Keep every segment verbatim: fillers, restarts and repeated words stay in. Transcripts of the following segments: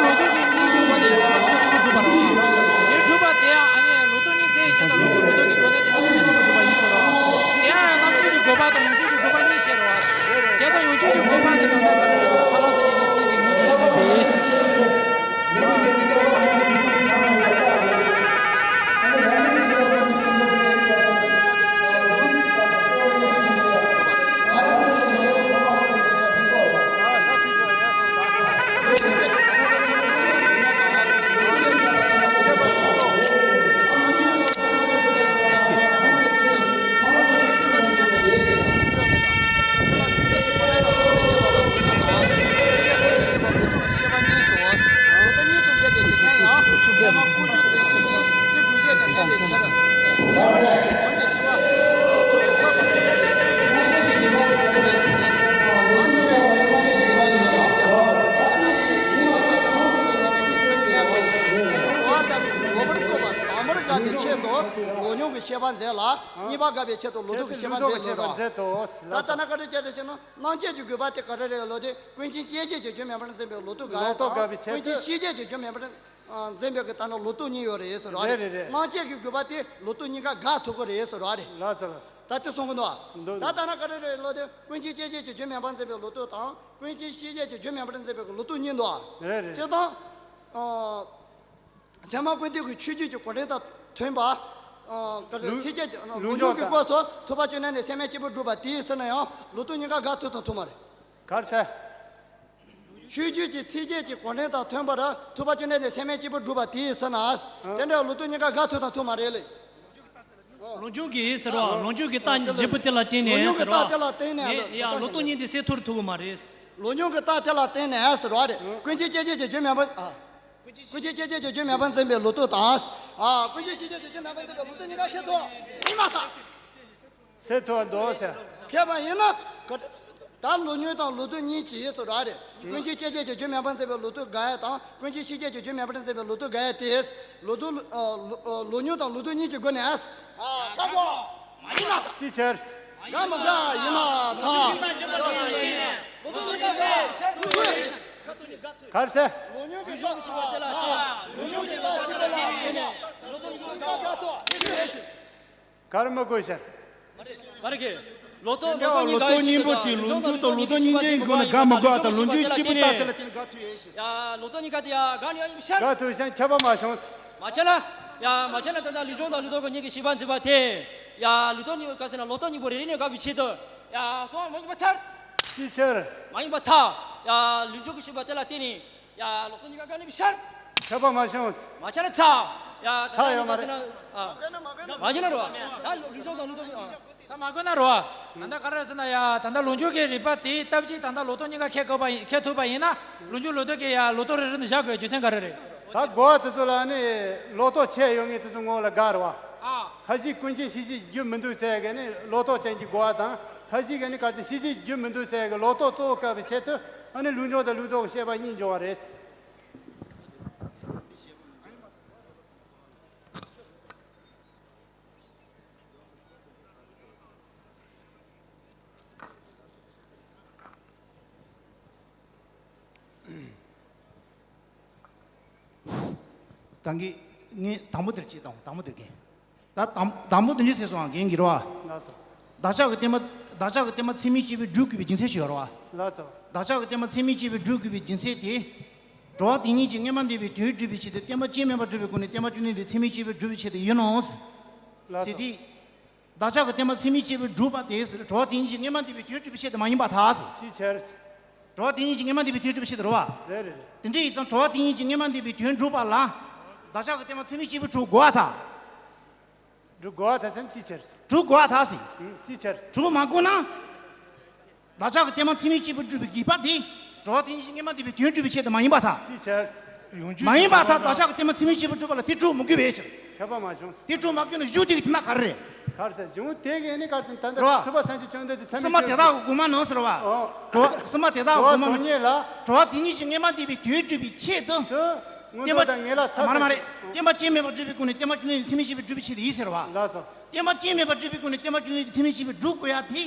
ལོ་ཏོག་གི་སྙིང་རྗེ་སྒོ་ནས་དེ་མ་ཚང་མ་གཅིག་པུ་སྒྲུབ་པ་རེད། དེ་སྒྲུབ་པ་དེ་ཡང་ཨ་ནི་ལོ་ཏོག་གཉིས་ཟེར་ཡི་ཆེད་དུ་ལོ་ཏོག་ལོ་ཏོག་གི་སྒོ་ནས་དེ་མ་ཚང་མ་གཅིག་པུ་སྒྲུབ་པ་ཡིན་ཟེར་རོ། དེ་ཡང་རྣམ་དཔྱོད་ཀྱི་དགོས་པ་དང་ཡོངས་དཔྱོད་ཀྱི་དགོས་པ་གཉིས་བཤད་རོ། བྱས་ཙང་ཡོངས་དཔྱོད་ཀྱི་དགོས་པ་དེ་ད་ལྟ་ག་རེ་རེད་ཟེར་ན་ཐར་ལམ་ཟེར་བྱས་ནས་ཚིག་འདི་ངོས་བཟུང་བྱས་ནས་འབད་ཡས་ཤིང་། ལོ་ཉུང་གི་ཤེས་པ་མཛད་ལ། གཉིས་པ་དགག་པའི་ཆེད་དུ་ལོ་ཏོག་གི་ཤེས་པ་མཛད་ལོ་རོ། ད་ལྟ་ན་བཀའ་དྲིན་ཆེ་ཟེར་ན་རྣམ་དཔྱོད་ཀྱི་དགོས་པ་དེ་ག་རེ་རེད་ལོ་དེ་ཀུན་མཁྱེན་སྐྱེ་མཆེད་ཀྱི་རྒྱུ་མེད་པར་འཛིན་པའི་ལོ་ཏོག་དགག་ཡས་དང་ཀུན་མཁྱེན་ཤེས་བྱའི་རྒྱུ་མེད་པར་འཛིན་པའི་གི་ད་ནི་ལོ་ཏོག་གཉིས་ཡོད་རེད་ཟེར་བ་རེད། རྣམ་དཔྱོད་ཀྱི་དགོས་པ་དེ་ལོ་ཏོག་གཉིས་ཀ་དགག་ཐུབ་ཀྱི་རེད་ཟེར་བ་རེད། ད་དེ་གསུང་གི་འདུག་ད་ལྟ་ན་ག་རེ་རེད་ལོ་དེ་ཀུན་མཁྱེན་སྐྱེ་མཆེད་ཀྱི་རྒྱུ་མེད་པར་འཛིན་པའི་ལོ་ཏོག་དང་ཀུན་མཁྱེན་ཤེས་བྱའི་རྒྱུ་མེད་པར་འཛིན་པའི་གི་ལོ་ཏོག་གཉིས་འདུག་སྤྱིར་བཏང་། ཚད་མ་ཀུན་བཏུས་ཀྱི་ཆོས་བརྒྱུད་ཀྱི་གོ་དོན་དང་མཐུན་པ། ཨ། ག་རེ་ལུགས་ཚིགས་བཅད་ཀྱི་ལུགས་ལུགས་འབྱུང་གི་སྐོར་སོགས་ཐུབ་པ་བཅོམ་ལྡན་འདས་ཚད་མའི་སྐྱེས་བུ་སྒྲུབ་པ་དེའི་ཟེར་ན་ཡང་ལོ་ཏོག་གཉིས་ཀ་དགག་ཐུབ་དང་ཐུབ་མ་རེད། ག་རེ་ཟེར། ཆོས་བརྒྱུད་ཀྱི་ཚིགས་བཅད་ཀྱི་གོ་དོན་དང་མཐུན་པར་ཐུབ་པ་བཅོམ་ལྡན་འདས་ཚད་མའི་སྐྱེས་བུ་སྒྲུབ་པ་དེའི་ཟེར་ན། དེ་འདྲ་ལོ་ཏོག་གཉིས་ཀ་དགག་ཐུབ་དང་ཐུབ་མ་རེད་ལེ། ལུགས་འབྱུང་གི་ཟེར་བ་ལུགས་འབྱུང་གི་རྟགས་བཞི་པོ་དེ་ལ་བརྟེན་ནས་ལུགས་འབྱུང་གི་ཟེར་བ། རྟགས་དེ་ལ་བརྟེན་ནས་ངས་ཡང་ལོ་ཏོག་གཉིས་དེ་སེལ་ཐུབ་ཐུབ་ཀྱི་མ་རེད། ལུགས་འབྱུང་གི་རྟགས་དེ་ལ་བརྟེན་ནས་ཟེར་བ་རེད། ཀུན་མཁྱེན་སྐྱེ་མཆེད་ཀྱི་རྒྱུ་མེད་པར། ཨ། ཀུན་མཁྱེན་སྐྱེ་མཆེད་ཀྱི་རྒྱུ་མེད་པར་འཛིན་པའི་ལོ་ཏོག་དང་། ཨ། ཀུན་མཁྱེན་ཤེས་བྱའི་རྒྱུ་མེད་པར་འཛིན་པའི་ལོ་ཏོག་གཉིས་ཀ་ཤེས་ཐུབ། ཡིན་མ་ཐག་སེལ་ཐུབ་འདུག་ཟེར། མཁས་པ་ཡིན་ན། ད་ལོ་ཉུང་དང་ལོ་ཏོག་གཉིས་ཀྱི་ཡིན་ཟེར་བ་རེད། ཀུན་མཁྱེན་སྐྱེ་མཆེད་ཀྱི་རྒྱུ་མེད་པར་འཛིན་པའི་ལོ་ཏོག་དགག་ཡས་དང་ཀུན་མཁྱེན་ཤེས་བྱའི་རྒྱུ་མེད་པར་འཛིན་པའི་ལོ་ཏོག་དགག་ཡས་དེ། ལོ་ཏོག་ཨ། ལོ་ཨ། ལོ་ཉུང་དང་ལོ་ཏོག་གཉིས་ཀྱི་སྒོ་ནས། ཨ། བཀག་གོ། མ་ཡིན་ལ། ཅི་ཕྱིར། དགག་མི་དགག་ཡིན་མ་ཐག་ལོ་ཏོག་གཉིས་ཀ་ཟེར། གར་ཟེར། ལོ་ཉུང་གི་རྟགས་ཆེ་བ་དེ་ལ་བརྟེན་ནས་ལོ་ཏོག་གཉིས་ཀ་དགག་ཐུབ། གར་མི་དགོས་ཟེར། མ་རེད་གི། ལོ་ཏོག་ལོ་ཏོག་གཉིས་ཀ་ལོ་ཏོག་གཉིས་པོ་དེ་ལུགས་འབྱུང་དང་ལུགས་ལྡོག་གཉིས་ཀའི་སྒོ་ནས་དགག་མི་དགོས་པ་དང་ལུགས་འབྱུང་གཅིག་པུ་རྟགས་དེ་ལ་བརྟེན་ནས་དགག་ཐུབ་ཡས་ཤིང་། ཡ། ལོ་ཏོག་གཉིས་ཀ་དེ་ཡ་དགག་ནས་ཡ་ཡིན་ཤར། དགག་ཐུབ་ཤིང་ཁྱབ་པ་མ་བྱུང་། མ་བྱས་ན། ཡ། མ་བྱས་ན་ད་ལྟ་ལུགས་འབྱུང་དང་ལུགས་ལྡོག་གི་གཉིས་ཀྱི་བྱེད་པ་འཛིན་པ་དེ། ཡ། ལུགས་ལྡོག་གཉིས་ག་ཟེར་ན་ལོ་ཏོག་གཉིས་པོ་རེ་རེ་ནས་དགག་པའི་ཆེད་དུ། ཡ། སོང་བ་མ་ཡིན་པར་ཐལ། ཅིའི་ཕྱིར། མ་ཡིན་པར་ཐལ། ཡ། ལུགས་འབྱུང་གི་བྱེད་པ་དེ་ལ་བརྟེན་ནས། ཡ། ལོ་ཏོག་གཉིས་ཀ་དགག་ནས་ཤར། ཁྱབ་པ་མ་བྱུང་། མ་བྱས་ན་ཚར། ཡ། ཚར་ཡོད་མ་རེད། ཨ། མ་བྱས་ན་རོ། ད་ལུགས་འབྱུང་དང་ལུགས་ལྡོག་གི། ཨ། ད་མ་གོ་ན་རོ། ད་ལྟ་ག་རེ་ཟེར་ན་ཡ། ད་ལྟ་ལུགས་འབྱུང་གི་རིགས་པ་དེའི་སྟབས་གཅིག་ད་ལྟ་ལོ་ཏོག་གཉིས་ཀ་ཁེལ་དགོས་པ་ཡིན། ཁེལ་ཐུབ་པ་ཡིན་ན། ལུགས་འབྱུང་ལུགས་ལྡོག་གི་ཡ་ལོ་ཏོག་རེ་རེ་ནས་བཞག་དགོས་རྒྱུ་མཚན་ག་རེ་རེད། ད་གོ་བ་དེ་ཚོ་ལ་ནི་ལོ་ཏོག་ཆད་ཡོད་མཁན་དེ་ཚོ་ངོ་ལ་དགག་རེད་བ། ཨ། ཁ་ཅིག་ཀུན་མཁྱེན་ཤེས་བྱའི་རྒྱུ་མི་འདུག་ཟེར་གི་ནི་ལོ་ཏོག་ཅན་གྱི་གོ་བ་དང་། ཁ་ཅིག་གི་ནི་ག་ཅི་ཤེས་བྱའི་རྒྱུ་མི་འདུག་ཟེར་གི་ལོ་ཏོག་གཙོ་བོ་དགག་པའི་ཆེད་དུ། ཨ་ནི་ལུགས་འབྱུང་དང་ལུགས་ལྡོག་གི་བཤད་པ་གཉིས་འབྱུང་བ་རེད། ད་གིན་ངས་དང་པོ་དེར་བྱེད་དང་དང་པོ་དེར་གིན། ད་དང་དང་པོ་དེ་འདྲ་ཟེར་སོང་ང་རྒན་གྱིས་རེད་བ། ལགས་སོ། བདག་ཅག་གི་བསྟན་པ། བདག་ཅག་གི་བསྟན་པ་ཚད་མས་དཔྱད་པའི་སྒྲུབ་དགོས་པའི་རྒྱུ་མཚན་ཞིག་ཡོད་རེད་བ། ལགས་སོ། བདག་ཅག་གི་བསྟན་པ་ཚད་མས་དཔྱད་པའི་སྒྲུབ་དགོས་པའི་རྒྱུ་མཚན་དེ། འགྲོ་བ་དེ་ཉིད་ཀྱི་སྔ་མ་འདས་པའི་དོན་སྒྲུབ་པའི་ཆེད་དུ་བསྟན་པ་སྐྱོན་མེད་པར་སྒྲུབ་པའི་སྒོ་ནས་བསྟན་པ་བཅོམ་ལྡན་འདས་ཚད་མས་དཔྱད་པའི་སྒྲུབ་པའི་ཆེད་དུ་ཡིན་ནོ། ལགས་ཟེར་སོ། དེ། བདག་ཅག་གི་བསྟན་པ་ཚད་མས་དཔྱད་པའི་སྒྲུབ་པ་དེ་ཟེར་འགྲོ་བ་དེ་ཉིད་ཀྱི་སྔ་མ་འདས་པའི་དོན་སྒྲུབ་པའི་ཆེད་དུ་མ་ཡིན་པར་ཐལ་ཟེར། ཅིའི་ཕྱིར། འགྲོ་བ་དེ་ཉིད་ཀྱི་སྔ་མ་འདས་པའི་དོན་སྒྲུབ་པའི་ཆེད་དུ་རེད་བ། རེད་རེད་རེད། དེ་འདྲ་ཡིན་ཙང་འགྲོ་བ་དེ་ཉིད་ཀྱི་སྔ་མ་འདས་པའི་དོན་སྒྲུབ་པ་ལ། བདག་ཅག་གི་བསྟན་པ་ཚད་མས་དཔྱད་པའི་སྒྲུབ་དགོས་པར་ཐལ། སྒྲུབ་དགོས་པར་ཐལ་ཟེར་ན་ཅིའི་ཕྱིར། སྒྲུབ་དགོས་པར་ཐལ་ཟེར། ཨུམ། ཅིའི་ཕྱིར། སྒྲུབ་མ་དགོས་ན། བདག་ཅག་གི་བསྟན་པ་ཚད་མས་དཔྱད་པའི་སྒྲུབ་པའི་དགོས་པ་དེ། འགྲོ་བ་དེ་ཉིད་ཀྱི་སྔ་མ་འདས་པའི་དོན་སྒྲུབ་པའི་ཆེད་དུ་མ་ཡིན་པར་ཐལ། ཅིའི་ཕྱིར། མ་ཡིན་པར་ཐལ། བདག་ཅག་གི་བསྟན་པ་ཚད་མས་དཔྱད་པའི་སྒྲུབ་པ་ལ་དེ་སྒྲུབ་མི་དགོས་པའི་ཕྱིར། ཁྱབ་པ་མ་བྱུང་། དེ་སྒྲུབ་མ་དགོས་ན་གཞུང་དེ་གི་དེ་ན་ག་རེ་རེད། ག་རེ་ཟེར་གཞུང་དེ་གི་ནི་ག་རེ་ཟེར་ད་ལྟ་རོ། ཐུབ་པ་སངས་རྒྱས་བཅོམ་ལྡན་འདས་ཚད་མས་སུམ་པ་དེ་དག་གི་དགོངས་པ་ནང་ཟེར་བ། ཨོ། འགྲོ་བ་སུམ་པ་དེ་དག་གི་དགོངས་པ་ནང་། འགྲོ་བ་དོན་གཉེར་ལ། འགྲོ་བ་དེ་ཉིད་ཀྱི་སྔ་མ་འདས་པའི་དོན་སྒྲུབ་པའི་ཆེད་དུ། དུ། མངོན་བསྟན་དང་ངེས་ལ་ཐབས། མ་རེད་མ་རེད། བསྟན་པ་སྐྱོན་མེད་པར་སྒྲུབ་པའི་སྒོ་ནས་བསྟན་པ་བཅོམ་ལྡན་འདས་ཚད་མས་དཔྱད་པའི་སྒྲུབ་པའི་ཆེད་དུ་ཡིན་ཟེར་བ། ལགས་སོ། བསྟན་པ་སྐྱོན་མེད་པར་སྒྲུབ་པའི་སྒོ་ནས་བསྟན་པ་བཅོམ་ལྡན་འདས་ཚད་མས་དཔྱད་པའི་སྒྲུབ་དགོས་ཡ་དེ།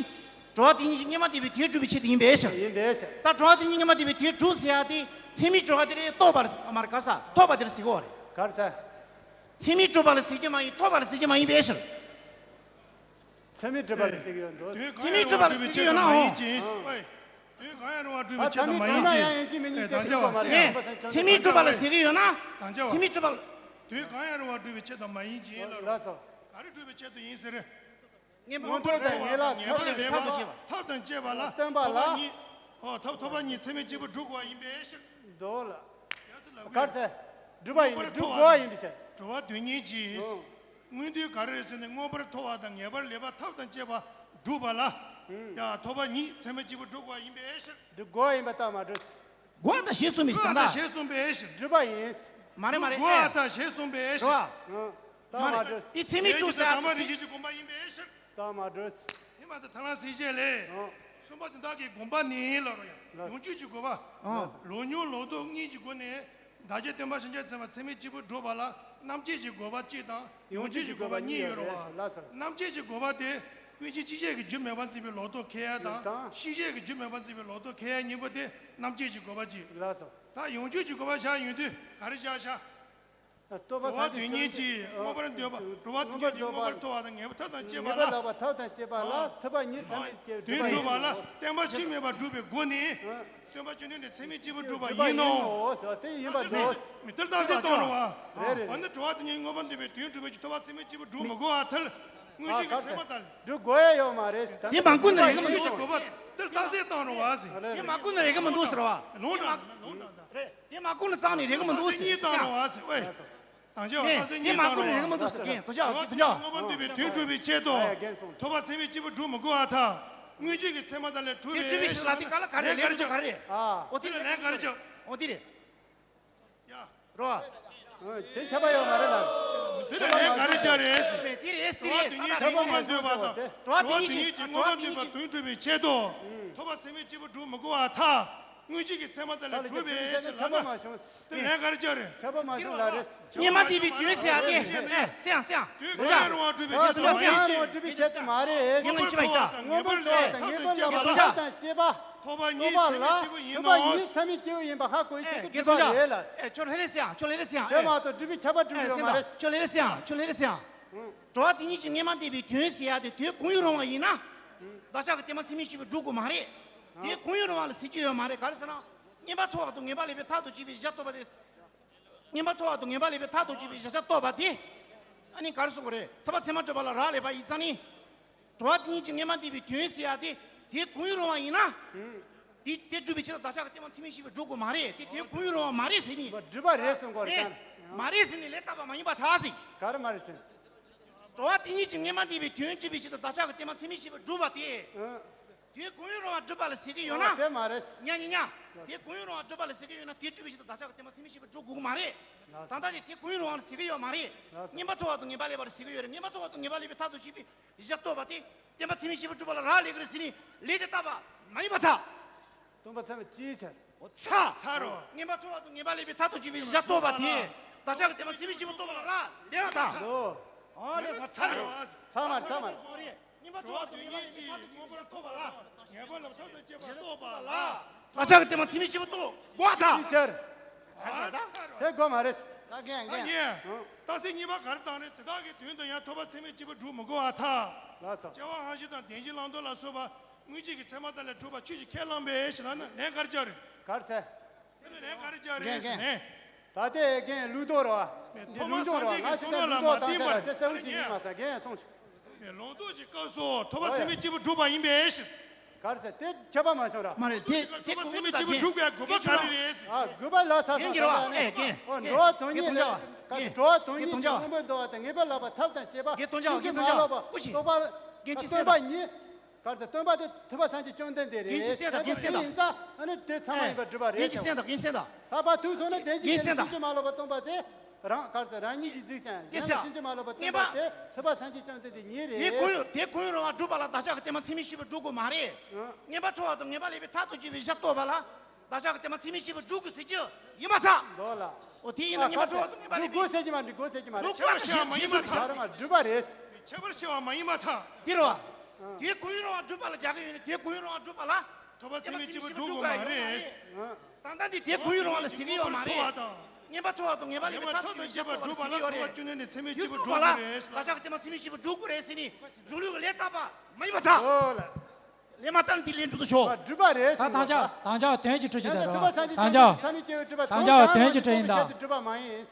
འགྲོ་བ་དེ་ཉིད་ཀྱི་སྔོན་མ་འདས་པའི་དུས་སྒྲུབ་པའི་ཆེད་དུ་ཡིན་པའི་ཕྱིར། ཡིན་པའི་ཕྱིར། ད་འགྲོ་བ་དེ་ཉིད་སྔོན་མ་འདས་པའི་དུས་སྒྲུབ་ཟེར་ཡ་དེ་ཚད་མས་གྲུབ་པ་དེ་རེད། རྟོགས་པ་ལ་མ་རེད། ག་རེ་ཟེར། ཐོབ་པ་དེ་ལ་ཟེར་གྱི་ཡོད་རེད། ག་རེ་ཟེར། ཚད་མས་གྲུབ་པ་ལ་ཟེར་གྱི་མ་ཡིན། ཐོབ་པ་ལ་ཟེར་གྱི་མ་ཡིན་པའི་ཕྱིར། ཚད་མས་གྲུབ་པ་ལ་ཟེར་གྱི་ཡོད་འགྲོ། དུས་གང་ཚད་མས་ཡང་གྲུབ་པ་ལ་ཟེར་གྱི་ཡོད་ན་འོ། དུས་གང་ཡང་རུང་བ་སྒྲུབ་པའི་ཆེད་དུ་མ་ཡིན་ཅིང་། ཨེ། ད་ལྟ་བ་ཚད་མས་གྲུབ་པ་ལ་ཟེར་གྱི་ཡོད་ན། ད་ལྟ་བ་ཚད་མས་གྲུབ་པ་ལ། དུས་གང་ཡང་རུང་བ་སྒྲུབ་པའི་ཆེད་དུ་མ་ཡིན་ཅིང་ལ། ལགས་སོ། ག་རེ་སྒྲུབ་པའི་ཆེད་དུ་ཡིན་ཟེར། ངེས་པ་ངེས་པར་དུ་ངེས་ལ་ཐབས་དང་བཅས་པ། ཐབས་དང་བཅས་པ་ལ། སྟོན་པ་ལ། ཐོབ་པ་ཉིད། ཨོ། ཐབས་ཐོབ་པ་ཉིད་ཚད་མས་གཅིག་པུ་སྒྲུབ་དགོས་པ་ཡིན་པའི་ཕྱིར། འདོད་ལ། ཡ་དེ་ལ། གར་ཚེ། སྒྲུབ་པ་ཡིན། སྒྲུབ་དགོས་པ་ཡིན་པའི་ཕྱིར། འགྲོ་བ་དོན་གཉེར་གྱིས། ཨོ། སྔོན་དུས་ག་རེ་རེད་ཟེར་ནས་མངོན་པར་མཐོ་བ་དང་ངེས་པར་ལེགས་པ་ཐབས་དང་བཅས་པ་སྒྲུབ་པ་ལ། ཡ། ཐོབ་པ་ཉིད་ཚད་མས་གཅིག་པུ་སྒྲུབ་དགོས་པ་ཡིན་པའི་ཕྱིར། སྒྲུབ་དགོས་པ་ཡིན་པ་ལྟ་མ་གྲུབ། དགོས་པ་དང་ཞེས་གསུངས་པའི་ཕྱིར། ད་ལྟ་ཞེས་གསུངས་པའི་ཕྱིར། སྒྲུབ་པ་ཡིན། མ་རེད་མ་རེད། སྒྲུབ་དགོས་པ་དང་ཞེས་གསུངས་པའི་ཕྱིར། རེད་བ། ལྟ་མ་གྲུབ། འདི་ཚད་མས་གཅིག་པུ་ཟེར་ཡ་དེ་ཚད། ལྟ་མ་གྲུབ། ཡིན་མ་ཐལ་ལ་སྲིད་བྱེད་ལས། གསུམ་པ་དེ་དག་གི་དགོངས་པ་ནི་ལ་རོ་ཡ། ཡོངས་གཅོད་ཀྱི་དགོས་པ། ལོག་མྱོང་ལོག་རྟོག་གཉིས་ཀྱི་སྒོ་ནས་བདག་ཅག་སྟོན་པ་སེམས་ཅན་ཚད་མ་ཚད་མས་གཅིག་པུ་སྒྲུབ་པ་ལ་རྣམ་བཅད་ཀྱི་དགོས་པ་གཅིག་དང་ཡོངས་གཅོད་ཀྱི་དགོས་པ་གཉིས་ཡོད་རེད་བ། རྣམ་བཅད་ཀྱི་དགོས་པ་དེ་ཀུན་མཁྱེན་སྤྱི་བྱེ་བྲག་གི་རྒྱུ་མེད་པར་འཛིན་པའི་ལོག་རྟོག་ཁེལ་ཡ་དང་། ཕྱི་བྱེ་བྲག་གི་རྒྱུ་མེད་པར་འཛིན་པའི་ལོག་རྟོག་ཁེལ་ཡ་གཉིས་པོ་དེ་རྣམ་བཅད་ཀྱི་དགོས་པ་གཅིག། ད་ཡོངས་གཅོད་ཀྱི་དགོས་པ་བཞག་ཡོང་དུས་ག་རེ་བཞག་བཞག། འགྲོ་བ་དོན་གཉེར་གྱིས་མངོན་པར་འདོད་པ། འགྲོ་བ་དོན་གཉེར་གྱིས་མངོན་པར་མཐོ་བ་དང་ངེས་པ་ཐབས་དང་བཅས་པ་ལ། ངེས་པ་ལེགས་པ་ཐབས་དང་བཅས་པ་ལ། ཐོབ་པ་ཉིད་ཚད་མས་གཅིག་པུ་སྒྲུབ་པ་ལ། བརྟེན་པ་ཆོས་མེད་པར་སྒྲུབ་པའི་སྒོ་ནས། སྟོན་པ་བཅོམ་ལྡན་འདས་ཚད་མས་གཅིག་པུ་སྒྲུབ་པ་ཡིན་ནོ། དེ་ཡིན་པར་འདོད། མི་ལྟར་རྟགས་གསལ་བཏང་རུང་བ། རེད་རེད། འོ་ན་འགྲོ་བ་དོན་གཉེར་མངོན་པར་འདོད་པའི་དོན་སྒྲུབ་པའི་ཕྱིར་ཐོབ་པ་ཚད་མས་གཅིག་པུ་སྒྲུབ་མི་དགོས་པར་ཐལ། དངོས་གཞི་གི་ཚད་མ་ལྟར། སྒྲུབ་དགོས་ཡ་ཡོད་མ་རེད། དེ་མ་ཀུན་ནས་རེད་གི་མི་འདུག་ཟེར་བ། དེ་ལྟར་རྟགས་གསལ་བཏང་རུང་བ་ཟེར། དེ་མ་ཀུན་ནས་རེད་གི་མི་འདུག་ཟེར་བ། ལོང་དང་། ལོང་དང་། རེད། དེ་མ་ཀུན་ནས་རྩ་ནས་རེད་གི་མི་འདུག་ཟེར། རྟགས་གསལ་གཉིས་བཏང་རུང་བ་ཟེར། ཨེ། དང་ཆ་བ་རྟགས་གསལ་གཉིས་བཏང་རུང་བ། དེ་མ་ཀུན་ནས་རེད་གི་མི་འདུག་ཟེར། རྒན་དོ་ཅག་གི་དོ་ཅག་མངོན་པར་འདོད་པའི་དོན་སྒྲུབ་པའི་ཆེད་དུ། ཐོབ་པ་ཚད་མས་གཅིག་པུ་སྒྲུབ་མི་དགོས་པར་ཐལ། དངོས་གཞི་གི་ཚད་མ་དག་ལས་གྲུབ་པའི་ཕྱིར་ལ། དེ་ག་ལ་ག་རེ་ལན་ག་རེ་བྱ། ག་རེ། ཨ། འོ་དེ་ལ་ལན་ག་རེ་བྱ། འོ་དེ་རེད། ཡ། རོ། ཨ། དེ་ཁྱབ་པ་ཡོད་མ་རེད་ལ། དེ་ལ་ལན་ག་རེ་བྱ་རེད་ཟེར། དེ་རེད་དེ་རེད། འགྲོ་བ་དོན་གཉེར་གྱིས་མངོན་པར་འདོད་པ་དང་། འགྲོ་བ་དོན་གཉེར་གྱིས་མངོན་པར་འདོད་པ་དོན་སྒྲུབ་པའི་ཆེད་དུ། ཐོབ་པ་ཚད་མས་གཅིག་པུ་སྒྲུབ་མི་དགོས་པར་ཐལ། དངོས་གཞི་གི་ཚད་མ་དག་ལས་གྲུབ་པའི་ཕྱིར་ལ་ན། དེ་ལན་ག་རེ་བྱ་རེད། ཁྱབ་པ་མ་བྱུང་ལ་རེད། སྔོན་མ་འདས་པའི་དོན་ཟེར་ཡ་དེ། ཨེ། སེང་སེང་། དུས་གང་ཡང་རུང་བ་སྒྲུབ་པའི་ཆེད་དུ་མ་ཡིན། སྒྲུབ་པའི་ཆེད་དུ་མ་རེད། ངེས་པར་འདོད་པ་དང་ངེས་པར་ལེགས་པ་ཐབས་དང་བཅས་པ། ཐོབ་པ་ཉིད་ཚད་མས་གཅིག་པུ་ཡིན་ནོ། ཐོབ་པ་ཉིད་ཚད་མས་གཅིག་པུ་ཡིན་པ་ཧ་གོ་ཡི་ཆེད་དུ་སྒྲུབ་པ་རེད་ལ། ཨེ། ཁྱོད་ལྷེ་ལེ་སེང་། ཁྱོད་ལྷེ་ལེ་སེང་། དེ་མ་གཏོགས་སྒྲུབ་པའི་ཁྱབ་པ་སྒྲུབ་ཡོད་མ་རེད། ཁྱོད་ལྷེ་ལེ་སེང་། ཁྱོད་ལྷེ་ལེ་སེང་། འགྲོ་བ་དེ་ཉིད་ཀྱི་སྔོན་མ་འདས་པའི་དོན་ཟེར་ཡ་དེ་དུས་གང་ཡང་རུང་བ་ཡིན་ན། བདག་ཅག་གི་བརྟེན་པ་ཚད་མས་གཅིག་པུ་སྒྲུབ་དགོས་མ་རེད། དུས་གང་ཡང་རུང་བ་ལ་ཟེར་གྱི་ཡོད་མ་རེད། ག་རེ་ཟེར་ན། སྔོན་མ་ཐོབ་པ་དང་ངེས་པ་ལེགས་པའི་ཐབས་དང་བཅས་པའི་གཞལ་བྱ་རྟོགས་པ་དེ། སྔོན་མ་ཐོབ་པ་དང་ངེས་པ་ལེགས་པའི་ཐབས་དང་བཅས་པའི་གཞལ་བྱ་རྟོགས་པ་དེ། ཨ་ནི་ག་རེ་ཟེར་དགོས་རེད། ཐོབ་པ་ཚད་མ་སྒྲུབ་པ་ལ་རག་ལས་པ་ཡིན་ཙང་ནི། འགྲོ་བ་དེ་ཉིད་ཀྱི་སྔོན་མ་འདས་པའི་དོན་ཟེར་ཡ་དེ་དུས་གང་ཡང་རུང་བ་ཡིན་ན། དེ་དེ་སྒྲུབ་པའི་ཕྱིར་བདག་ཅག་གི་བརྟེན་པ་ཚད་མས་གཅིག་པུ་སྒྲུབ་དགོས་མ་རེད། དེ་དུས་གང་ཡང་རུང་བ་མ་རེད་ཟེར་ནི། སྒྲུབ་པ་རེད་གསུང་གོ་རེད། མ་རེད་ཟེར་ནི་ལས་བཏགས་པ་མ་ཡིན་པར་ཐལ་ཟེར། ག་རེ་མ་རེད་ཟེར། འགྲོ་བ་དེ་ཉིད་ཀྱི་སྔོན་མ་འདས་པའི་དོན་སྒྲུབ་པའི་ཕྱིར་དུ་བདག་ཅག་གི་བརྟེན་པ་ཚད་མས་གཅིག་པུ་སྒྲུབ་པ་དེ། དུས་གང་ཡང་རུང་བ་སྒྲུབ་པ་ལ་ཟེར་གྱི་ཡོད་ན། དེ་མ་རེད། ཉ་ཉ་ཉ། དུས་གང་ཡང་རུང་བ་སྒྲུབ་པ་ལ་ཟེར་གྱི་ཡོད་ན། དེ་སྒྲུབ་པའི་ཕྱིར་དུ་བདག་ཅག་གི་བརྟེན་པ་ཚད་མས་གཅིག་པུ་སྒྲུབ་དགོས་ཀྱི་མ་རེད། ད་ལྟ་དེ་དུས་གང་ཡང་རུང་བ་ལ་ཟེར་གྱི་ཡོད་མ་རེད། སྔོན་མ་ཐོབ་པ་དང་ངེས་པ་ལེགས་པ་ལ་ཟེར་གྱི་ཡོད་རེད། སྔོན་མ་ཐོབ་པ་དང་ངེས་པ་ལེགས་པའི་ཐབས་དང་བཅས་པའི་གཞལ་བྱ་རྟོགས་པ་དེ། བརྟེན་པ་ཚད་མས་གཅིག་པུ་སྒྲུབ་པ་ལ་རག་ལས་ཀྱི་རེད་ཟེར་ནི་ལས་དེ་བཏགས་པ་མ་ཡིན་པར་ཐལ། སྟོན་པ་ཚད་མས་གཅིག་ཆར། འོ་ཚ། ཚ་རོ། སྔོན་མ་ཐོབ་པ་དང་ངེས་པ་ལེགས་པའི་ཐབས་དང་བཅས་པའི་གཞལ་བྱ་རྟོགས་པ་དེ། བདག་ཅག་གི་བརྟེན་པ་ཚད་མས་གཅིག་པུ་རྟོགས་པ་ལ་རག་ལས་པར་ཐལ། ལོ། ཨ་ལས་ཚ་ཚ་རོ། ཚ་མ་ཚ་མ། འགྲོ་བ་དོན་གཉེར་གྱིས་མངོན་པར་མཐོ་བ་ལ། ངེས་པ་ལེགས་པའི་ཐབས་དང་བཅས་པ་རྟོགས་པ་ལ། བདག་ཅག་གི་བརྟེན་པ་ཚད་མས་གཅིག་པུ་རྟོགས་དགོས་པར་ཐལ། གཅིག་ཆར། ཨ་ས་ད། དེ་དགོས་མ་རེད། ད་རྒན་རྒན། རྟགས་གསལ་གཉིས་པ་ག་རེ་བཏང་རེད། དེ་དག་གི་དོན་དུ་ཡང་ཐོབ་པ་ཚད་མས་གཅིག་པུ་སྒྲུབ་མི་དགོས་པར་ཐལ། ལགས་སོ། སྐྱེ་བ་སྔ་ཕྱི་དང་བདེན་བཞིའི་བླང་དོར་ལ་སོགས་པ་དངོས་གཞི་གི་ཚད་མ་དག་ལས་གྲུབ་པ་ཆོས་ཀྱིས་ཁས་བླངས་པའི་ཕྱིར་ལ་ན་ལན་ག་རེ་བྱ་རེད། ག་རེ་ཟེར། དེ་ལ་ལན་ག་རེ་བྱ་རེད་ཟེར་ནས། ད་ལྟའི་རྒན་ལུགས་ལྡོག་རེད་བ། ཐོག་མར་སངས་རྒྱས་ཀྱིས་གསུངས་ན་ལ་མ་བསྟན་པར། དེ་གསལ་བོ་ཅིག་ཡིན་མ་ས་རྒན་ཡང་གསུངས་ཤིག་ལོངས་རྫོགས་ཀྱི་སྐབས་སུ་ཐོབ་པ་ཚད་མས་གཅིག་པུ་སྒྲུབ་པ་ཡིན་པའི་ཕྱིར། ག་རེ་ཟེར། དེ་ཁྱབ་པ་མ་བྱུང་ར། མ་རེད། དེ་དེ་ཐོབ་པ་ཚད་མས་གཅིག་པུ་སྒྲུབ་པའི་དགོས་པ་ག་རེ་རེད་ཟེར། ཨ་དགོས་པ་ལ་ཚ་ཚ་ཚ་ཚ། ཨེ་རྒན། འགྲོ་བ་དོན་གཉེར་ལ་འགྲོ་བ་དོན་གཉེར་ལ་མངོན་པར་འདོད་པ་དང་ངེས་པ་ལེགས་པའི་ཐབས་དང་བཅས་པ། རྒན་དོན་བྱ་བ། རྒན་དོན་བྱ་བ། ཀུ་ཤི། རྟོགས་པ་རྒན་ཅི་སྟོན་པ་ཉིད། ག་རེ་ཟེར། སྟོན་པ་དེ་ཐོབ་པ་སངས་རྒྱས་བཅོམ་ལྡན་འདས་རེད། རྒན་ཅི་སེམས་དང་། རྒན་སེམས་དང་། ཡིན་ཙང་ཨ་ནི་དེ་ཚང་མ་ཡིན་པར་སྒྲུབ་པ་རེད། རྒན་ཅི་སེམས་དང་། རྒན་སེམས་དང་། ལྷག་པར་དུ་སོང་ན་བདེན་བཞི་ཀུན་བརྟེན་ཕྱིན་ཅི་མ་ལོག་པར་སྟོན་པ་དེ་རང་ག་རེ་ཟེར། རང་ཉིད་ཀྱིས་གཟིགས་ཤིང་གཞན་ལ་ཕྱིན་ཅི་མ་ལོག་པར་སྟོན་པ་དེ་ཐོབ་པ་སངས་རྒྱས་བཅོམ་ལྡན་འདས་ཉིད་རེད། དེ་གང་ཡང་དེ་གང་ཡང་རུང་བ་སྒྲུབ་པ་ལ་བདག་ཅག་གི་བརྟེན་པ་ཚད་མས་གཅིག་པུ་སྒྲུབ་དགོས་མ་རེད། སྔོན་མ་ཐོབ་པ་དང་ངེས་པ་ལེགས་པའི་ཐབས་དང་བཅས་པའི་གཞལ་བྱ་རྟོགས་པ་ལ། བདག་ཅག་གི་བརྟེན་པ་ཚད་མས་གཅིག་པུ་སྒྲུབ་དགོས་ཟེར་གྱི་ཡིན་པར་ཐལ། འདོད་ལ། འོ་དེ་ཡིན་ན་སྔོན་མ་ཐོབ་པ་དང་ངེས་པ་ལེགས་པའི། སྒྲུབ་དགོས་ཟེར་གྱི་མ་རེད། སྒྲུབ་དགོས་ཟེར་གྱི་མ་རེད། སྒྲུབ་དགོས་ཟེར་གྱི་མ་རེད། ཁྱད་པར་ཕྱེ་བ་མ་ཡིན་པར་ཐལ། དེ་རེད་བ། ཁྱད་པར་ཕྱེ་བ་མ་ཡིན་པར་ཐལ། དེ་རེད་བ། དེ་གུ་ཡངས་རང་དབང་སྒྲུབ་པ་ལ་རྒྱག་གི་ཡོད་ནི། དེ་གུ་ཡངས་རང་དབང་སྒྲུབ་པ་ལ་ཐོབ་པ་ཚད་མེད་གཅིག་པུ་སྒྲུབ་དགོས་མ་རེད། ད་ལྟ་འདི་དེ་གུ་ཡངས་རང་དབང་ལ་ཟེར་གི་ཡོད་མ་རེད། ཐོབ་པ་དང་། ངན་པ་ཐོབ་པ་དང་ངན་པ་ལས་ངན་པ་ཐབས་ཐོབ་ཅེས་པ་ཟེར་གི་ཡོད་རེད། ཐོབ་པ་ཀུན་ནས་ནི་ཚད་མེད་གཅིག་པུ་སྒྲུབ་དགོས་རེད། བཀའ་ཤག་གི་ལྟད་མོ་ཚད་མེད་གཅིག་པུ་སྒྲུབ་དགོས་རེད་ཟེར་ནི་གཞུང་ལུགས་ཀྱི་ལས་བཏབ་པ་མ་ཡིན་པ་ཚ། ཨོ་ལ། ལས་མ་བཏབ་ནི་དེ་ལས་འགྲུབ་ཏུ་ཤོག་སྒྲུབ་པ་རེད། ད་དང་ཅག་དང་ཅག་དོན་གྱི་འཕྲོ་ཅིག་ད་ར་དང་ཅག་ཚད་མེད་གཅིག་པུ་སྒྲུབ་པ་མ་ཡིན།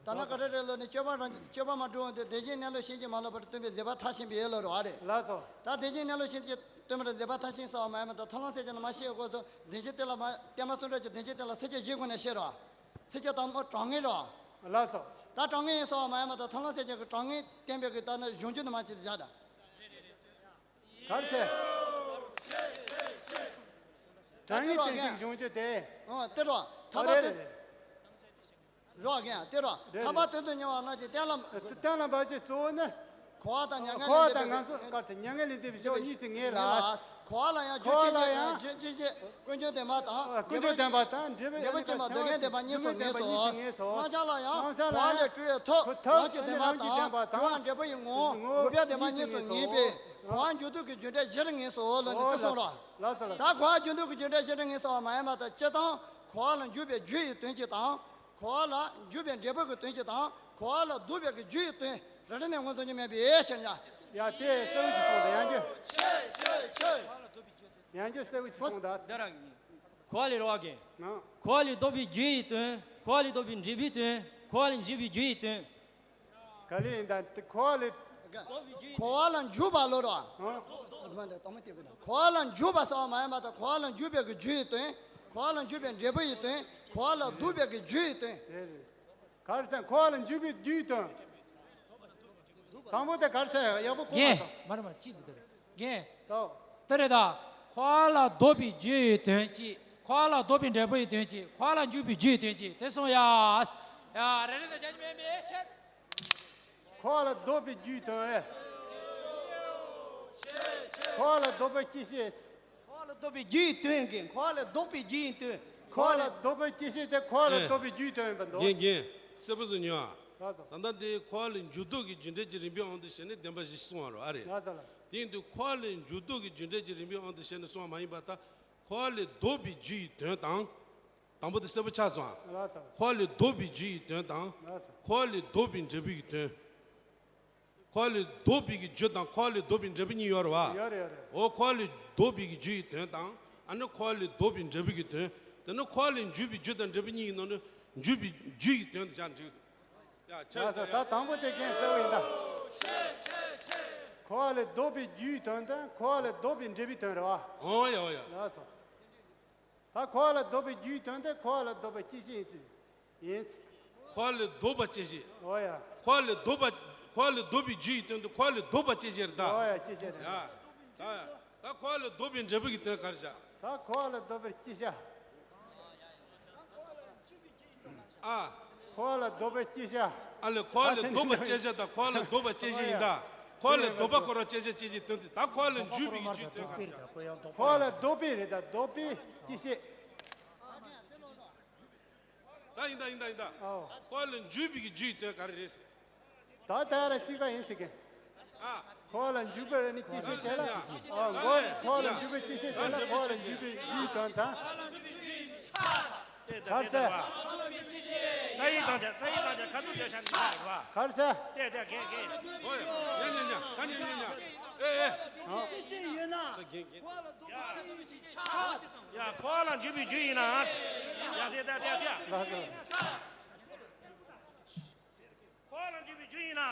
ད་ན་ཀ་ར་རེ་ལོ་ནི་སྤྱོད་པ་རང་སྤྱོད་པ་མ་འགྲོ་འོང་དེ་བདེན་བཞིའི་གནས་ལུགས་ཤེས་ཀྱི་མ་ལོག་པར་སྟོན་པའི་མཛད་པ་མཐར་ཕྱིན་པའི་ཡུལ་ལ་རོ་ཨ་རེད། ལགས་སོ། ད་བདེན་བཞིའི་གནས་ལུགས་ཤེས་ཀྱི་སྟོན་པར་མཛད་པ་མཐར་ཕྱིན་སོགས་མ་ཡིན་པ་དང་ཐར་ལམ་སེལ་བྱེད་ནི་མ་ཤེས་སྐོར་སོགས་བདེན་བཞི་དེ་ལ་མ་བསྟན་པ་གསུང་གྲོགས་ཀྱི་བདེན་བཞི་དེ་ལ་ཚིགས་བཅད་བཞིའི་སྒོ་ནས་བཤད་རོ། ཚིགས་བཅད་དང་པོ་གྲངས་ངེས་རོ། ལགས་སོ། ད་གྲངས་ངེས་ཡིན་སོགས་མ་ཡིན་པ་དང་ཐར་ལམ་སེལ་བྱེད་ཀྱི་གྲངས་ངེས་བསྟན་པའི་གི་ད་ནི་གཞུང་རྒྱུན་དུ་མ་བྱེད་དུ་བཞག་ད། གར་སེ། གྲངས་ངེས་བསྟན་བྱེད་གཞུང་རྒྱུན་དེ། ཨོ་དེ་རོ། ཐ་མ་དེ། རོགས་རྒན་དེ་རོ། རེད། ཐ་མ་དོན་དུ་གཉེར་བ་རྣམས་ཀྱི་གཏན་ལ། གཏན་ལ་འབབ་ཅིང་གཙོ་བོ་ནི། འཁོར་བ་དང་མྱ་ངན། འཁོར་བ་དང་ངན་སོང་སྐབས་སུ་མྱ་ངན་ལས་འདས་པའི་ཕྱོགས་གཉིས་སུ་ངེས་ལ། འཁོར་བ་ལ་ཡང་རྒྱུ་ཅི་ཞིག་རྒྱུ་ཅི་ཞིག་ཀུན་འབྱུང་བདེན་པ་དང་། ཀུན་འབྱུང་བདེན་པ་དང་འབྲས་བུ་ཅན་མ་དགེ་བའི་བདེན་པ་གཉིས་སུ་ངེས་སོ། རྣམ་གཞག་ལ་ཡང་འཁོར་བ་ལས་གྲོལ་བའི་ཐབས་རང་གི་བདེན་པ་དང་འབྲས་བུ་ཡི་ངོ་བོ་འགོག་པའི་བདེན་པ་གཉིས་སུ་ངེས་པས་འཁོར་བ་འཇུག་ལྡོག་གི་རྒྱུ་འབྲས་བཞིར་ངེས་སོ་ལ་ནི་དེ་གསུངས་རོ། ད་འཁོར་བ་འཇུག་ལྡོག་གི་རྒྱུ་འབྲས་བཞིར་ངེས་སོ་མ་ཡིན་པ་དང་སྤྱིར་བཏང་འཁོར་བ་ལ་འཇུག་པའི་རྒྱུ་ཡི་དོན་གཅིག་དང་། འཁོར་བ་ལ་འཇུག་པའི་འབྲས་བུ་གི་དོན་གཅིག་དང་། འཁོར་བ་ལ་ལྡོག་པའི་གི་རྒྱུ་ཡི་དོན་རེ་རེ་ནས་མངོན་སུམ་གྱི་མེད་པའི་ཕྱིར་ཡ། ཡ་དེ་གསལ་བོ་ཅིག་གསུངས་ད་ཡང་རྒྱུ། ཡང་རྒྱུ་གསལ་བོ་ཅིག་གསུངས་ད། འདི་ར་གི་ཡིན། འཁོར་བ་ལས་རོ་བ་གི། ན། འཁོར་བ་ལས་ལྡོག་པའི་རྒྱུ་ཡི་དོན། འཁོར་བ་ལས་ལྡོག་པའི་འབྲས་བུའི་དོན། འཁོར་བ་ལས་འཇུག་པའི་རྒྱུ་ཡི་དོན། ག་ལེ་ཡིན་ད་འཁོར་བ་ལས། འཁོར་བ་ལ་འཇུག་པ་ལོ་རོ། ཨ། འཁོར་བ་ལ་འཇུག་པ་སོགས་མ་ཡིན་པ་དང་འཁོར་བ་ལ་འཇུག་པའི་གི་རྒྱུ་ཡི་དོན། འཁོར་བ་ལ་འཇུག་པའི་འབྲས་བུ་ཡི་དོན། འཁོར་བ་ལ་ལྡོག་པའི་གི་རྒྱུ་ཡི་དོན། རེད་རེད། གར་སེ་འཁོར་བ་ལ་འཇུག་པའི་རྒྱུ་ཡི་དོན། དང་པོ་དེ་གར་སེ་ཡག་པོ་གོ་མ་རྒན། སོང་། མ་རེད་མ་རེད་གཅིག་འདུག་དེ་རེད། རྒན། ལྟོ། དེ་རེད་ད། འཁོར་བ་ལ་ལྡོག་པའི་རྒྱུ་ཡི་དོན་གཅིག་འཁོར་བ་ལ་ལྡོག་པའི་འབྲས་བུ་ཡི་དོན་གཅིག་འཁོར་བ་ལ་འཇུག་པའི་རྒྱུ་ཡི་དོན་གཅིག་དེ་གསུངས་ཡ། ཡ་རེ་རེ་ནས་བྱ་རྒྱུ་མེད་མེད་ཤེས། འཁོར་བ་ལ་ལྡོག་པའི་རྒྱུ་ཡི་དོན། འཁོར་བ་ལ་ལྡོག་པའི་སྐྱེད་བྱེད། འཁོར་བ་ལ་ལྡོག་པའི་རྒྱུ་ཡི་དོན་གྱི་འཁོར་བ་ལ་ལྡོག་པའི་རྒྱུ་ཡི་དོན། འཁོར་བ་ལ་ལྡོག་པའི་སྐྱེད་བྱེད་དེ་འཁོར་བ་ལ་ལྡོག་པའི་རྒྱུ་ཡི་དོན་ཡིན་པ་འདུག་རྒན་རྒན། གསལ་པོ་བཟོ་ཉོ་ཨ། ལགས་སོ། ད་ལྟ་འདི་འཁོར་བ་ལ་འགྱུར་ལྡོག་གི་རྒྱུ་འབྲས་ཀྱི་རིམ་པའི་དབང་དུ་བྱས་ནས་བདེན་པ་བཞི་གསུངས་པ་རེད་ཨ་རེད། ལགས་སོ་ལགས། དེ་ཡིན་དུས་འཁོར་བ་ལ་འགྱུར་ལྡོག་གི་རྒྱུ་འབྲས་ཀྱི་རིམ་པའི་དབང་དུ་བྱས་ནས་གསུངས་པ་མ་ཡིན་པར་ད། འཁོར་བ་ལས་ལྡོག་པའི་རྒྱུ་ཡི་དོན་དང་། དང་པོ་དེ་གསལ་པོ་ཆགས་སོང་ཨ། ལགས་སོ། འཁོར་བ་ལས་ལྡོག་པའི་རྒྱུ་ཡི་དོན་དང་། ལགས་སོ། འཁོར་བ་ལས་ལྡོག་པའི་འབྲས་བུ་ཡི་དོན། འཁོར་བ་ལས་ལྡོག་པའི་གི་རྒྱུ་དང་འཁོར་བ་ལས་ལྡོག་པའི་འབྲས་བུ་གཉིས་ཡོད་རེད་བ། ཡོད་རེད་ཡོད་རེད། འོ་འཁོར་བ་ལས་ལྡོག་པའི་གི་རྒྱུ་ཡི་དོན་དང་། ཨ་ནི་འཁོར་བ་ལས་ལྡོག་པའི་འབྲས་བུ་གི་དོན། དེ་ནི་འཁོར་བ་ལས་འཇུག་པའི་རྒྱུ་དང་འབྲས་བུ་གཉིས་ཀྱི་ནང་ནས་འཇུག་པའི་རྒྱུ་ཡི་དོན་དུ་བྱ་འགྲིག་འདུག་ཡ་ཆ་ལགས་སོ། ད་དང་པོ་དེ་རྒན་གསལ་བོ་ཡིན་ད། འཁོར་བ་ལས་ལྡོག་པའི་རྒྱུ་ཡི་དོན་དང་འཁོར་བ་ལས་ལྡོག་པའི་འབྲས་བུའི་དོན་རེད་བ། འོ་ཡ་འོ་ཡ། ལགས་སོ། ད་འཁོར་བ་ལ་ལྡོག་པའི་རྒྱུའི་དོན་དེ་འཁོར་བ་ལ་ལྡོག་པའི་སྐྱེད་བྱེད་ཡིན་ཚུལ་ཡིན། འཁོར་བ་ལ་ལྡོག་པ་སྐྱེད་བྱེད། འོ་ཡ། འཁོར་བ་ལ་ལྡོག་པ། འཁོར་བ་ལ་ལྡོག་པའི་རྒྱུ་ཡི་དོན་དུ་འཁོར་བ་ལ་ལྡོག་པ་སྐྱེད་བྱེད་རེད་ད། འོ་ཡ་སྐྱེད་བྱེད་རེད། ཡ། ད་ཡ། ད་འཁོར་བ་ལ་ལྡོག་པའི་འབྲས་བུ་གི་དོན་ག་རེ་བྱ། ད་འཁོར་བ་ལ་ལྡོག་པའི་སྐྱེད་བྱེད། ཨ། འཁོར་བ་ལ་ལྡོག་པའི་སྐྱེད་བྱེད། ཨ་ལས་འཁོར་བ་ལ་ལྡོག་པ་སྐྱེད་བྱེད་དང་འཁོར་བ་ལ་ལྡོག་པ་སྐྱེད་བྱེད་ཡིན་ད། འཁོར་བ་ལ་ལྡོག་པ་འཁོར་བ་སྐྱེད་བྱེད་སྐྱེད་བྱེད་དོན་དེ་ད་འཁོར་བ་ལ་འཇུག་པའི་རྒྱུའི་དོན་ག་རེ་བྱ། འཁོར་བ་ལ་ལྡོག་པའི་རེད་ད་ལྡོག་པའི་སྐྱེད་བྱེད། ད་ཡིན་ད་ཡིན་ད་ཡིན་ད། ཨོ། འཁོར་བ་ལ་འཇུག་པའི་གི་རྒྱུ་ཡི་དོན་ག་རེ་རེད། ད་ལྟ་ར་གཅིག་པ་ཡིན་ཟེར་གི། ཨ། འཁོར་བ་ལ་འཇུག་པའི་ར་ནི་སྐྱེད་བྱེད་དེ་ལ། ཨོ་འཁོར་འཁོར་བ་ལ་འཇུག་པའི་སྐྱེད་བྱེད་དེ་ལ་འཁོར་བ་ལ་འཇུག་པའི་རྒྱུའི་དོན་དང་། གར་ཟེ། ས་ཡིག་དང་ཆ་ས་ཡིག་དང་ཆ་ཁ་ཐུག་བརྗོད་བྱ་འདི་ལ་རེད་བ། གར་ཟེ། ཏེ་ཏེ་གེ་གེ། ཨོ་ཡ། ཉ་ཉ་ཉ་ད་ཉ་ཉ་ཉ། ཨེ་ཨེ། ཨོ། ད་གེ་གེ། ཡ། ཡ་འཁོར་བ་ལ་འཇུག་པའི་རྒྱུ་ཡིན་ན། ཡ་ཏེ་ཏེ་ཏེ་ཏེ། ལགས་སོ། འཁོར་བ་ལ་འཇུག་པའི་རྒྱུ་ཡིན་ན།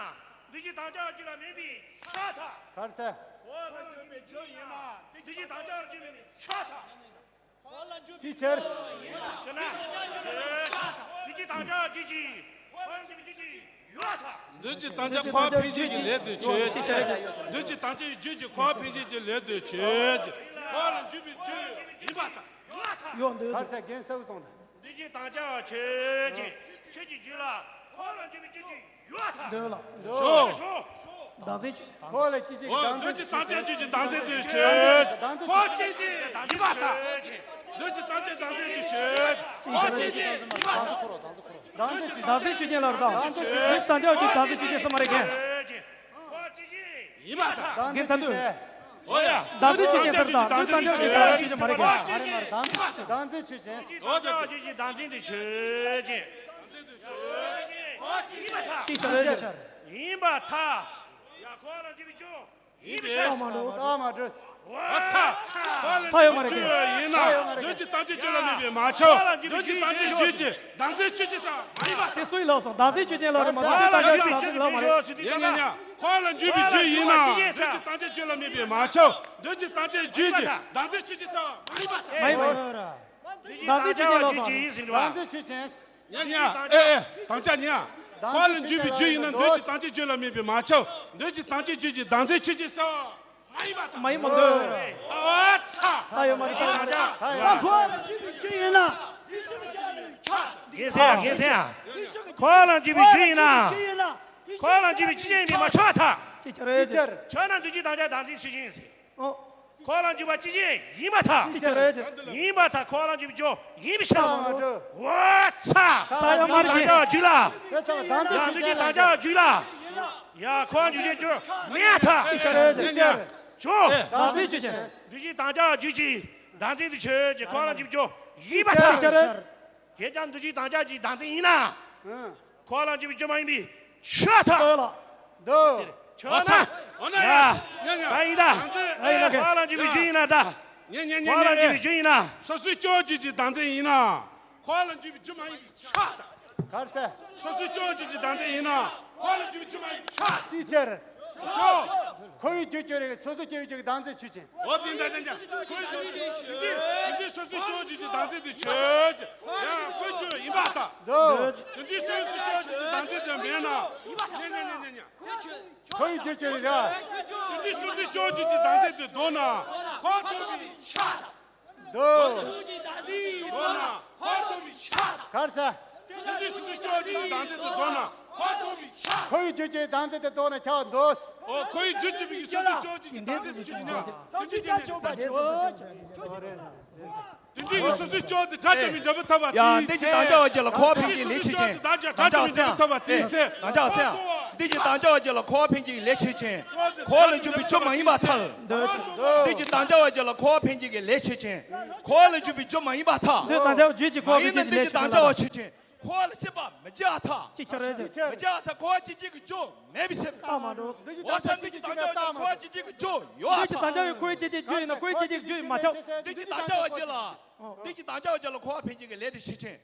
འདུ་བྱེད་དང་བཅས་པ་རྒྱུད་ལ་མེད་པའི་ཕྱིར་ཐལ། གར་ཟེ། འཁོར་བ་ལ་འཇུག་པའི་རྒྱུ་ཡིན་ན། འདུ་བྱེད་དང་བཅས་པ་རྒྱུད་ལ་མེད་པའི་ཕྱིར་ཐལ། ཅི་ཕྱིར། ཅི་ན། འདུ་བྱེད་དང་བཅས་པ་རྒྱུད་ཀྱི། འཁོར་བ་ལ་འཇུག་པའི་རྒྱུ་ཀྱི་ཡོད་ཐལ། འདུ་བྱེད་དང་བཅས་འཁོར་བ་འཕེན་བྱེད་ཀྱི་ལས་དེ་ཆོས་ཅན། འདུ་བྱེད་དང་བཅས་རྒྱུད་ཀྱི་འཁོར་བ་འཕེན་བྱེད་ཀྱི་ལས་དེ་ཆོས་ཅན། འཁོར་བ་ལ་འཇུག་པའི་རྒྱུ་ཡིན་པར་ཐལ། ཡོད་འདོད་ཀྱི། གར་ཟེ་རྒན་གསལ་བོ་སོང་ད། འདུ་བྱེད་དང་བཅས་པ་ཆོས་ཅན། ཆོས་ཀྱི་རྒྱུད་ལ་འཁོར་བ་ལ་འཇུག་པའི་རྒྱུ་ཅན་ཡོད་ཐལ། འདོད་ལ། ཞོ། བདག་འཛིན་ཆོས། འཁོར་བ་ལ་སྐྱེད་བྱེད་ཀྱི་བདག་འཛིན། འདུ་བྱེད་དང་བཅས་རྒྱུད་ཀྱི་བདག་འཛིན་དེ་ཆོས། འཁོར་བ་སྐྱེད་བྱེད་ཡིན་པར་ཐལ། འདུ་བྱེད་དང་བཅས་བདག་འཛིན་དེ་ཆོས། འཁོར་བ་སྐྱེད་བྱེད་ཡིན་པར་ཐལ། བདག་འཛིན་ཆོས་ཅན་ལ་རེད་ད། འདུ་བྱེད་དང་བཅས་རྒྱུད་བདག་འཛིན་ཆོས་ཅན་སུ་མ་རེད་གན། འཁོར་བ་སྐྱེད་བྱེད། ཡིན་པར་ཐལ། བདག་འཛིན་ཆོས་ཅན། འོ་ཡ། བདག་འཛིན་ཆོས་ཅན་ཟེར་དང་དུས་བདག་འཛིན་ཆོས་ཅན་ལ་ཆོས་ཅན་མ་རེད་ག་མ་རེད་མ་རེད། བདག་འཛིན་ཆོས་ཅན། འོ་དེ་ཆོས་ཅན་བདག་འཛིན་དུ་ཆོས་ཅན། ཅིག་ཆར་ཡོད་ཅིག་ཡིན་པར་ཐལ། ཡ་ཁོ་ལ་འཇུག་པའི་རྒྱུ། ཡིན་པའི་ཕྱིར། ས་མ་འགྲོ། ས་མ་འགྲོ། ཨ་ཚ། ས་ཡོད་མ་རེད་ག་ཡིན་ན། འདོད་ཀྱི་དམ་བཅའི་རྒྱུ་ལ་དམིགས་པའི་མ་ཁྱབ། འདོད་ཀྱི་དམ་བཅའི་རྒྱུ་གྱི་བདག་འཛིན་ཆོས་ཅན་ས་མ་ཡིན་པ། དེ་སུ་ཡི་ལག་སོང་བདག་འཛིན་ཆོས་ཅན་ལག་རེད་མ་གཏོགས་དེ་ལྟ་ཡག་གི་བདག་འཛིན་ལག་མ་རེད། ཡིན་ཡིན་ཡིན། ཁོ་ལ་འཇུག་པའི་རྒྱུ་ཡིན་ན། འདོད་ཀྱི་དམ་བཅའི་རྒྱུ་ལ་དམིགས་པའི་མ་ཁྱབ། འདོད་ཀྱི་དམ་བཅའི་རྒྱུ་གྱི་བདག་འཛིན་ཆོས་ཅན་ས་མ་ཡིན་པ། མ་ཡིན་མ་ཡིན། བདག་འཛིན་ཆོས་ཅན་ལག་སོང་། བདག་འཛིན་ཆོས་ཅན། ཉ་ཉ། ཨེ་ཨེ། དམ་བཅའ་ཉ། ཁོ་ལ་འཇུག་པའི་རྒྱུ་ཡིན་ན་འདོད་ཀྱི་དམ་བཅའི་རྒྱུ་ལ་དམིགས་པའི་མ་ཁྱབ། འདོད་ཀྱི་དམ་བཅའི་རྒྱུ་གྱི་བདག་འཛིན་ཆོས་ཅན་ས། མ་ཡིན་མ་འདོད། ཨ་ཚ། ས་ཡོད་མ་རེད་ས་ཡོད་མ་རེད། ཁོ་ལ་འཇུག་པའི་རྒྱུ་ཡིན་ན། རྒན་སེང་ཡ་རྒན་སེང་ཡ། ཁོ་ལ་འཇུག་པའི་རྒྱུ་ཡིན་ན། ཁོ་ལ་འཇུག་པའི་རྒྱུ་ཅན་ཡིན་པས་མ་ཁྱབ་པར་ཐལ། ཅིག་ཆར་ཡོད་ཅིག་ཆར། ཁྱོད་ན་འདོད་ཀྱི་དམ་བཅའ་བདག་འཛིན་ཆོས་ཅན་ཟེར། ཨོ། ཁོ་ལ་འཇུག་པ་ཅི་ཅི་ཡིན་པར་ཐལ། ཅི་ཅི་རེད་ཅི། ཡིན་པར་ཐལ། ཁོ་ལ་འཇུག་པའི་རྒྱུ་ཡིན་པའི་ཕྱིར། ཨོ་ཚ། ས་ཡོད་མ་རེད། དམ་བཅའ་རྒྱུད་ལ། ཡ་འདུས་ཀྱི་དམ་བཅའ་རྒྱུད་ལ། ཡ་ཁོ་ལ་འཇུག་པའི་རྒྱུ་མེད་ཐལ། ཅི་ཅི་རེད་ཅི་ཅི། ཇོ། བདག་འཛིན་ཆོས་ཅན། འདུས་ཀྱི་དམ་བཅའ་རྒྱུད་ཀྱི་བདག་འཛིན་དུ་ཆོས་ཅན། ཁོ་ལ་འཇུག་པའི་རྒྱུ་ཡིན་པར་ཐལ། ཅི་ཅི་རེད། དེ་ཀྱང་འདུས་ཀྱི་དམ་བཅའ་གྱི་བདག་འཛིན་ཡིན་ན། ཁོ་ལ་འཇུག་པའི་རྒྱུ་མ་ཡིན་པའི་ཕྱིར་ཐལ། འདོད། ཆོག་ན། འོ་ན་ཡ། ཡ་ཡ། ད་ཡིན་ད། ཨ་ཡིན་ན་ཁོ་ལ་འཇུག་པའི་རྒྱུ་ཡིན་ན་ད། ཉན་ཉན་ཉན་ཉན། ཁོ་ལ་འཇུག་པའི་རྒྱུ་ཡིན་ན། སོ་སོའི་སྤྱོད་བྱེད་ཀྱི་བདག་འཛིན་ཡིན་ན། ཁོ་ལ་འཇུག་པའི་རྒྱུ་མ་ཡིན་པའི་ཕྱིར་ཐལ། གར་ས། སོ་སོའི་སྤྱོད་བྱེད་ཀྱི་བདག་འཛིན་ཡིན་ན། ཁོ་ལ་འཇུག་པའི་རྒྱུ་མ་ཡིན་པའི་ཕྱིར་ཐལ། ཅིའི་ཕྱིར། ཞོ། ཁོ་བོའི་རྒྱུ་སྤྱོད་རིགས་སོ་སོ་སྐྱེ་བོའི་རྒྱུ་གི་བདག་འཛིན་ཆོས་ཅན། འོ་དེ་འདྲ་འདྲ་འདྲ། ཁོའི་རྒྱུ་ཅན་ཞིག་སྟེ། དེ་འདྲའི་སོ་སོའི་སྤྱོད་བྱེད་ཀྱི་བདག་འཛིན་དེ་ཆོས་ཅན། ཡང་ཁོའི་རྒྱུ་ཡིན་པར་ཐལ། འདོད། དེ་འདྲའི་སོ་སོའི་སྤྱོད་བྱེད་ཀྱི་བདག་འཛིན་དེ་མེད་ན། ཉན་ཉན་ཉན་ཉན་ཉན། ཁོའི་རྒྱུ་ཅན་རེད་ར། དེ་འདྲའི་སོ་སོའི་སྤྱོད་བྱེད་ཀྱི་བདག་འཛིན་དེ་འདོད་ན། ཁོ་འདོད་པའི་ཕྱིར་ཐལ། འདོད། འདོད་ན་ཁོ་འདོད་པའི་ཕྱིར་ཐལ། གར་ས། དེ་འདྲའི་སོ་སོའི་སྤྱོད་བྱེད་ཀྱི་བདག་འཛིན་དེ་འདོད་ན་ཁོ་འདོད་པའི་ཕྱིར་ཐལ། ཁོ་བོའི་རྒྱུ་ཅན་བདག་འཛིན་དེ་འདོད་ན་ཁྱོད་འདོད། ཨོ་ཁོ་བོའི་རྒྱུ་ཅན་པའི་སོ་སོའི་སྤྱོད་བྱེད་ཀྱི་བདག་འཛིན་དེ་ཆོས་ཅན། དེ་འདྲའི་ཉན་ཉན། དེ་འདྲའི་ཉན་ཉན། དེ་འདྲའི་སོ་སོའི་སྤྱོད་དེ་དགྲ་བཅོམ་པའི་འབྲས་བུ་ཐོབ་པ་དེའི་ཚེ། ཡང་འདི་ཀྱི་དམ་བཅའ་བ་ཅན་ལ་གོ་བ་འཕེན་གྱི་ལས་ཆོས་ཅན། དམ་བཅའ་བ་སེམས། དེ་དམ་བཅའ་བ་ཅན་ལ་གོ་བ་འཕེན་གྱི་ལས་ཆོས་ཅན། གོ་བ་ལ་འཇུག་པའི་རྒྱུ་མ་ཡིན་པར་ཐལ། འདི་ཀྱི་དམ་བཅའ་བ་ཅན་ལ་གོ་བ་འཕེན་གྱི་ལས་ཆོས་ཅན། གོ་བ་ལ་འཇུག་པའི་རྒྱུ་མ་ཡིན་པར་ཐལ། འདི་དམ་བཅའ་བ་རྒྱུད་ཀྱི་གོ་བ་མ་ཡིན་ན་འདི་ཀྱི་དམ་བཅའ་བ་ཆོས་ཅན། གོ་བ་ལ་སྐྱེད་པ་མི་སྐྱེ་བར་ཐལ། ཅི་ཆ་རེད། མི་སྐྱེ་བར་ཐལ། གོ་བ་སྐྱེད་བྱེད་ཀྱི་རྒྱུ་མེད་པའི་ཕྱིར། ཨ་མ་འགྲོ། འོ་ཚ་འདི་ཀྱི་དམ་བཅའ་བ་ཅན་གོ་བ་སྐྱེད་བྱེད་ཀྱི་རྒྱུ་ཡོད་པར་ཐལ། འདི་ཀྱི་དམ་བཅའ་བའི་གོ་བ་སྐྱེད་བྱེད་རྒྱུ་ཡིན་ན་གོ་བ་སྐྱེད་བྱེད་ཀྱི་རྒྱུ་ཡིན་མ་ཆགས། འདི་ཀྱི་དམ་བཅའ་བ་ཅན་ལ། འདི་ཀྱི་དམ་བཅའ་བ་ཅན་ལ་གོ་བ་འཕེན་བྱེད་ཀྱི་ལས་དེ་ཆོས་ཅན།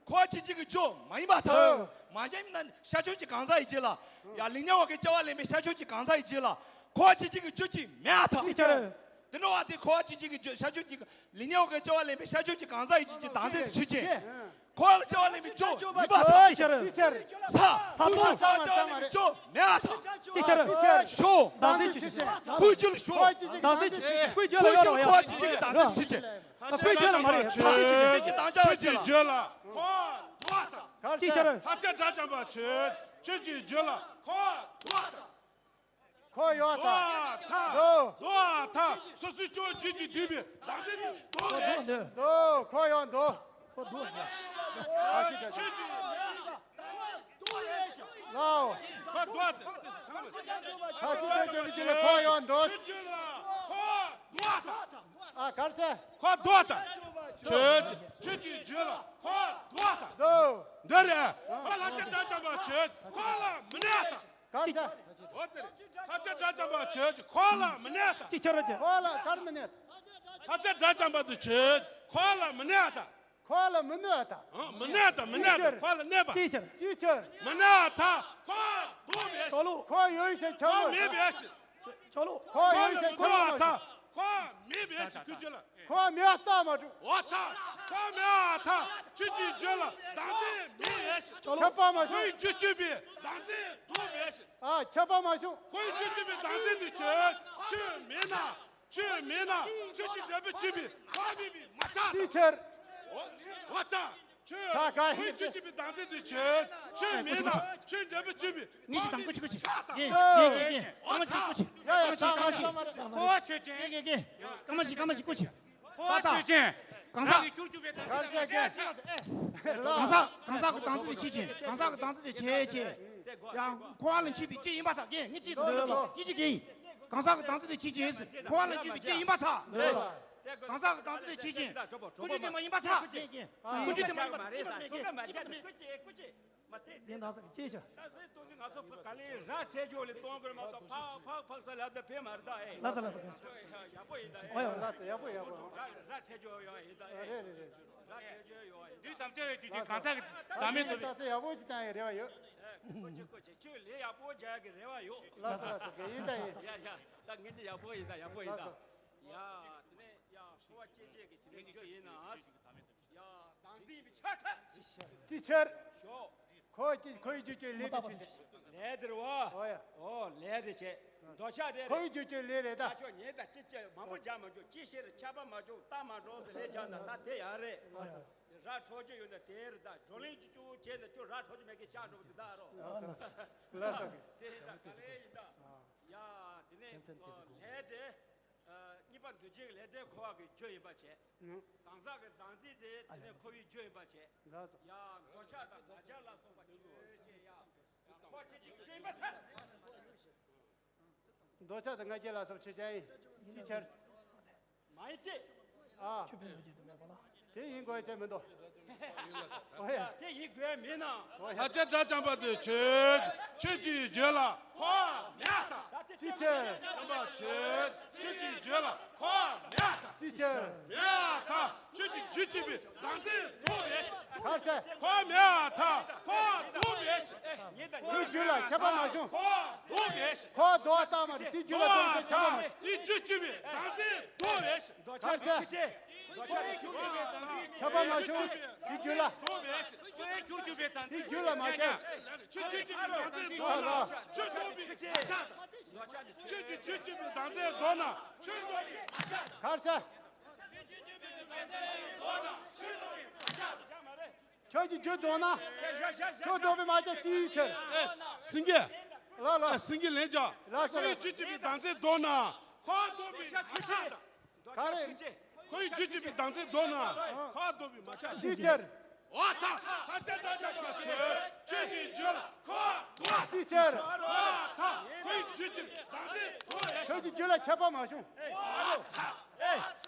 གོ་བ་སྐྱེད་བྱེད་ཀྱི་རྒྱུ་མ་ཡིན་པར་ཐལ། མ་གཞི་ན་ཤར་ཕྱོགས་ཀྱི་གང་ཟག་ཡི་རྒྱུད་ལ། ཡང་ལེགས་ཉམས་འོག་གི་སྐྱེ་བ་ལེན་པའི་ཤར་ཕྱོགས་ཀྱི་གང་ཟག་ཡི་རྒྱུད་ལ། གོ་བ་སྐྱེད་བྱེད་ཀྱི་རྒྱུ་ཅིག་མེད་པར་ཐལ། ཅི་ཆ་རེད། དེ་འདྲ་བ་དེ་གོ་བ་སྐྱེད་བྱེད་ཀྱི་རྒྱུ་ཤར་ཕྱོགས་ཀྱི་ལེགས་ཉམས་འོག་གི་སྐྱེ་བ་ལེན་པའི་ཤར་ཕྱོགས་ཀྱི་གང་ཟག་ཡི་རྒྱུད་ཀྱི་བདག་འཛིན་དེ་ཆོས་ཅན། གོ་བ་ལ་སྐྱེ་བ་ལེན་པའི་རྒྱུ་ཡིན་པར་ཐལ། ཅི་ཆ་རེད། ཅི་ཆ་རེད། ས། ས་བོན། གོ་བ་སྐྱེ་བ་ལེན་པའི་རྒྱུ་མེད་པར་ཐལ། ཅི་ཆ་རེད། ཞོ། བདག་འཛིན་ཆོས་ཅན། ཁོའི་རྒྱུད་ལ་ཞོ། བདག་འཛིན་ཆོས་ཅན། ཁོའི་རྒྱུད་ལ་ཡོད་རེད། ཁོ་བ་སྐྱེད་བྱེད་ཀྱི་བདག་འཛིན་ཆོས་ཅན། ཁོའི་རྒྱུད་ལ་མ་རེད། བདག་འཛིན་ཆོས་ཅན། དེ་ཀྱི་དམ་བཅའ་བ་ཅན་ལ། ཁོ་འདོད་པར་ཐལ། ཅི་ཆ་རེད། ལྷ་ཆ་དགྲ་བཅོམ་པ་ཆོས་ཁྱོད་ཀྱི་རྒྱུད་ལ་ཁོ་འདོད་པར་ཐལ། ཁོ་ཡོད་ཐལ། འདོད་པར་ཐལ། འདོད། འདོད་པར་ཐལ། སོ་སོའི་སྤྱོད་བྱེད་ཀྱི་འདུས་པའི་བདག་འཛིན་དེ་འདོད་པས། འདོད། ཁོ་ཡོད་འདོད། ཁོ་འདོད། ཁྱོད་ཀྱི་ལའོ། ཁོ་འདོད་དེ། ཁ་ཅིག་ཁྱོད་ཀྱི་ལ་ཁོ་ཡོད་འདོད། ཁྱོད་ཀྱི་ལ་ཁོ་འདོད་དེ། ཨ་གར་ས། ཁོ་འདོད་དེ། ཁྱོད་ཁྱོད་ཀྱི་རྒྱུད་ལ་ཁོ་འདོད་དེ། འདོད། འདི་རེད། ཁོ་ལྷ་ཆ་དགྲ་བཅོམ་པ་ཁྱོད་ཁོ་ལ་མི་གནས་དེ། གར་ས། འོ་དེ་རེད། ལྷ་ཆ་དགྲ་བཅོམ་པ་ཁྱོད་ཁོ་ལ་མི་གནས་དེ། ཅི་ཆ་རེད། ཁོ་ལ་གར་མི་གནས། ལྷ་ཆ་དགྲ་བཅོམ་པ་དེ་ཁྱོད་ཁོ་ལ་མི་གནས་དེ། ཁོ་ལ་མི་གནོད་དེ། ཨ། མི་གནོད་དེ་མི་གནོད་དེ། ཅི་ཕྱིར། ཁོ་ལ་གནོད་པ། ཅི་ཕྱིར། ཅི་ཕྱིར། མི་གནོད་དེ། ཁོ་འདོད་པས། ཆོག་ལུགས། ཁོ་ཡོད་ཟེར་ཁྱོད་ཁོ་མེད་པས། ཆོག་ལུགས། ཁོ་ཡོད་ཟེར་ཁྱོད་མི་གནོད་དེ། ཁོ་མེད་པས་ཁྱོད་ལ། ཁོ་མེད་ལྟ་མ་བྱུང་། འོ་ཚ། ཁོ་མེད་དེ། ཁྱོད་ཀྱི་རྒྱུད་ལ་བདག་འཛིན་མེད་པས། ཆོག་ལུགས། ཁྱབ་པ་མ་བྱུང་། ཁོ་ཡི་རྒྱུད་གཅོད་པའི་བདག་འཛིན་འདོད་པས། ཨ། ཁྱབ་པ་མ་བྱུང་། ཁོ་ཡི་རྒྱུད་གཅོད་པའི་བདག་འཛིན་དེ་ཁྱོད་ཁྱོད་མེད་ན། ཁྱོད་མེད་ན་ཁྱོད་ཀྱི་འབྲས་བུ་གཅོད་པའི་བདག་མེད་པས་མ་ཆགས། ཅི་ཕྱིར། འོ་ཚ། ཁྱོད་ཚ་ག་ཁྱོད་ཀྱི་གཅོད་པའི་བདག་འཛིན་དེ་ཁྱོད་ཁྱོད་མེད་ན་ཁྱོད་འབྲས་བུ་གཅོད་པའི་ངེད་ཀྱི་དང་ཀུ་ཅི་ཀུ་ཅི། རྒན་རྒན་རྒན་རྒན། སྐར་མ་གཅིག་ཀུ་ཅི། སྐར་མ་གཅིག་སྐར་མ་གཅིག། ཁོ་བ་ཆོས་ཅན། རྒན་རྒན་རྒན། སྐར་མ་གཅིག་སྐར་མ་གཅིག་ཀུ་ཅི། ཁོ་བ་ཆོས་ཅན། གང་ཟག་གི་རྒྱུ་གཅོད་པའི་བདག་འཛིན་དེ་ཁྱོད་ཅན། གང་ཟག་གང་ཟག་གི་བདག་འཛིན་དེ་ཆོས་ཅན། གང་ཟག་གི་བདག་འཛིན་དེ་ཆོས་ཅན། ཡང་འཁོར་བ་ལ་འཆི་བའི་རྐྱེན་ཡིན་པར་ཐལ། རྐྱེན་ངེས་ཅིག་དང་འདྲ་ཅིག་ཡིན་གཅིག་ཡིན། གང་ཟག་གི་བདག་འཛིན་དེ་ཆོས་ཅན། འཁོར་བ་ལ་འཆི་བའི་རྐྱེན་ཡིན་པར་ཐལ། གང་ཟག་གི་བདག་འཛིན་དེ་ཆོས་ཅན། ཀུན་འབྱུང་དེ་མ་ཡིན་པར་ཐལ། རྐྱེན་རྐྱེན་ཀུན་འབྱུང་དེ་མ་ཡིན་པར་ཐལ། ཅི་མ་མེད་མེད་ཅི་མ་མེད། ཀུན་བྱེད་ཀུན་བྱེད་མ་དེ་དེ་འདང་ས་ཀྱི་ཅེས་བྱ། ད་སེ་སྟོང་ནི་ང་ཚོ་ཕ་ག་ལེ་ར་ཁྲེ་ཇོ་ལེ་གཏོང་དགོས་མ་གཏོགས་ཕག་ཕག་ཕག་ས་ལ་ད་ཕེ་མ་རེད་ད་ཨེ། ལ་ས་ལ་ས་ཀྱི་ཡག་པོ་ཡིན་ད་ཨེ། ཨོ་ཡ། ལ་ས་ཡག་པོ་ཡག་པོ། ར་ར་ཁྲེ་ཇོ་ཡོད་ཨེ་ད་ཨེ། རེད་རེད་རེད། ར་ཁྲེ་ཇོ་ཡོད་ཨེ། དུས་དམ་བཅའ་ཡོད་དུས་དུས་གང་ཟག་གི་བདག་མེད་ཐོབ་པའི། ད་ཚེ་ཡག་པོ་ཞིག་བཏང་ཡོད་རེ་བ་ཡོད། ཨེ་ཀོ་ཆེ་ཀོ་ཆེ་ཁྱོད་ལས་ཡག་པོ་རྒྱག་གི་རེ་བ་ཡོད། ལ་ས་ལ་ས་ཀྱི་ཡིན་ད་ཡིན། ཡ་ཡ་ད་ངས་འདི་ཡག་པོ་ཡིན་ད་ཡག་པོ་ཡིན་ད། ལ་ས། ཡ་དེ་ནས་ཡ་ཁོ་བ་ཅེ་ཅེ་གི་དེ་ནས་ཁྱོད་ཡིན་ན་ཨ། ཡ་བདག་འཛིན་པའི་ཆ་ཐག་ཅི་ཕྱིར། ཞོག་ཁོ་ཅི་ཁོའི་རྒྱུ་ཅི་ལས་དེ་ཆོས་ཅན། ལས་དེ་རེད་བ། ཨོ་ཡ། ཨོ་ལས་དེ་བྱས། འདོད་ཆགས་དེ་རེད། ཁོའི་རྒྱུ་ཅི་ལས་རེད་ད། ད་ཁྱོད་ཉེས་དང་ཅི་བྱས་མང་པོ་རྒྱག་མ་འཇུག་ཅི་ཤེས་རེད་ཆད་པ་མ་བཅུག་ལྟ་མ་འགྲོ་ཟེར་ལས་རྒྱག་ན་ད་དེ་ཡག་རེད། ཨོ་ཡ། ར་འཕྲོད་རྒྱུ་ཡོད་ན་དེ་རེད་ད་བགྲོ་གླེང་ཅི་ཅུ་བྱས་ན་ཁྱོད་ར་འཕྲོད་རྒྱུ་མེད་གི་ཤག་འགྲོ་གི་འདུག་ད་རོ། ལ་ས་གི། དེ་རེད་ད་ག་ལེ་ཡིན་ད། ཡ་དེ་ནས་ལས་དེ། གཉིས་པ་འདུ་བྱེད་ཀྱི་ལས་དེ་འཁོར་བ་གི་རྒྱུ་ཡིན་པ་བྱས། གང་ཟག་གི་བདག་འཛིན་དེ་དེ་ནས་འཁོར་བའི་རྒྱུ་ཡིན་པ་བྱས། ཡང་འདོད་ཆགས་དང་ང་རྒྱལ་ལ་སོགས་པ་ཆོས་ཅན། ཡང་འཁོར་བ་ཆོས་ཅན་རྒྱུ་ཡིན་པར་ཐལ། འདོད་ཆགས་དང་ང་རྒྱལ་ལ་སོགས་ཆོས་ཅན་ཡིན། ཅིའི་ཕྱིར། མ་ཡིན་ཏེ། ཨ། ཆོས་པའི་ལོ་རྒྱུས་དུ་མེད་པ་ལ། དེ་ཡིན་དགོས་ཅེས་མི་འདུག་ཨོ་ཡ། དེ་ཡིན་དགོས་མིན་ན། ཨོ་ཡ། ལྷ་ཆེན་སྒྲ་བྱང་པ་དེ་ཆོས་ཆོས་ཀྱི་རྒྱུད་ལ་འཁོར་བ་མེད་པར་ཐལ། ཅིའི་ཕྱིར། བྱམས་པ་ཆོས་ཆོས་ཀྱི་རྒྱུད་ལ་འཁོར་བ་མེད་པར་ཐལ། ཅིའི་ཕྱིར། མེད་པར་ཐལ། ཆོས་ཀྱི་རྒྱུད་གཅིག་པའི་བདག་འཛིན་ལྡོག་པའི་ཕྱིར། གར་ཟེར། འཁོར་བ་མེད་པར་ཐལ། འཁོར་བ་ལྡོག་པའི་ཕྱིར། ཁོའི་རྒྱུད་ལ་ཁྱབ་པ་མ་བྱུང་། འཁོར་བ་ལྡོག་པའི་ཕྱིར། འཁོར་བ་ལྡོག་པ་ལྟ་མ་རེད་དེའི་རྒྱུད་ལ་ལྡོག་པའི་ཁྱབ་པ་མ་རེད། དེའི་རྒྱུད་གཅིག་པའི་བདག་འཛིན་ལྡོག་པའི་ཕྱིར། གར་ཟེར། ཁྱབ་པ་མ་བྱུང་། དེའི་རྒྱུད་ལ། དེའི་རྒྱུད་ལ་མ་ཁྱབ། ཆོས་ཀྱི་རྒྱུད་ཀྱི་རྒྱུད་ཀྱི་རྒྱུད་ཀྱི་བདག་འཛིན་ལྡོག་ན་ཆོས་ལྡོག་པའི་མ་ཁྱབ། གར་ཟེར། ཁྱོད་ཀྱི་རྒྱུད་ལྡོག་ན། ཁྱོད་ལྡོག་པའི་མ་ཁྱབ་ཅིའི་ཕྱིར། ཨེ། སེང་གེ། ལ་ལ། ཨེ། སེང་གེ་ལན་རྒྱག་ལ་ལ། ཁོའི་རྒྱུད་གཅིག་པའི་བདག་འཛིན་ལྡོག་ན། འཁོར་བ་ལྡོག་པའི་མ་ཁྱབ་དང་། ག་རེ། ཁོའི་རྒྱུད་གཅིག་པའི་བདག་འཛིན་ལྡོག་ན། འཁོར་བ་ལྡོག་པའི་མ་ཁྱབ་ཅིའི་ཕྱིར། འོ་ཚ། ད་ཆ་ད་ཆ་ཆ་ཆོས་ཆོས་ཀྱི་རྒྱུད་ལ་འཁོར་བ་ལྡོག་ཅིའི་ཕྱིར། འོ་ཚ། ཁོའི་རྒྱུད་གཅིག་པའི་བདག་འཛིན་ལྡོག་ཁྱོད་ཀྱི་རྒྱུད་ལ་ཁྱབ་པ་མ་བྱུང་། འོ་ཚ། ཨེ།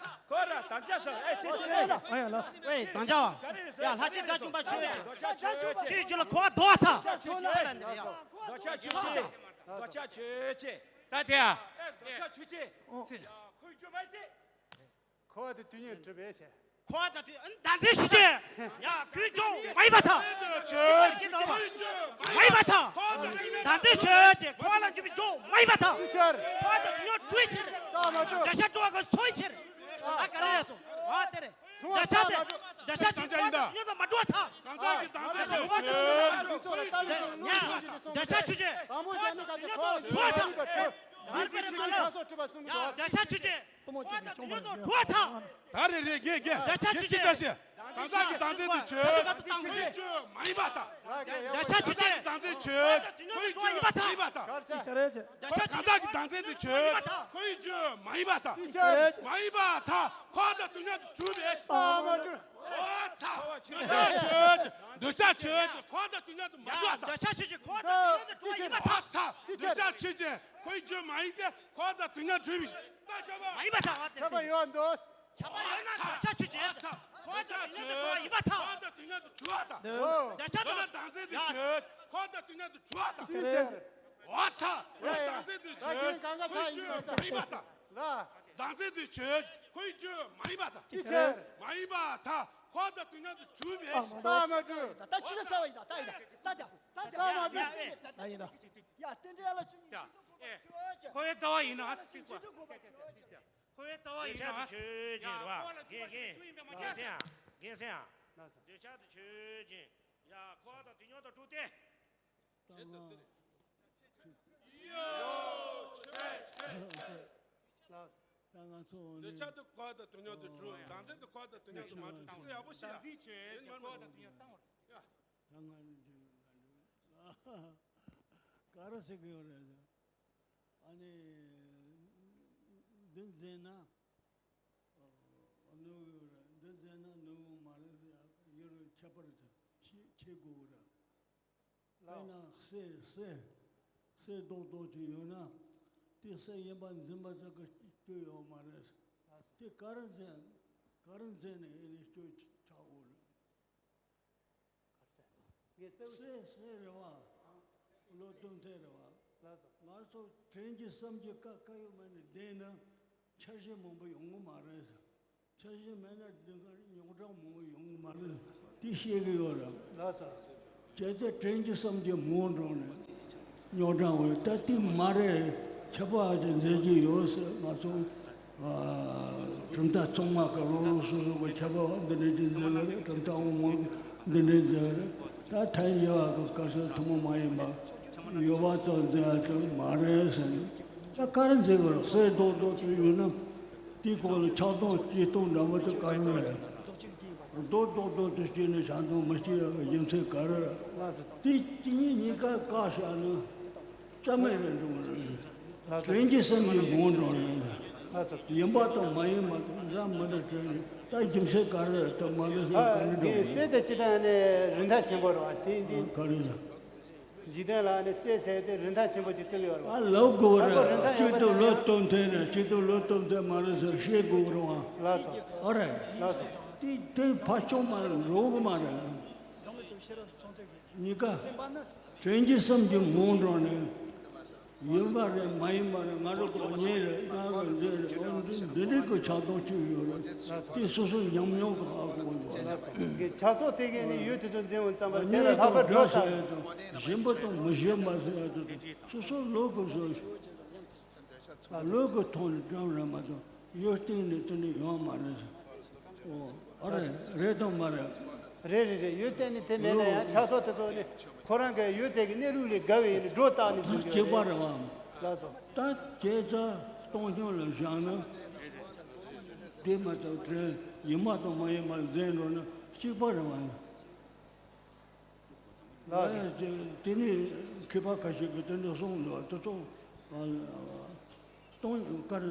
ཁོ་ར་དམ་བཅའ་ཚོ་ཨེ་ཆེ་ཆེ་ཨེ་ལ། ཨེ་ལ། ཨེ་དམ་བཅའ་བ། ཡ་ལྷ་ཆེན་སྒྲ་བྱང་པ་ཆོས་ཅན། ཁྱོད་ཀྱི་རྒྱུད་ལ་འཁོར་བ་ལྡོག་ཐལ། ཁྱོད་ཀྱི་ཁྱོད་ལ་འདི་རེད་ཡ། འདོད་ཆགས་ཆོས་ཅན། འདོད་ཆགས་ཆོས་ཅན། ད་དེ་ཡ། ཨེ་འདོད་ཆགས་ཆོས་ཅན། ཡ་ཁོའི་རྒྱུ་མ་ཡིན་ཏེ། འཁོར་བ་དང་དུས་མཉམ་གྲུབ་པའི་ཕྱིར། འཁོར་བ་དང་དུས་བདག་འཛིན་ཞུ་ཅན། ཡ་ཁོའི་རྒྱུ་མ་ཡིན་པར་ཐལ། ཁྱོད་ཀྱི་རྒྱུད་ལ་མ་ཡིན་པར་ཐལ། བདག་འཛིན་ཆོས་ཅན། འཁོར་བ་ལ་འཇུག་པའི་རྒྱུ་མ་ཡིན་པར་ཐལ། ཅིའི་ཕྱིར། འཁོར་བ་དང་དུས་མཉམ་གྲུབ་པའི་ཕྱིར། ད་མ་གྲུབ། འདོད་ཆགས་སྤྲོ་བ་གི་སོ་ཡི་ཕྱིར། ད་ག་རེ་རེད་སོ། ཨ་དེ་རེད། འདོད་ཆགས་དེ། འདོད་ཆགས་ཆོས་ཅན། འཁོར་བ་དང་དུས་མཉམ་དུ་མ་གྲུབ་པར་ཐལ། གང་ཟག་གི་བདག་འཛིན་ཆོས་ཅན། འཁོར་བའི་རྒྱུད་ལ་མ་གྲུབ་པར་ཐལ། འདོད་ཆགས་ཆོས་ཅན། འཁོར་བ་དང་དུས་མཉམ་དུ་གྲུབ་པར་ཐལ། ཡ་འདོད་ཆགས་ཆོས་ཅན། འཁོར་བ་དང་དུས་མཉམ་དུ་གྲུབ་པར་ཐལ། ད་རེ་རེ་རྒྱས་རྒྱས། འདོད་ཆགས་ཆོས་ཅན། གང་ཟག་གི་བདག་འཛིན་དེ་ཆོས་ཅན། ཁོའི་རྒྱུ་མ་ཡིན་པར་ཐལ། འདོད་ཆགས་ཆོས་ཅན། གང་ཟག་གི་བདག་འཛིན་ཆོས་ཅན། ཁོའི་རྒྱུ་མ་ཡིན་པར་ཐལ། འདོད་ཆགས་ཆོས་ཅན། གང་ཟག་གི་བདག་འཛིན་དེ་ཆོས་ཅན། ཁོའི་རྒྱུ་མ་ཡིན་པར་ཐལ། མ་ཡིན་པར་ཐལ། འཁོར་བ་དང་དུས་མཉམ་དུ་གྲུབ་པའི་ཕྱིར། འོ་ཚ། འདོད་ཆགས་ཆོས་ཅན། འདོད་ཆགས་ཆོས་ཅན། འཁོར་བ་དང་དུས་མཉམ་དུ་མ་གྲུབ་པར་ཐལ། འདོད་ཆགས་ཆོས་ཅན། འཁོར་བ་དང་དུས་མཉམ་དུ་གྲུབ་པ་ཡིན་པར་ཐལ། འོ་ཚ། འདོད་ཆགས་ཆོས་ཅན། ཁོའི་རྒྱུ་མ་ཡིན་ཏེ། འཁོར་བ་དང་དུས་མཉམ་གྲུབ་པའི་ཕྱིར། ད་ཁྱབ་པ། མ་ཡིན་པར་ཐལ། ཁྱབ་པ་ཡོད་འདུག་ཁྱབ་པ་ཡོད་ན་འདོད་ཆགས་ཆོས་ཅན། འཁོར་བ་དང་དུས་མཉམ་དུ་གྲུབ་པ་ཡིན་པར་ཐལ། འཁོར་བ་དང་དུས་མཉམ་དུ་གྲུབ་པར་ཐལ། འདོད་ཆགས་དང་། བདག་འཛིན་དེ་ཆོས། འཁོར་བ་དང་དུས་མཉམ་དུ་གྲུབ་པར་ཐལ། ཅིའི་ཕྱིར། འོ་ཚ། ཡ་ཡ། བདག་འཛིན་དེ་ཆོས། ཁོའི་རྒྱུ་མ་ཡིན་པར་ཐལ། ལ། བདག་འཛིན་དེ་ཆོས། ཁོའི་རྒྱུ་མ་ཡིན་པར་ཐལ། ཅིའི་ཕྱིར། མ་ཡིན་པར་ཐལ། འཁོར་བ་དང་དུས་མཉམ་དུ་གྲུབ་པའི་ཕྱིར། ད་མ་གྲུབ། ད་ད་ཅི་ལ་ས་བ་ཡིན་ད་ད་ཡིན་ད་ད་ད་ད་ད་མ་གྲུབ། ད་ཡིན་ད། ཡ་རྟེན་འབྲེལ་ལ་ཅི་ཡ། ཨེ། འཁོར་བའི་རྩ་བ་ཡིན་ན་ཨ་སི་ཏི་ཀ་འཁོར་བའི་རྩ་བ་ཡིན་ན་ཨ་སི་ཏི་ཀ་ཡ། འཁོར་བ་ལ་འཇུག་པ་ཆོས་ཅན། རྒན་རྒན་རྒན་སེང་ཡ། རྒན་སེང་ཡ། འདོད་ཆགས་དེ་ཆོས་ཅན། ཡ་འཁོར་བ་དང་དུས་མཉམ་དུ་གྲུབ་སྟེ། ད་ང་ཚོ་འདོད་ཆགས་དེ་འཁོར་བ་དང་དུས་མཉམ་དུ་གྲུབ། བདག་འཛིན་དེ་འཁོར་བ་དང་དུས་མཉམ་དུ་མ་གྲུབ། དེ་ཚོ་ཡག་པོ་ཤེས་ཡ། ད་ང་ག་རེ་ཟེར་གི་ཡོད་རེད། ཨ་ནི། འདི་འཛིན་ན། ནོར་བུ་རེད། འདི་འཛིན་ན་ནོར་བུ་མ་རེད། ཡོད་རེད། ཁྱད་པར་ཆེ་ཆེ་དགོས་རེད། དཔེར་ན་གསེར་གསེར་གསེར་རྡོག་རྡོག་ཅིག་ཡོད་ན་དེ་གསེར་ཡིན་པ་འཛིན་པ་ཙམ་གྱིས་སྐྱོན་ཡོད་མ་རེད། དེ་ག་རེ་འཛིན་ག་རེ་འཛིན་ནས་ཡིན་ནས་སྐྱོན་ཆགས་འོང་རེད། ངས་གསལ་པོ་ཞིག་གསེར་གསེར་རེད་བ། བློ་སྟོབས་མཐའ་རེད་བ། ལགས་སོ། ང་ཚོ་དྲིན་གྱི་བསམ་གྱི་ཀ་ཀ་ཡོད་མ་ནི་བདེན་ན་འཆར་གཞི་མང་པོ་ཡོང་གི་མ་རེད། འཆར་གཞི་མེད་ན་འདི་གར་རྙོག་དྲ་མང་པོ་ཡོང་གི་མ་རེད། དེ་ཤེས་ཀྱི་ཡོད་རེད། ལགས་སོ། གལ་ཏེ་དྲིན་གྱི་བསམ་གྱི་མང་འགྲོ་ནས་རྙོག་དྲ་འོང་ད་དེ་མ་རེད། ཁྱད་པར་ཅིག་མཛད་ཀྱི་ཡོད་ཟེར། ང་ཚོ་གྲུབ་མཐའ་ཚང་མ་གི་རང་རང་སོ་སོ་གི་ཁྱད་པར་འདི་འདྲ་ཅིག་མཛད་ཀྱི་རེད། གྲུབ་མཐའ་དབུ་མ་འདི་འདྲ་མཛད་ཀྱི་རེད། ད་ཐལ་འགྱུར་བ་གི་སྐབས་སུ་ཐུན་མོང་མ་ཡིན་པ་ཡོད་པ་ཙམ་མཛད་ཡ་ཙམ་མ་རེད་ཟེར་ནས། ད་ག་རེ་མཛད་དགོས་རེད། གསེར་རྡོག་རྡོག་ཅིག་ཡོད་ན་དེའི་གོང་ལ་ཆག་སྡང་སྐྱེ་སྟངས་འདྲ་མོ་དེ་ག་རེ་རེད། རྡོག་རྡོག་རྡོག་ཏུ་སྐྱེས་ནས་ཆག་སྡང་མི་སྐྱེ་ཡག་གི་རྒྱུ་མཚན་ག་རེ་རེད། དེ་གཉིས་གཉིས་ཀ་བཀག་བཞག་ན་རྩ་མེད་རེད་འགྲོ་གི་རེད། དྲིན་གྱི་བསམ་གྱི་མང་འགྲོ་རེད། ཡིན་པ་དང་མ་ཡིན་པ་དང་འདྲ་མི་འདྲ་དེ་རེད། ད་རྒྱུ་མཚན་ག་རེ་རེད། ད་མ་རེད་ཟེར་ག་རེ་འགྲོ་གི་རེད། གསེར་དེ་སྤྱིར་བཏང་ནས་རིན་ཐང་ཆེན་པོ་རེད་བ། དེ་འདི་ག་རེ་རེད། འཇིག་རྟེན་ལ་ནི་གསེར་ཟེར་དེ་རིན་ཐང་ཆེན་པོ་ཅིག་བརྩི་གི་ཡོད་རེད་བ། ཨ་ལབ་དགོས་རེད། ཨ་ཁོ་རིན་ཐང་ཡོད་པ་གཅིག་ཏུ་བློ་སྟོབས་མཐའ་རེད། གཅིག་ཏུ་བློ་སྟོབས་མཐའ་མ་རེད་ཟེར་བཤད་དགོས་རེད་བ། ལགས་སོ། ཨ་རེད། ལགས་སོ། དེ་དེ་ཕར་ཕྱོགས་མ་རེད། རོགས་མ་རེད། གཉིས་ཀ་དྲིན་གྱི་བསམ་གྱི་མང་འགྲོ་ནས་ཡིན་པ་རེད། མ་ཡིན་པ་རེད། ང་རང་གོ་ཉེ་རེད། ང་གི་འདི་རེད། འོ་འདི་འདི་རིགས་ཀྱི་ཆགས་སྡང་སྐྱེ་ཡོད་རེད། དེ་སོ་སོ་ཉམས་མྱོང་གི་ཨ་ཁུ་འོང་འདུག་ཨ། ཆགས་སོགས་དེ་གས་ནི་ཡུལ་དེ་ཚོ་འཛིན་འོང་ཙམ་པ་དེ་ལ་ལྷག་པར་འགྲོ་ས་ཡོད་དང་། ཞེན་པ་དང་མི་ཞེན་པ་ཟེར་ཡ་དེ་སོ་སོ་ལུས་ཀྱི་བཟོ་ལུས་ཀྱི་ཐོག་ནས་བཀྲམ་རེད་མ་གཏོགས་ཡུལ་སྟེང་ནས་དེ་ནི་ཡོང་མ་རེད། ཨོ་ཨ་རེད། རེད་དང་མ་རེད། རེད་རེད་རེད། ཡུལ་གཏན་ནས་དེ་མེད་ན་ཡང་ཆགས་སོགས་དེ་ཚོ་ནི་ཁོ་རང་གི་ཡུལ་དེ་གི་གནས་ལུགས་ལས་འགལ་བའི་ཡིན་ནི་སྒྲོ་བཏགས་ནས་ད་འཛིན་གཅིག་པ་རེད་བ། ལགས་སོ། ད་དེ་ཚོ་སྟོང་རྐྱང་ལ་བཞག་ན། དེ་མ་གཏོགས་དྲན་ཡིན་མ་གཏོགས་མ་ཡིན་པ་འཛིན་འགྲོ་ན་གཅིག་པ་རེད་བ། ལགས་སོ། དེ་ནི་མཁས་པ་ཁ་ཤས་ཀྱིས་དེ་འདྲ་གསུངས་འདུག་དེ་ཚོ། སྟོང་དཀར་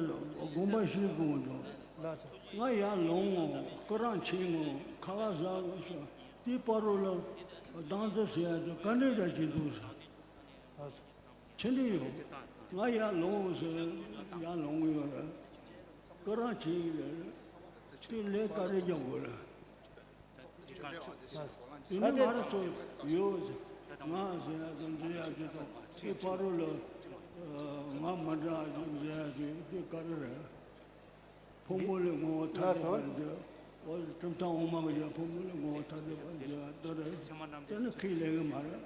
དགོངས་པ་བཞེས་དགོས་འདུག་ལགས་སོ། ང་ཡར་ལོངས་ངོ་སྐུ་རང་ཕྱིན་ངོ་ཁ་ལག་ཟ་དགོས་སོ། དེའི་བར་རོ་ལ་སྡང་དེ་ཟེར་ཡ་དེ་ག་འདྲ་འདྲ་ཞིག་འདུག་ཟེར། ལགས་སོ། ཆི་འདྲ་ཡོད། ང་ཡར་ལོངས་ཟེར་ཡར་ལོངས་ཡོད་རེད། སྐུ་རང་ཕྱིན་རེད། དེ་ལས་ག་རེ་རྒྱག་དགོས་རེད། དེ་ནི་ང་རང་ཚོ་ཡོད་ཟེར། ང་ཟེར་ཡ་དང་འཛིན་ཡ་ཞིག་དང་དེའི་བར་རོ་ལ་ང་མ་འདྲ་ཞིག་འཛིན་ཡ་ཞིག་དེ་ག་རེ་རེད། ཕུང་པོ་ལས་ངོ་བོ་ཐ་དད་པར་འདོད། འོ་གྲུབ་མཐའ་དབུ་མ་གི་ཡང་ཕུང་པོ་ལས་ངོ་བོ་ཐ་དད་པར་འདོད་ལྟ་རེད། དེ་ནི་ཁས་ལེན་གི་མ་རེད།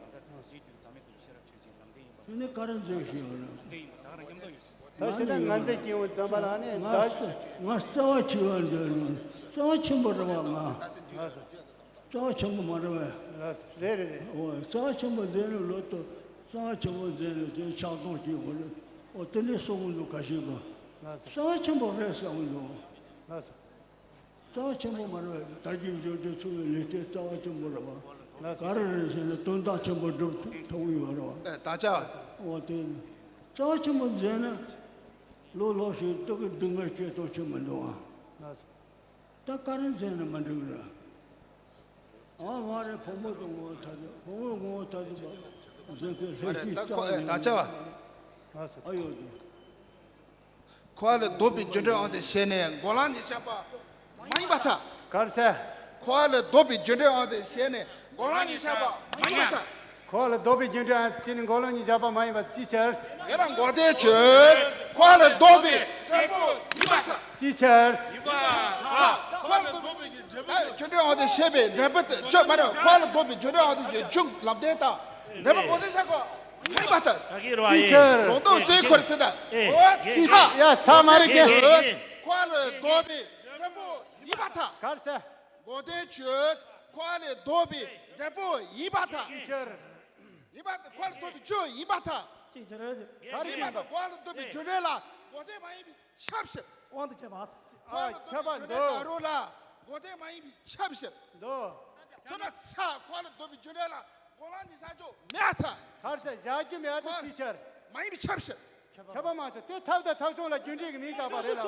དེ་ནི་ག་རེ་མཛད་ཤེས་ཡོད་ན། ད་ཕྱི་ནས་ང་མཛད་ཀྱི་ཡོད་ཙམ་པ་ལ་ནི་ང་ད་ང་རྩ་བ་ཆེ་བ་འདོད་ནི་རྩ་བ་ཆེན་པོ་རེད་བ་ང་། ལགས་སོ། རྩ་བ་ཆེན་པོ་མ་རེད་བས། ལགས་སོ། རེད་རེད་རེད། འོ་རྩ་བ་ཆེན་པོ་མཛད་ནས་ལོ་ཏོ་རྩ་བ་ཆེན་པོ་མཛད་ནས་ཅན་ཆགས་སྡང་སྐྱེ་དགོས་རེད། འོ་དེ་འདྲའི་གསུང་གི་འདུག་ཁ་ཤས་ཀྱིས། ལགས་སོ། རྩ་བ་ཆེན་པོ་རེད་བསམ་གི་འདུག་ལགས་སོ། རྩ་བ་ཆེན་པོ་མ་རེད་བས། དལ་གྱིས་འབྱོར་གྱི་འཚོ་བའི་ལུས་རྟེན་རྩ་བ་ཆེན་པོ་རེད་བ། ལགས་སོ། ག་རེ་རེད་ཟེར་ན་དོན་དག་ཆེན་པོ་སྒྲུབ་ཐུབ་ཀྱི་ཡོད་རེད་བ། ཨེ་ད་ཆ། འོ་དེ་རྩ་བ་ཆེན་པོ་མཛད་ན་ལོ་ལོ་ཞིག་སྡུག་གི་སྡུག་བསྔལ་སྐྱེ་སྟངས་ཆེན་པོ་འདུག་ཨ། ལགས་སོ། ད་ག་རེ་མཛད་ན་མ་འགྲིག་ར། ཨ་མ་རེ་ཕོ་མོ་དང་ངོ་ཐ་དད་ཕོ་མོ་ངོ་ཐ་དད་པ་མཛད་པའི་ལྷན་སྐྱེས་རྩ་བ་ཉིད་མ་རེད། ཨ་ཡོད་དོ། འཁོར་བ་ལས་ལྡོག་པའི་རྒྱུ་འབྲས་དབང་དུ་བྱས་ནས་འགོག་ལམ་གཉིས་ཆགས་པ་མ་ཡིན་པར་ཐལ། ག་རེ་ཟེར། འཁོར་བ་ལས་ལྡོག་པའི་རྒྱུ་འབྲས་དབང་དུ་བྱས་ནས་འགོག་ལམ་གཉིས་ཆགས་པ་མ་ཡིན་པར་ཐལ། འཁོར་བ་ལས་ལྡོག་པའི་རྒྱུ་འབྲས་དབང་དུ་བྱས་ནས་འགོག་ལམ་གཉིས་ཆགས་པ་མ་ཡིན་པར་ཅིའི་ཕྱིར། དེ་ལ་འགོག་བདེན་ཆོས་འཁོར་བ་ལས་ལྡོག་པའི་འབྲས་བུ་ཡིན་པར་ཐལ། ཅིའི་ཕྱིར། ཡིན་པར་ཐལ། འཁོར་བ་ལས་ལྡོག་པའི་རྒྱུ་འབྲས་དབང་དུ་བྱས་པའི་འབྲས་བུ་དེ་ཆོས་མ་རེད། འཁོར་བ་ལས་ལྡོག་པའི་རྒྱུ་འབྲས་དབང་དུ་བྱས་འབྱུང་ལམ་བདེན་དང་འབྲས་བུ་འགོག་བདེན་ཆགས་པ་མ་ཡིན་པར་ཐལ། ད་གི་རོ་ཨ་ཅིའི་ཕྱིར། ལུང་རྟོགས་རྩོད་ཁོ་རེ་དེ་དང་། ཨོ་ཚ། ཡ་ཚ་མ་རེད་ཀྱི། འཁོར་བ་ལས་ལྡོག་པའི་འབྲས་བུ་ཡིན་པར་ཐལ། ག་རེ་ཟེར། འགོག་བདེན་ཆོས་འཁོར་བ་ལས་ལྡོག་པའི་འབྲས་བུ་ཡིན་པར་ཐལ། ཅིའི་ཕྱིར། ཡིན་པར་ཐལ། འཁོར་བ་ལས་ལྡོག་པའི་ཆོས་ཡིན་པར་ཐལ། ཅིའི་ཕྱིར། ག་རེ་ཡིན་པར་ཐལ། འཁོར་བ་ལས་ལྡོག་པའི་རྒྱུ་འབྲས་ལ་འགོག་བདེན་མ་ཡིན་པས་ཁྱབ་ཕྱིར། དབང་དུ་བྱས་པ། འཁོར་བ་ལས་ལྡོག་པའི་རྒྱུ་འབྲས་ད་རུང་ལ་འགོག་བདེན་མ་ཡིན་པས་ཁྱབ་ཕྱིར། འདོད། ཁྱོད་ན་ཚ། འཁོར་བ་ལས་ལྡོག་པའི་རྒྱུ་འབྲས་ལ་འགོག་ལམ་གཉིས་ཆགས་ཆོག་མེད་ཐལ། ག་རེ་ཟེར། བཞག་རྒྱུ་མེད་དེ་ཅིའི་ཕྱིར། མ་ཡིན་པས་ཁྱབ་ཕྱིར། ཁྱབ་པ་མ་ཚད་དེ་ཐབས་དང་ཐབས་བྱུང་ལ་རྒྱུ་འབྲས་ཀྱི་མིང་བཏགས་པ་རེད་ལ།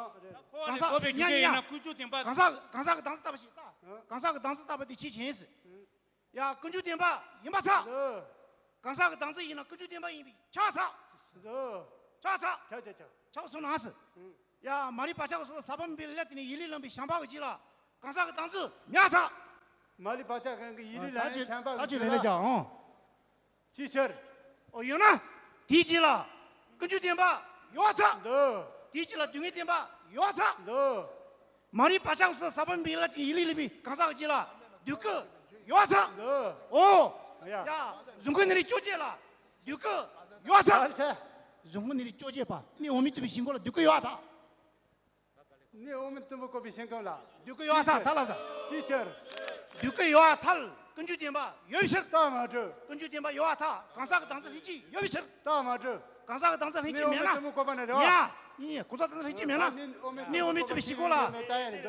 ཨ་རེད། ཁོ་ལ་གོ་བའི་རྒྱུ་རྐྱེན་ཡིན་ན་ཀུན་འབྱུང་བདེན་པ། གང་ཟག་གང་ཟག་གི་སྡང་ས་ལྟ་བུ་ཞིག་ལྟ། གང་ཟག་གི་སྡང་ས་ལྟ་བུ་དེ་ཆོས་ཅན། ཡ་ཀུན་འབྱུང་བདེན་པ་ཡིན་པར་ཐལ། འདུག་གང་ཟག་གི་སྡང་ས་ཡིན་ན་ཀུན་འབྱུང་བདེན་པ་ཡིན་པས་ཁྱབ་པར་ཐལ། འདུག་ཁྱབ་པར་ཐལ། ཁྱབ་ཁྱབ་ཁྱབ། ཁྱབ་སོང་ན་ཟེར། ཡ་མ་རིག་བག་ཆགས་ཀྱི་ཚོགས་དང་ཟག་པ་མེད་པའི་ལས་དེ་ནི་ཡིད་ལས་ལངས་པའི་བྱམས་པ་གི་རྗེས་ལ་གང་ཟག་གི་སྡང་ས་མེད་པར་ཐལ། མ་རིག་བག་ཆགས་གང་གི་ཡིད་ལས་ལངས་པའི་བྱམས་པ་གི་རྗེས་ལ། ད་ཅི་ལས་ལས་ཀྱང་། ཅིའི་ཕྱིར། འོ་ཡོད་ན། དེའི་རྗེས་ལ། ཀུན་འབྱུང་བདེན་པ་ཡོད་པར་ཐལ། འདུག་དེའི་རྗེས་ལ་སྡུག་བསྔལ་བདེན་པ་ཡོད་པར་ཐལ། འདུག་མ་རིག་བག་ཆགས་ཀྱི་ཚོགས་དང་ཟག་པ་མེད་པའི་ལས་དེ་ཡིད་ལས་ལངས་པའི་གང་ཟག་གི་རྗེས་ལ་སྡུག་བསྔལ་ཡོད་པར་ཐལ། འདུག་འོ། ཡ། ཡ། གཟུགས་སྐུ་ནི་ལས་བཅོ་བརྒྱད་ལ་སྡུག་བསྔལ་ཡོད་པར་ཐལ། ཨ་ལས། གཟུགས་སྐུ་ནི་ལས་བཅོ་བརྒྱད་པ་གནས་འོག་མིན་དུ་བའི་ཞིང་ཁམས་ལ་སྡུག་བསྔལ་ཡོད་པར་ཐལ། གནས་འོག་མིན་དུ་བའི་ཞིང་ཁམས་ལ། སྡུག་བསྔལ་ཡོད་པར་ཐལ། ཐལ་ལ་ཐལ། ཅིའི་ཕྱིར། སྡུག་བསྔལ་ཡོད་པར་ཐལ། ཀུན་འབྱུང་བདེན་པ་ཡོད་པའི་ཕྱིར། རྟགས་མ་གྲུབ། ཀུན་འབྱུང་བདེན་པ་ཡོད་པར་ཐལ། གང་ཟག་གི་སྡང་ས་ལྷན་ཅིག་ཡོད་པའི་ཕྱིར། རྟགས་མ་གྲུབ། གང་ཟག་གི་སྡང་ས་ལྷན་ཅིག་མེད་ན། གནས་འོག་མིན་དུ་བའི་ཞིང་ཁམས་ལ་རེད་བ། ཡ། ཡིན་ཡིན། གང་ཟག་སྡང་ས་ལྷན་ཅིག་མེད་ན། གནས་འོག་མིན་དུ་བའི་ཞིང་ཁམས་ལ།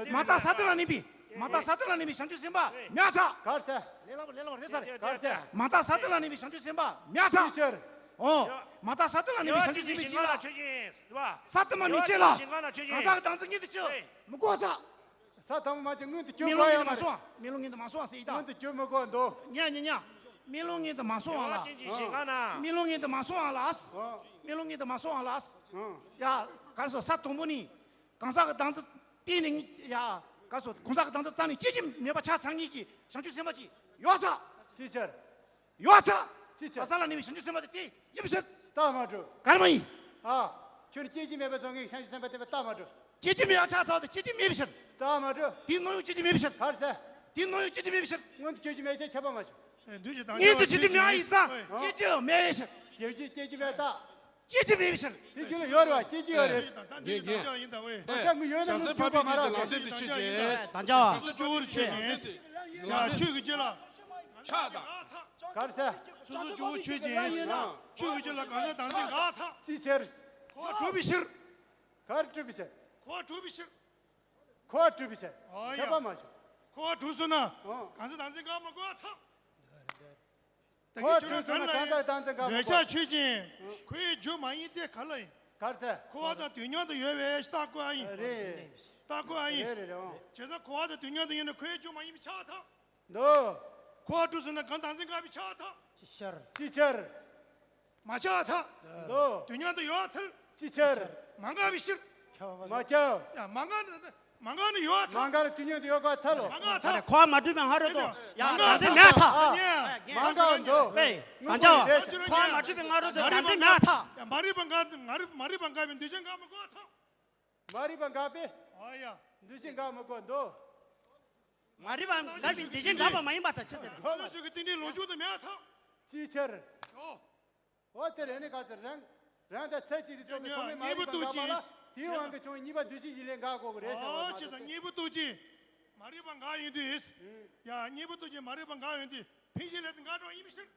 མ་དག་ས་དེ་ལ་གནས་པའི། མ་དག་ས་དེ་ལ་གནས་པའི་བྱང་ཆུབ་སེམས་དཔའ་མེད་པར་ཐལ། གར་ས། ལས་སླ་པོ་ལས་སླ་པོ་རེད་ས་རེད། གར་ས། མ་དག་ས་དེ་ལ་གནས་པའི་བྱང་ཆུབ་སེམས་དཔའ་མེད་པར་ཐལ། ཅིའི་ཕྱིར། འོ། མ་དག་ས་དེ་ལ་གནས་པའི་བྱང་ཆུབ་སེམས་དཔའི་རྗེས་ལ། གང་ཟག་དེ་མ་མེད་ཅེས་ལ། གང་ཟག་གི་སྡང་ས་མངོན་དུ་གྱུར། མི་དགོས་པར་ཐལ། ས་དང་པོ་མ་བྱས་མངོན་དུ་གྱུར་དགོས་ཡོད་མ་རེད། སྨོན་ལམ་མངོན་དུ་མ་སོང་བ། སྨོན་ལམ་མངོན་དུ་མ་སོང་བ་ཟེར་ཡིན་ད། མངོན་དུ་གྱུར་མི་དགོས་འདུག་ཉ་ཉ་ཉ། སྨོན་ལམ་མངོན་དུ་མ་སོང་བ་ལ། ཡོ་ཅན་གྱི་ཞིང་ཁམས་ན། སྨོན་ལམ་མངོན་དུ་མ་སོང་བ་ལ། ཨ། སྨོན་ལམ་མངོན་དུ་མ་སོང་བ་ལ། ཨ། ཡ། གར་སོ་ས་དང་པོ་ནི། གང་ཟག་གི་སྡང་ས་གཏན་ནས་ཡ། གར་སོ་གང་ཟག་གི་སྡང་ས་རྩ་ནས་སྐྱེ་རྒྱུ་མེད་པ་ཆ་ཚང་ངེས་ཀྱི་བྱང་ཆུབ་སེམས་དཔའ་ཅིག་ཡོད་པར་ཐལ། ཅིའི་ཕྱིར། ཡོད་པར་ཐལ། ཅིའི་ཕྱིར། ས་ལ་གནས་པའི་བྱང་ཆུབ་སེམས་དཔའ་དེ་དེ་ཡིན་པའི་ཕྱིར། རྟགས་མ་གྲུབ། ག་རེ་མ་ཡིན། ཨ། ཁྱོད་ནི་སྐྱེ་རྒྱུ་མེད་པ་ཚོ་ངས་བྱང་ཆུབ་སེམས་དཔའ་དེ་བས་རྟགས་མ་གྲུབ། སྐྱེ་རྒྱུ་མེད་པ་ཆ་ཚང་དེ་སྐྱེ་རྒྱུ་མེད་པའི་ཕྱིར། རྟགས་མ་གྲུབ། དེའི་སྣང་ཡུལ་སྐྱེ་རྒྱུ་མེད་པའི་ཕྱིར། གར་ས། དེའི་སྣང་ཡུལ་སྐྱེ་རྒྱུ་མེད་པའི་ཕྱིར། མངོན་དུ་སྐྱེ་རྒྱུ་མེད་ཕྱིར་ཁྱབ་པ་མ་བྱུང་། མངོན་དུ་སྐྱེ་རྒྱུ་མེད་པ་ཡིན་ཙང་སྐྱེ་རྒྱུ་མེད་པའི་ཕྱིར། སྐྱེ་རྒྱུ་སྐྱེ་རྒྱུ་མེད་རྟགས། སྐྱེ་རྒྱུ་མེད་པའི་ཕྱིར། དེ་རྒྱུ་ལ་ཡོད་རེད་བ། སྐྱེ་རྒྱུ་ཡོད་རེད། ད་འདི་ཡིན་ད། ཨེ། ཨ་ཅག་ངས་ཡོད་ན་ངས་བརྗོད་པ་མ་རག་ལས། ལམ་སྟོན་དུ་ཆོས་ཅན། ད་ཅག་ལམ་སྟོན་ཆོས་ཅན། ཡ་ཆོས་ཀྱི་རྗེ་ལ། ཕྱག་དང་། གར་ས། སོ་སོ་ཇོ་བོ་ཆོས་ཅན། ཆོས་ཀྱི་རྒྱུད་ལ་གང་ཟག་བདག་འཛིན་འགག་ཐལ། ཅིའི་ཕྱིར། འཁོར་བ་གྲུབ་པའི་ཕྱིར། གར་གྲུབ་པའི་ཕྱིར། འཁོར་བ་གྲུབ་པའི་ཕྱིར། འཁོར་བ་གྲུབ་པའི་ཕྱིར། ཨོ་ཡ། ཁྱབ་པ་མ་བྱུང་། འཁོར་བ་གྲུབ་སོང་ན། ཨོ། གང་ཟག་བདག་འཛིན་འགག་མ་དགོས་ཐལ། ད་འཁོར་བ་གྲུབ་སོང་ན་གང་ཟག་བདག་འཛིན་འགག་མ་དགོས། འདོད་ཆགས་ཆོས་ཅན། ཁོའི་རྒྱུ་མ་ཡིན་ཏེ་ག་ལ་ཡིན། གར་ས། འཁོར་བ་དང་དུས་མཉམ་དུ་ཡོད་པས་རྟགས་བཀོད་ཨ་ཡིན། རེད། རྟགས་བཀོད་ཨ་ཡིན། རེད་རེད་རེད། ཨོ། བྱས་ཙང་འཁོར་བ་དང་དུས་མཉམ་དུ་ཡོད་ན་ཁོའི་རྒྱུ་མ་ཡིན་པས་ཆགས་ཐལ། འདོད། འཁོར་བ་གྲུབ་སོང་ན་གང་བདག་འཛིན་འགག་པས་ཆགས་ཐལ། ཅིའི་ཕྱིར། ཅིའི་ཕྱིར། མ་ཆགས་ཐལ། འདོད། དུས་མཉམ་དུ་ཡོད་ཐལ། ཅིའི་ཕྱིར། མ་འགགས་པའི་ཕྱིར། མ་ཁྱབ། ཡ་མ་འགགས་ནི་མ་འགགས་ནི་ཡོད་ཐལ། མ་འགགས་ལ་དུས་མཉམ་དུ་ཡོད་དགོས་ཐལ་ལོ། མ་འགགས་ཐལ། འཁོར་བ་མ་གྲུབ་པའི་སྔ་རོལ་དུ་ཡང་བདག་འཛིན་མེད་ཐལ། མ་འགགས་འདོད། དངོས་པོ་རེད། གང་ཅག་བ། འཁོར་བ་མ་གྲུབ་པའི་སྔ་རོལ་དུ་བདག་འཛིན་མེད་ཐལ། ཡ་མ་རིག་པ་འགག་མ་རིག་མ་རིག་པ་འགག་པའི་འདུ་བྱེད་འགག་མི་དགོས་ཐལ། མ་རིག་པ་འགག་པས། ཨ་ཡ། འདུ་བྱེད་འགག་མི་དགོས་འདོད། མ་རིག་པ་འགག་པའི་འདུ་བྱེད་འགག་པ་མ་ཡིན་པར་ཐལ། ཅི་ཟེར། འཁོར་ལོ་ཞིག་གི་རྟེན་འབྲེལ་ལོངས་སྤྱོད་དུ་མེད་ཐལ། ཅིའི་ཕྱིར། ཨོ། འོ་དེ་རེད་ནི་ག་ཚོད་རང་རང་དང་ཚད་གཅིག་ཏུ་གྲུབ་པའི་ཁོ་མོས་མ་རིག་པ་འགག་པ་ལ་དེའི་དབང་གིས་བྱུང་བའི་གཉིས་པ་འདུ་བྱེད་ཀྱི་ལས་འགག་དགོས་ཀྱི་རེད་ཟེར་བ་མ་གཏོགས། ཨོ་ཅི་ཟེར། གཉིས་པོ་འདུ་བྱེད་མ་རིག་པ་འགག་ཡོང་དུས། ཡ་གཉིས་པོ་འདུ་བྱེད་མ་རིག་པ་འགག་ཡོང་དུས་འཕེན་བྱེད་ལས་དེ་འགག་འགྲོ་ཡིན་པའི་ཕྱིར།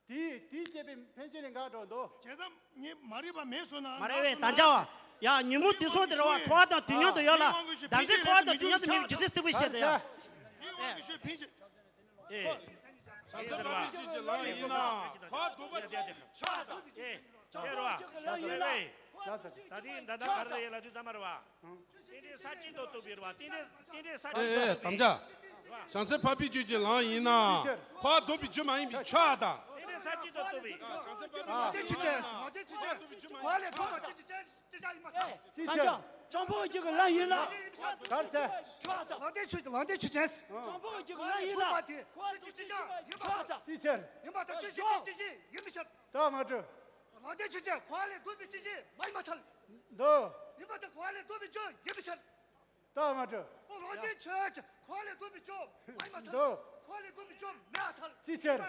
དེས་དེས་བསྐྱེད་པའི་འཕེན་བྱེད་ལས་འགག་འགྲོ་འདོད། བྱས་ཙང་ངས་མ་རིག་པ་མེད་སོང་ན། མ་རེད་བས་དམ་བཅའ་བ། ཡ་ཉོན་མོངས་དུག་གསུམ་དེ་རེད་བ། འཁོར་བ་དང་དུས་མཉམ་དུ་ཡོད་ལ། བདག་འཛིན་འཁོར་བ་དང་དུས་མཉམ་དུ་མེད་པའི་རྒྱུ་མཚན་གསལ་པོ་བཤད་དེ་ཡ། ཨེ། བྱང་སེམས་འཕགས་པའི་རྒྱུད་ཀྱི་ལམ་ཡིན་ན། འཁོར་བ་ལྡོག་པ་ཆགས་དང་། ཨེ། ཨེ་རེད་བ། ད་དེ་ད་ལྟ་ག་རེ་ཡིན་ལབ་དུས་ཙམ་པ་རེད་བ། རྟེན་འབྲེལ་ས་གཅིག་ཏུ་གཏུགས་པའི་རེད་བ། རྟེན་འབྲེལ་རྟེན་འབྲེལ་ས་གཅིག་ཏུ་ཨེ་ཨེ་གཏུགས་པའི། དམ་བཅའ། བྱང་སེམས་འཕགས་པའི་རྒྱུད་ཀྱི་ལམ་ཡིན་ན། འཁོར་བ་ལྡོག་པའི་རྒྱུ་མ་ཡིན་པས་ཆགས་དང་། རྟེན་འབྲེལ་ས་གཅིག་ཏུ་གཏུགས་པའི། ལོག་ལྟའི་ཆོས་ཅན། ལོག་ལྟའི་ཆོས་ཅན། འཁོར་བ་ལས་ལྡོག་པ་ཅི་ཅི་ཅི་ཅི་ཅི་ཡིན་པར་ཐལ། ཅི་ཕྱིར། དམ་བཅའ། བྱང་ཆུབ་ཀྱི་རྒྱུད་ཀྱི་ལམ་ཡིན་ན། གར་ས། ཆགས་དང་། ལོག་ལྟའི་ཆོས་ཀྱི་ལོག་ལྟའི་ཆོས་ཅན། བྱང་ཆུབ་ཀྱི་རྒྱུད་ཀྱི་ལམ་ཡིན་ན། འཁོར་བ་ལས་ལྡོག་པ་དེ་ཅི་ཅི་ཅི་ཅི་ཡིན་པར་ཐལ། ཅི་ཕྱིར། ཡིན་པར་ཐལ། ཅི་ཅི་ཅི་ཅི་ཡིན་པའི་ཕྱིར། རྟགས་མ་གྲུབ། ལོག་ལྟའི་ཆོས་ཅན། འཁོར་བ་ལས་ལྡོག་པའི་ཅི་ཅི་མ་ཡིན་པར་ཐལ། འདོད། ཡིན་པར་ཐལ། འཁོར་བ་ལས་ལྡོག་པའི་རྒྱུ་ཡིན་པའི་ཕྱིར། རྟགས་མ་གྲུབ། ཨོ་ལོག་ལྟའི་ཆོས་ཅན། འཁོར་བ་ལས་ལྡོག་པའི་རྒྱུ་མ་ཡིན་པར་ཐལ། འདོད། འཁོར་བ་ལས་ལྡོག་པའི་རྒྱུ་མེད་པར་ཐལ། ཅི་ཕྱིར།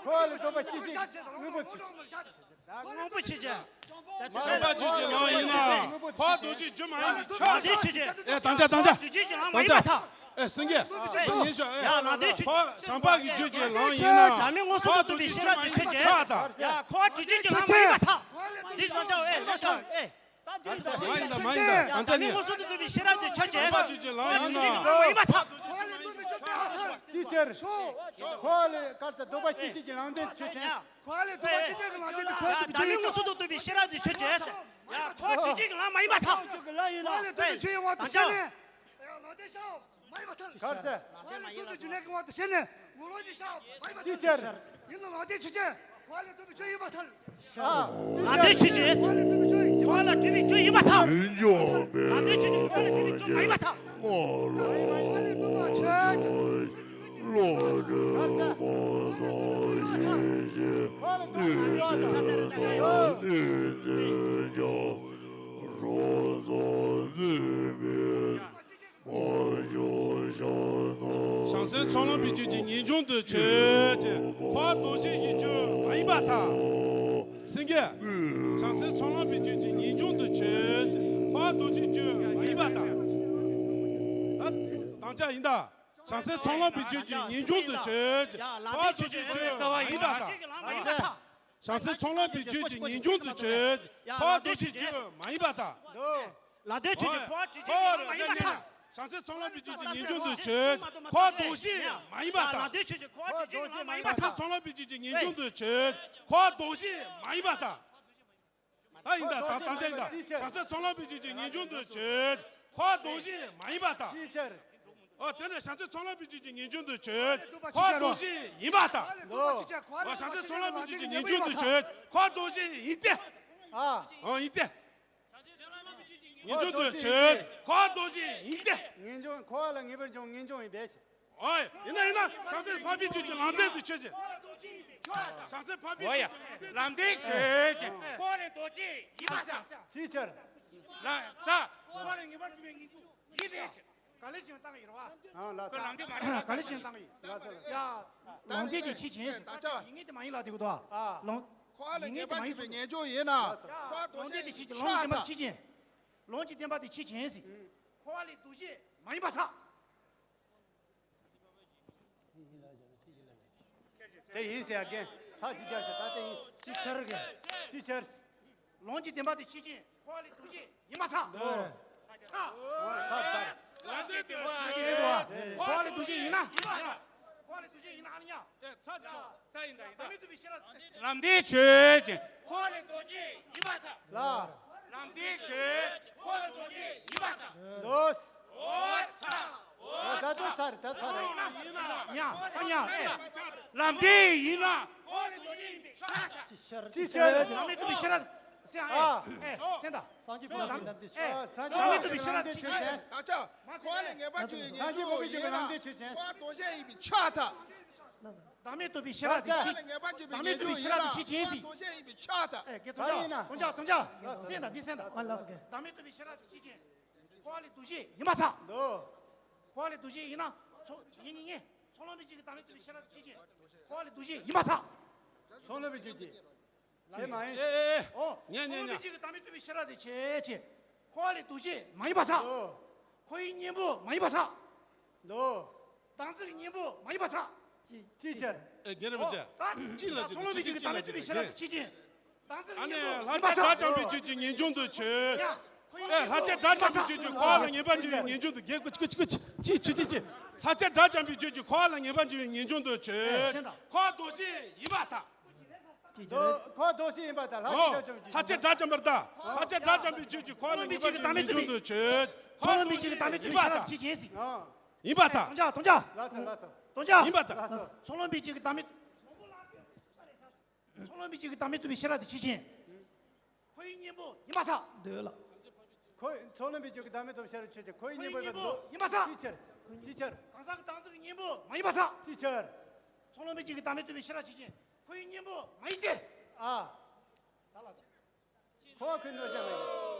འཁོར་བ་ལས་ལྡོག་པ་ཅི་ཕྱིར། དངོས་པོ་དངོས་པོ་ཆོས་ཅན། བྱང་པ་རྒྱུད་ཀྱི་ལམ་ཡིན་ན། འཁོར་བ་ལྡོག་བྱེད་རྒྱུ་མ་ཡིན་པས་ཆགས་དང་། ཨེ་དམ་བཅའ་དམ་བཅའ། དམ་བཅའ། ཨེ་སེང་གེ་ཨེ་ཉེ་ཞོ། ཨེ་བྱང་པ་གི་རྒྱུད་ཀྱི་ལམ་ཡིན་ན། བྱ་མེད་མངོན་སུམ་དུ་སྟོན་པའི་ཤེས་རབ་ཀྱི་ཆོས་ཅན། ཡ་འཁོར་བ་རྒྱུད་ཀྱི་ལམ་མ་ཡིན་པར་ཐལ། འདི་དམ་བཅའ། ཨེ་དམ་བཅའ། ཨེ། མ་ཡིན་ད་མ་ཡིན་ད་དམ་བཅའ་ནི། བྱ་མེད་མངོན་སུམ་དུ་སྟོན་པའི་ཤེས་རབ་ཀྱི་ཆོས་ཅན། བྱང་པ་རྒྱུད་ཀྱི་ལམ་ཡིན་ན། མ་ཡིན་པར་ཐལ། ཅི་ཕྱིར། འཁོར་བ་ལས་བཀར་ཏེ་ལྡོག་པ་ཅི་ཕྱིར་གྱི་ལམ་འདི་ཆོས་ཅན། འཁོར་བ་ལས་ལྡོག་པ་ཅི་ཕྱིར་གྱི་ལམ་འདི་དེ་འཁོར་བ་ལྡོག་པའི་ཆོས་ཡིན་པར་ཐལ། བྱ་མེད་མངོན་སུམ་དུ་སྟོན་པའི་ཤེས་རབ་ཀྱི་ཆོས་ཅན། ཡ་འཁོར་བ་རྒྱུད་ཀྱི་ལམ་མ་ཡིན་པར་ཐལ། འཁོར་བ་ལས་ལྡོག་པའི་ཆོས་ཡིན་པར་ཐལ། ཡ་ལོག་ལྟའི་ཆོས་མ་ཡིན་པར་ཐལ། གར་ས། འཁོར་བ་ལས་ལྡོག་པའི་རྒྱུ་ལས་ཀྱི་དབང་དུ་བྱས་ནས་ངོ་ལོག་གི་ཤ་མ་ཡིན་པར་ཐལ། ཅི་ཕྱིར། ཡིན་ལ་ལོག་ལྟའི་ཆོས་ཅན། འཁོར་བ་ལས་ལྡོག་པའི་རྒྱུ་ཡིན་པར་ཐལ། ལོག་ལྟའི་ཆོས་ཅན། འཁོར་བ་ལས་ལྡོག་པའི་རྒྱུ་ཡིན་པར་ཐལ། ལོག་ལྟའི་ཆོས་ཅན། འཁོར་བ་ལས་ལྡོག་པའི་རྒྱུ་མ་ཡིན་པར་ཐལ། འཁོར་བ་ལས་ལྡོག་པའི་ཆོས་ཅན། བྱང་སེམས་ཚོགས་ལམ་པའི་རྒྱུད་ཀྱི་ངེས་འབྱུང་དུ་ཆོས་ཅན། འཁོར་བ་ལྡོག་བྱེད་ཀྱི་རྒྱུ་མ་ཡིན་པར་ཐལ། སེང་གེ་བྱང་སེམས་ཚོགས་ལམ་པའི་རྒྱུད་ཀྱི་ངེས་འབྱུང་དུ་ཆོས་ཅན། འཁོར་བ་ལྡོག་བྱེད་རྒྱུ་མ་ཡིན་པར་ཐལ། ད་དམ་བཅའ་ཡིན་ད། བྱང་སེམས་ཚོགས་ལམ་པའི་རྒྱུད་ཀྱི་ངེས་འབྱུང་དུ་ཆོས་ཅན། འཁོར་བ་ལྡོག་བྱེད་རྒྱུ་མ་ཡིན་པར་ཐལ། བྱང་སེམས་ཚོགས་ལམ་པའི་རྒྱུད་ཀྱི་ངེས་འབྱུང་དུ་ཆོས་ཅན། འཁོར་བ་ལྡོག་བྱེད་རྒྱུ་མ་ཡིན་པར་ཐལ། ལ་དོན་ཆོས་ཅན། འཁོར་བ་སྒྲུབ་བྱེད་ཀྱི་ལམ་མ་ཡིན་པར་ཐལ། བྱང་སེམས་ཚོགས་ལམ་པའི་རྒྱུད་ཀྱི་ངེས་འབྱུང་དུ་ཆོས་ཅན། འཁོར་བ་ལྡོག་བྱེད་མ་ཡིན་པར་ཐལ། ལ་དོན་ཆོས་ཅན། འཁོར་བ་སྒྲུབ་བྱེད་ཀྱི་ལམ་མ་ཡིན་པར་ཐལ། བྱང་སེམས་ཚོགས་ལམ་པའི་རྒྱུད་ཀྱི་ངེས་འབྱུང་དུ་ཆོས་ཅན། འཁོར་བ་ལྡོག་བྱེད་མ་ཡིན་པར་ཐལ། ད་ཡིན་ད། ད་དམ་བཅའ་ཡིན་ད། བྱང་སེམས་ཚོགས་ལམ་པའི་རྒྱུད་ཀྱི་ངེས་འབྱུང་དུ་ཆོས་ཅན། འཁོར་བ་ལྡོག་བྱེད་མ་ཡིན་པར་ཐལ། ཅི་ཕྱིར། ཨོ་དེ་ནས་བྱང་སེམས་ཚོགས་ལམ་པའི་རྒྱུད་ཀྱི་ངེས་འབྱུང་དུ་ཆོས་ཅན། འཁོར་བ་ལྡོག་བྱེད་ཡིན་པར་ཐལ། འཁོར་བ་ལྡོག་བྱེད་ཅན། འཁོར་བ་ལྡོག་བྱེད་ཅན། བྱང་སེམས་ཚོགས་ལམ་པའི་རྒྱུད་ཀྱི་ངེས་འབྱུང་དུ་ཆོས་ཅན། འཁོར་བ་ལྡོག་བྱེད་ཡིན་ཏེ། ཨ་ཡིན་ཏེ། ངེས་འབྱུང་དུ་ཆོས་ཅན། འཁོར་བ་ལྡོག་བྱེད་ཡིན་ཏེ། ངེས་འབྱུང་། འཁོར་བ་ལ་ངེས་པར་འབྱུང་ངེས་འབྱུང་ཡིན་པས། ཨོ་ཡིན་ན་ཡིན་ན་བྱང་སེམས་འཕགས་པའི་རྒྱུད་ཀྱི་ལམ་བདེན་དུ་ཆོས་ཅན། བྱང་སེམས་འཕགས་པའི་ཨོ་ཡ། རྒྱུད་ཀྱི་ལམ་བདེན་ཆོས་ཅན། འཁོར་བ་ལས་ལྡོག་བྱེད་ཡིན་པར་ཐལ། ཅིའི་ཕྱིར། ལ་ད། འཁོར་བ་ལ་ངེས་པར་འབྱུང་བའི་ངེས་འབྱུང་ཡིན་པའི་ཕྱིར། ག་ལེ་ཞིག་བཏང་གི་ཡོད་རེད་བ། ཨ་ལ་ཁོས་ལམ་བདེན་མ་རེད་ལ། ག་ལེ་ཞིག་བཏང་གི་ཡོད། ལ་ས་ལ། ཡ། ལོང་དེ་དེ་ཕྱི་ཆེན་ཟེར། ད་ཡིན་ངེས་དེ་མ་ཡིན་ལ་དེ་གོ་དོ། ཨ། ལོང་། འཁོར་བ་ལ་ཡིན་ངེས་དེ་མ་ཡིན་ངེས་པར་འབྱུང་བའི་ངེས་འབྱུང་ཡིན་ན། ཡ། འཁོར་བ་ལྡོག་བྱེད་དེ་ཕྱི་ཆེན། ལོང་གི་བདེན་པ་དེ་ཕྱི་ཆེན་ཟེར། འཁོར་བ་ལས་ལྡོག་བྱེད་མ་ཡིན་པར་ཐལ། དེ་ཡིན་ཟེར་ཡ་རྒན། ཚར་གཅིག་རྒྱག་ཤག་ད་དེ་ཡིན། ཅིག་ཆར་རྒན། ཅིག་ཆར། ལུང་གི་བདེན་པ་དེ་ཕྱི་ཆེན། འཁོར་བ་ལས་འདུ་བྱེད་ཡིན་པར་ཐལ། འདུག་ཚར། འོ་ཚར་ཚར། ལམ་འདི་བདེན་པ་ཅིག་རེད་འདུག་འཁོར་བ་ལས་འདུ་བྱེད་ཡིན་ན། འཁོར་བ་ལས་འདུ་བྱེད་ཡིན་ན་ཨ་ནི་ཡ། ཚར་ཚར་ཡིན་ད་ཡིན་ད། བདག་མེད་རྟོགས་པའི་ཤེས་རབ། ལམ་འདི་ཆོས་ཅན། འཁོར་བ་ལས་འདུ་བྱེད་ཡིན་པར་ཐལ། ལ། ལམ་འདི་ཆོས་ཅན། འཁོར་བ་ལས་འདུ་བྱེད་ཡིན་པར་ཐལ། འདུག་འོ་ཚར། འོ་ཚར། ད་ཚར་ད་ཚར། ཉ། ཨ་ཉ། ཨེ། ལམ་འདི་ཡིན་ན། འཁོར་བ་ལས་འདུ་བྱེད་ཡིན་པས་ཤ་ཚ། ཅི་ཤར། ཅི་ཤར། བདག་མེད་རྟོགས་པའི་ཤེས་རབ། སེམས་ཨ། ཨེ། སེམས་དང་། སངས་རྒྱས་པོ་ལ་ལམ་འདི་ཆོས། ཨེ། བདག་མེད་རྟོགས་པའི་ཤེས་རབ་ཅི་ཤར། ད་ཆ། འཁོར་བ་ལས་ངེས་པར་འགྱུར་བའི་ངེས་འབྱུང་ཡིན་ན། འཁོར་བ་དོན་ཞེན་ཡིན་པས་ཆགས་ཐལ། བདག་མེད་རྟོགས་པའི་ཤེས་རབ་དེ་ཅི། བདག་མེད་རྟོགས་པའི་ཤེས་རབ་དེ་ཅི་ཅན་ཟིག་ད་ཆ། འཁོར་བ་ལས་ངེས་པར་འགྱུར་བའི་ངེས་འབྱུང་ཡིན་ན། འཁོར་བ་དོན་ཞེན་ཡིན་པས་ཆགས་ཐལ། ཨེ། དོན་ཅ་དོན་ཅ། སེམས་དང་འདི་སེམས་དང་། བདག་མེད་རྟོགས་པའི་ཤེས་རབ་དེ་ཅི་ཅན། འཁོར་བ་ལས་འདུ་བྱེད་ཡིན་པར་ཐལ། འཁོར་བ་ལས་འདུ་བྱེད་ཡིན་ན། ཚོགས་ཡིན་ཉིད་ངེས། ཚོགས་ལམ་པའི་རྒྱུད་ཀྱི་བདག་མེད་རྟོགས་པའི་ཤེས་རབ་དེ་ཅི་ཅན། འཁོར་བ་ལས་འདུ་བྱེད་ཡིན་པར་ཐལ། ཚོགས་ལམ་པའི་རྒྱུད་ཀྱི། ལས་མ་ཡིན། ཨེ་ཨེ་ཨེ། ཨོ། ཉན་ཉན་ཉན། ཚོགས་ལམ་པའི་རྒྱུད་ཀྱི་བདག་མེད་རྟོགས་པའི་ཤེས་རབ་དེ་ཅི་ཅན། འཁོར་བ་ལས་འདུ་བྱེད་མ་ཡིན་པར་ཐལ། ཨོ། འཁོར་བའི་གཉེན་པོ་མ་ཡིན་པར་ཐལ། ལོ། བདག་འཛིན་གྱི་གཉེན་པོ་མ་ཡིན་པར་ཐལ། ཅི་ཅི་ཅར། ཨེ། རྒན་རབས་ཅག་ཅི་ལ་ཅི་ལ་ཅི་ཅི་ཅི་ལ་ཅི་ལ་ཅི་ལ། ཨ་ནི་ལྷ་བཅས་དགྲ་བཅོམ་པའི་རྒྱུད་ཀྱི་ངེས་འབྱུང་དུ་ཆོས། ཨེ། ལྷ་བཅས་དགྲ་བཅོམ་པའི་རྒྱུད་ཀྱི་འཁོར་བ་ལ་ངེས་པར་འགྱུར་བའི་ངེས་འབྱུང་དུ། རྒྱལ་ཀུ་ཅི་ཀུ་ཅི་ཀུ་ཅི་ཅི་ཅི་ཅི། ལྷ་བཅས་དགྲ་བཅོམ་པའི་རྒྱུད་ཀྱི་འཁོར་བ་ལ་ངེས་པར་འགྱུར་བའི་ངེས་འབྱུང་དུ་ཆོས། འཁོར་བ་དོན་བཞིན་ཡིན་པར་ཐལ། འཁོར་བ་དོན་བཞིན་ཡིན་པར་ཐལ། ལྷ་བཅས་དགྲ་བཅོམ་པའི་རྒྱུད། ལྷ་བཅས་དགྲ་བཅོམ་པར་ཐལ། ལྷ་བཅས་དགྲ་བཅོམ་པའི་རྒྱུད་ཀྱི་འཁོར་བ་ལ་ངེས་པར་འགྱུར་བའི་ངེས་འབྱུང་དུ་ཆོས། འཁོར་བ་དོན་བཞིན་ཡིན་པར་ཐལ། ཡིན་པར་ཐལ། དོན་ཅ་དོན་ཅ། ལ་ཚ་ལ་ཚ། དོན་ཅ། ཡིན་པར་ཐལ། ཚོགས་ལམ་པའི་རྒྱུད་ཀྱི་བདག་མེད། ཚོགས་ལམ་པའི་རྒྱུད་ཀྱི་བདག་མེད་རྟོགས་པའི་ཤེས་རབ་དེ་ཅི་ཅན། འཁོར་བའི་གཉེན་པོ་ཡིན་པར་ཐལ། འདོད་ལ། འཁོར། ཚོགས་ལམ་པའི་རྒྱུད་ཀྱི་བདག་མེད་རྟོགས་པའི་ཤེས་རབ་ཆོས་ཅན། འཁོར་བའི་གཉེན་པོ་ཡིན་པར་ཐལ། ཅི་ཆར། ཅི་ཆར། གང་ཟག་གི་བདག་འཛིན་གྱི་གཉེན་པོ་མ་ཡིན་པར་ཐལ། ཅི་ཆར། ཚོགས་ལམ་པའི་རྒྱུད་ཀྱི་བདག་མེད་རྟོགས་པའི་ཤེས་རབ་ཅི་ཅན། འཁོར་བའི་གཉེན་པོ་མ་ཡིན་ཏེ། ཨ། ད་ལ། འཁོར་བ་ཁོའི་གནོད་བྱ་མ་ཡིན།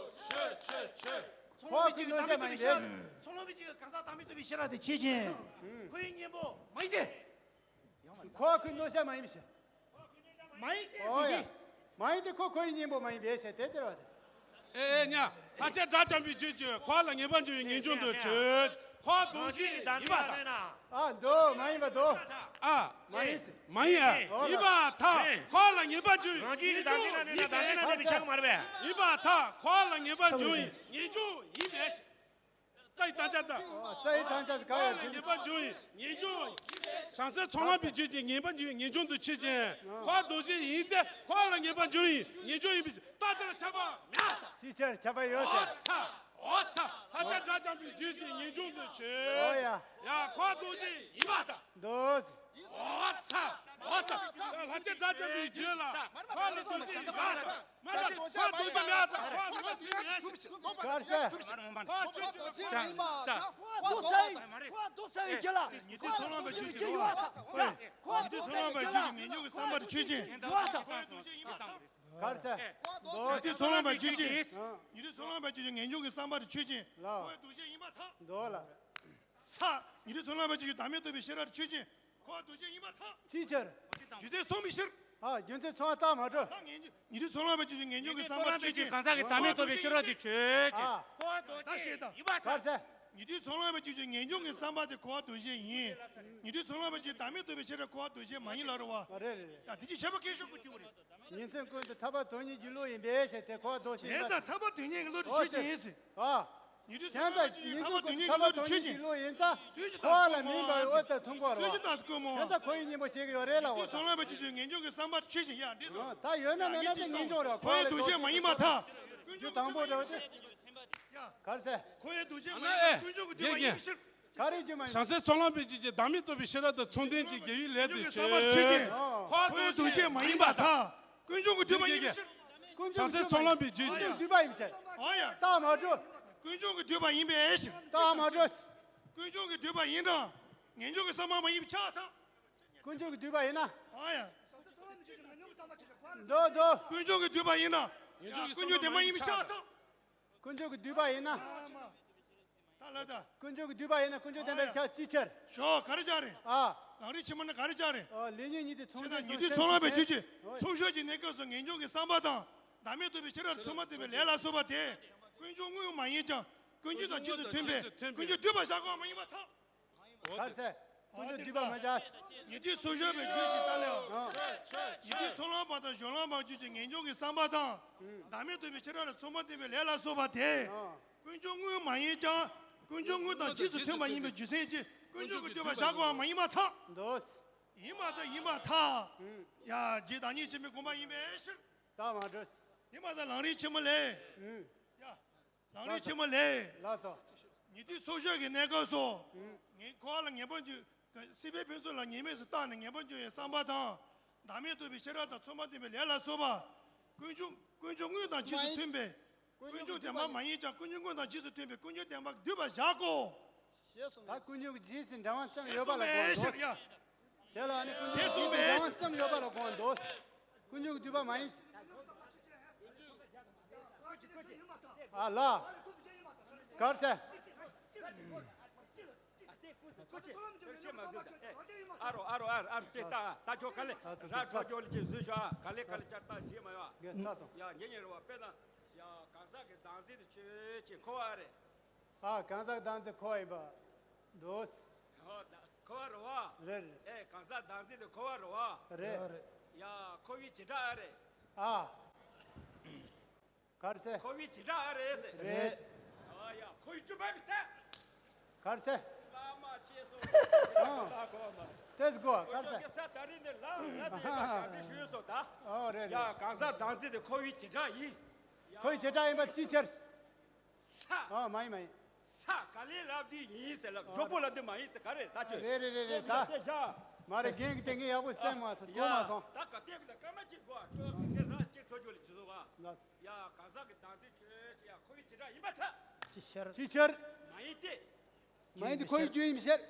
ཆོས་ཆོས་ཆོས། ཚོགས་ལམ་པའི་རྒྱུད་ཀྱི་བདག་མེད་རྟོགས་པའི་ཤེས་རབ། ཚོགས་ལམ་པའི་རྒྱུད་ཀྱི་གང་ཟག་བདག་མེད་རྟོགས་པའི་ཤེས་རབ་དེ་ཆོས་ཅན། འཁོར་བའི་གཉེན་པོ་མ་ཡིན་ཏེ། འཁོར་བ་ཁོའི་གནོད་བྱ་མ་ཡིན་པའི་ཕྱིར། མ་ཡིན་ཏེ་ཟེར་གྱི། མ་ཡིན་ཏེ་ཁོ་འཁོར་བའི་གཉེན་པོ་མ་ཡིན་པའི་ཕྱིར་དེ་སྟེར་བ་དེ། ཨེ་ཨེ་ཉ། ལྷ་བཅས་དགྲ་བཅོམ་པའི་རྒྱུད་ཀྱི་འཁོར་བ་ལ་ངེས་པར་འགྱུར་བའི་ངེས་འབྱུང་དུ་ཆོས། འཁོར་བ་དོན་བཞིན་ཡིན་པར་ཐལ། ཨ་འདུག་མ་ཡིན་པ་འདུག་ཨ། མ་ཡིན་ཟེར། མ་ཡིན་ཨ། ཡིན་པར་ཐལ། འཁོར་བ་ལ་ངེས་པར་འགྱུར་བའི་ངེས་འབྱུང་ཡིན་པས། ཡིན་པར་ཐལ། འཁོར་བ་ལ་ངེས་པར་འགྱུར་བའི་ངེས་འབྱུང་ཡིན་པས། རྩ་ཡི་དང་ཆ་དང་། རྩ་ཡི་དང་ཆ་ག་ཡོད། ངེས་པར་འགྱུར་བའི་ངེས་འབྱུང་། བྱང་སེམས་ཚོགས་ལམ་པའི་རྒྱུད་ཀྱི་ངེས་པར་འགྱུར་བའི་ངེས་འབྱུང་དུ་ཆོས་ཅན། འཁོར་བ་དོན་བཞིན་ཡིན་ཏེ། འཁོར་བ་ལ་ངེས་པར་འགྱུར་བའི་ངེས་འབྱུང་ཡིན་པའི་རྟགས་དེ་ལ་ཁྱབ་པ་མེད། ཅི་ཕྱིར་ཁྱབ་པ་ཡོད་ཟེར། འོ་ཚ། འོ་ཚ། ལྷ་བཅས་དགྲ་བཅོམ་པའི་རྒྱུད་ཀྱི་ངེས་འབྱུང་དུ་ཆོས། འོ་ཡ། ཡ། འཁོར་བ་དོན་བཞིན་ཡིན་པར་ཐལ། འདུག་འོ་ཚ། འོ་ཚ། ལྷ་བཅས་དགྲ་བཅོམ་པའི་རྒྱུད་ལ་འཁོར་བ་དོན་བཞིན་ཡིན་པར་ཐལ། མ་ན་འཁོར་བ་དོན་བཞིན་མེད་པར་ཐལ། འཁོར་བ་མེད་པ་ཟེར་མེད། གར་ཟེར། འཁོར་བ་དོན་བཞིན་མེད་པར་ཐལ། འཁོར་བ་དོན་བཞིན་མེད་པར་ཐལ། ཉན་ཐོས་ཚོགས་ལམ་པའི་རྒྱུད་ཀྱི་ངེས་འབྱུང་གི་བསམ་པ་དེ་ཆོས་ཅན། འཁོར་བ་དོན་བཞིན་མེད་པར་ཐལ། གར་ཟེར། ཉན་ཐོས་ཚོགས་ལམ་པའི་རྒྱུད་ཀྱི། ཉན་ཐོས་ཚོགས་ལམ་པའི་རྒྱུད་ཀྱི་ངེས་འབྱུང་གི་བསམ་པ་དེ་ཆོས་ཅན། འཁོར་བ་དོན་བཞིན་མེད་པར་ཐལ། འདུག་ལ། ཚ། ཉན་ཐོས་ཚོགས་ལམ་པའི་རྒྱུད་ཀྱི་བདག་མེད་རྟོགས་པའི་ཤེས་རབ་དེ་ཆོས་ཅན། འཁོར་བ་དོན་བཞིན་མེད་པར་ཐལ། ཅི་ཕྱིར། རྒྱུ་མཚན་གསུངས་པའི་ཕྱིར། ཨ། རྒྱུ་མཚན་ཚོགས་ལྟ་མ་འགྲོ། ད་ངེས་འབྱུང་། ཉན་ཐོས་ཚོགས་ལམ་པའི་རྒྱུད་ཀྱི་ངེས་འབྱུང་གི་བསམ་པ་དེ་ཆོས་ཅན། གང་ཟག་གི་བདག་མེད་རྟོགས་པའི་ཤེས་རབ་དེ་ཆོས་ཅན། ཨ། ད་བཤད་དང་། གར་ཟེར། ཉན་ཐོས་ཚོགས་ལམ་པའི་རྒྱུད་ཀྱི་ངེས་འབྱུང་གི་བསམ་པ་དེ་འཁོར་བ་དོན་བཞིན་ཡིན། ཉན་ཐོས་ཚོགས་ལམ་པའི་རྒྱུད་ཀྱི་བདག་མེད་རྟོགས་པའི་ཤེས་རབ་འཁོར་བ་དོན་བཞིན་མ་ཡིན་ལབ་རེད་བ། ཨ། རེད་རེད་རེད། ཡ། དེ་གི་ཁྱད་པར་སྐད་ཤོད་དགོས་ཀྱི་རེད། ཉིན་མཚན་ཀུན་ཏུ་ཐར་པ་དོན་གཉིས་ཀྱི་བློ་ཡིན་པའི་ཕྱིར་ཏེ། འཁོར་བ་དོན་བཞིན་ཡིན་པར་ཐལ། ཐར་པ་དོན་གཉིས་ཀྱི་བློ་དེ་ཆོས་ཅན་ཡིན་ཟེར། ཨ། ཉན་ཐོས་ཚོགས་ལམ་པའི་རྒྱུད་ཀྱི་ཐར་པ་དོན་གཉིས་ཀྱི་བློ་དེ་ཆོས་ཅན། ཡིན་ཙང་། འཁོར་བ་ལ་མིན་པའི་འོད་ལྟར་མཐོང་དགོས་རེད་བ། ད་འཁོར་བའི་གཉེན་པོ་བྱེད་ཀྱི་ཡོད་རེད་ལབ་པ། ད་ཚོགས་ལམ་པའི་རྒྱུད་ཀྱི་ངེས་འབྱུང་གི་བསམ་པ་དེ་ཆོས་ཅན་ཡ། འདི་ཚོ། ད་ཡོད་ན་མེད་ན་དེ་ངེས་འབྱུང་རེད་བ། འཁོར་བའི་དོན་བཞིན་མ་ཡིན་པར་ཐལ། རྒྱུ་དང་པོ་རེད་བ་དེ། གར་ཟེར། འཁོར་བའི་དོན་བཞིན་མ་ཡིན་པར་ཐལ། ཀུན་འབྱུང་གི་བསྡུས་པ་ཡིན་པའི་ཕྱིར། ག་རེ་རྒྱུ་མ་ཡིན། བྱང་སེམས་ཚོགས་ལམ་པའི་རྒྱུད་ཀྱི་བདག་མེད་རྟོགས་པའི་ཤེས་རབ་དང་མཚུངས་ལྡན་གྱི་དགེ་བའི་ལས་དེ་ཆོས་ཅན། འཁོར་བའི་དོན་བཞིན་མ་ཡིན་པར་ཐལ། ཀུན་འབྱུང་གི་བསྡུས་པ་ཡིན་པའི་ཕྱིར། བྱང་སེམས་ཚོགས་ལམ་པའི་རྒྱུད་ཀྱི། ཀུན་འབྱུང་གི་བསྡུས་པ་ཡིན་པའི་ཕྱིར། ཨོ་ཡ། རྟགས་མ་གྲུབ། ཀུན་འབྱུང་གི་བསྡུས་པ་ཡིན་པའི་ཕྱིར། རྟགས་མ་གྲུབ། ཀུན་འབྱུང་གི་བསྡུས་པ་ཡིན་ན། ངེས་འབྱུང་གི་བསམ་པ་མ་ཡིན་པས་ཆགས་ཐལ། ཀུན་འབྱུང་གི་བསྡུས་པ་ཡིན་ན། ཨོ་ཡ། འདོ་འདོ། ཀུན་འབྱུང་གི་བསྡུས་པ་ཡིན་ན། ཡ། ཀུན་འབྱུང་བདེན་པ་ཡིན་པས་ཆགས་ཐལ། ཀུན་འབྱུང་གི་བསྡུས་པ་ཡིན་ན། ད་ལ་ད། ཀུན་འབྱུང་གི་བསྡུས་པ་ཡིན་ན་ཀུན་འབྱུང་བདེན་པའི་ཁྱབ་ཅི་ཕྱིར། ཞོག་ག་རེ་ཆགས་རེད། ཨ། ལམ་རིམ་ཆེན་མོ་ནི་ག་རེ་ཆགས་རེད། ཨ། ལས་ཉོན་གཉིས་ཏེ་མཚུངས་ལྡན་ཉན་ཐོས་ཚོགས་ལམ་པའི་རྒྱུད་ཀྱི་ཚོགས་ཤོས་ཀྱི་གནས་སྐབས་སུ་ངེས་འབྱུང་གི་བསམ་པ་དང་། བདག་མེད་རྟོགས་པའི་ཤེས་རབ་མཚུངས་པ་ལྡན་པའི་ལས་ལ་སོགས་པ་དེ། ཀུན་འབྱུང་དངོས་མ་ཡིན་ཀྱང་། ཀུན་འབྱུང་དང་རྗེས་སུ་མཐུན་པས་ཀུན་འབྱུང་བསྡུས་པར་བཞག་དགོས་པ་མ་ཡིན་པར་ཐལ། ག་རེ་ཟེར། ཀུན་འབྱུང་འདུས་པ་མ་བྱ། ཉན་ཐོས་ཚོགས་བསགས་པའི་རྒྱུད་ཀྱི་རྟགས་ལས། ཉན་ཐོས་ཚོགས་ལམ་པ་དང་སྦྱོར་ལམ་པ་རྒྱུད་ཀྱི་ངེས་འབྱུང་གི་བསམ་པ་དང་། བདག་མེད་རྟོགས་པའི་ཤེས་རབ་ལ་མཚུངས་པར་ལྡན་པའི་ལས་ལ་སོགས་པ་དེ། ཀུན་འབྱུང་དངོས་མ་ཡིན་ཀྱང་། ཀུན་འབྱུང་དངོས་དང་རྗེས་སུ་མཐུན་པ་ཡིན་པའི་རྒྱུ་མཚན་གྱིས་ཀུན་འབྱུང་གི་འདུས་པ་བཞག་དགོས་པ་མ་ཡིན་པར་ཐལ། འདོད། ཡིན་པར་ཐལ། ཡིན་པར་ཐལ། ཡ། རྗེ་བདག་ཉིད་ཆེན་པོའི་དགོངས་པ་ཡིན་པའི་ཕྱིར། རྟགས་མ་གྲུབ། ཡིན་པར་ཐལ། ལམ་རིམ་ཆེན་མོ་ལས། ཡ། ལམ་རིམ་ཆེན་མོ་ལས། ལགས་སོ། ཉན་ཐོས་ཚོགས་བསགས་ཀྱི་གནས་སྐབས་སུ། ངས་འཁོར་བ་ལ་ངེས་པར་འབྱུང་། སྲིད་པའི་ཕུན་ཚོགས་ལ་ངེས་མེད་སུ་བརྟགས་ནས་ངེས་པར་འབྱུང་བའི་བསམ་པ་དང་། བདག་མེད་རྟོགས་པའི་ཤེས་རབ་དང་མཚུངས་པར་ལྡན་པའི་ལས་ལ་སོགས་པ། ཀུན་འབྱུང་། ཀུན་འབྱུང་དངོས་དང་རྗེས་སུ་མཐུན་པའི། ཀུན་འབྱུང་བདེན་པ་མ་ཡིན་ཀྱང་ཀུན་འབྱུང་དངོས་དང་རྗེས་སུ་མཐུན་པའི་ཀུན་འབྱུང་བདེན་པ་འདུས་པ་བཞག་གོ། ད་ཀུན་འབྱུང་གི་རྗེས་སུ་འབྲེལ་བ་ཙམ་ཡོད་པ་ལ་དགོངས་འདུག། ཡ། དེ་ལ་ནི་ཀུན་འབྱུང་གི་རྗེས་སུ་འབྲེལ་བ་ཙམ་ཡོད་པ་ལ་དགོངས་འདུག། ཀུན་འབྱུང་གི་འདུས་པ་མ་ཡིན། ཨ་ལ། གར་སེ། ཨ་རོ་ཨ་རོ་ཨ་རོ་ཨ་རོ་ཅེ་ཏ་ད་ཆོ་ག་ལེ་ར་ཆོ་ཅོ་ལི་ཅེ་ཟུ་ཤོ་ཨ་ག་ལེ་ག་ལེ་ཅར་ཏ་ཇེ་མ་ཡོ་ཨ། ཡ་ཉེ་ཉེ་རེ་བ་དཔེར་ན་ཡ་གང་ཟག་གི་བདག་འཛིན་དུ་ཆོས་ཅན་འཁོར་བ་རེད། ཨ། གང་ཟག་བདག་འཛིན་འཁོར་བ་ཡིན་པ་འདུག། འཁོར་བ་རེད་བ། རེད་རེད། ཨེ་གང་ཟག་བདག་འཛིན་དུ་འཁོར་བ་རེད་བ། རེད་རེད། ཡ་འཁོར་བའི་བྱེ་བྲག་ཨ་རེད། ཨ། གར་སེ། འཁོར་བའི་བྱེ་བྲག་ཨ་རེད་ཟེར། རེད། ཨ་ཡ་འཁོར་བའི་བཅུ་པ་མི་ལྟ། གར་སེ། བླ་མ་ཅེས་སོ། ཨ། ད་གོ་མ། ཏེས་གོ་གར་སེ། ས་ད་རི་ནས་ལ་ལ་དེ་ཡ་ཞབས་འདྲེན་ཞུས་སོ་ད། ཨོ་རེད་རེད། ཡ་གང་ཟག་བདག་འཛིན་དེ་འཁོར་བའི་བྱེ་བྲག་ཡིན། འཁོར་བའི་བྱེ་བྲག་ཡིན་པ་ཅིའི་ཕྱིར། ས། ཨ་མ་ཡིན་མ་ཡིན། ས་ག་ལས་ལབ་དུས་ཡིན་ཟེར་ལབ་ཨོ་ཞོག་པོ་ལབ་དུས་མ་ཡིན་ཟེར་ག་རེ་ད་ཁྱོད། རེད་རེད་རེད་རེད་ད། དེ་བཞག་མ་རེད་རྒན་གྱི་དེ་ངས་ཡག་པོ་སེམས་མ་ཐུབ་གོ་མ་སོང་། ད་ག་བལྟས་གི་ད་སྐར་མ་གཅིག་གོ་ཨ་ཁྱོད་དེ་ར་གཅིག་འཕྲོ་རྒྱུ་ལ་ཇུ་བཟོ་བ། ལགས། ཡ་གང་ཟག་གི་བདག་འཛིན་ཆོས་ཅན་ཡ་འཁོར་བའི་བྱེ་བྲག་ཡིན་པར་ཐལ། ཅི་ཕྱིར། ཅི་ཕྱིར། མ་ཡིན་ཏེ། མ་ཡིན་ཏེ་འཁོར་བའི་རྒྱུ་ཡིན་ཕྱིར།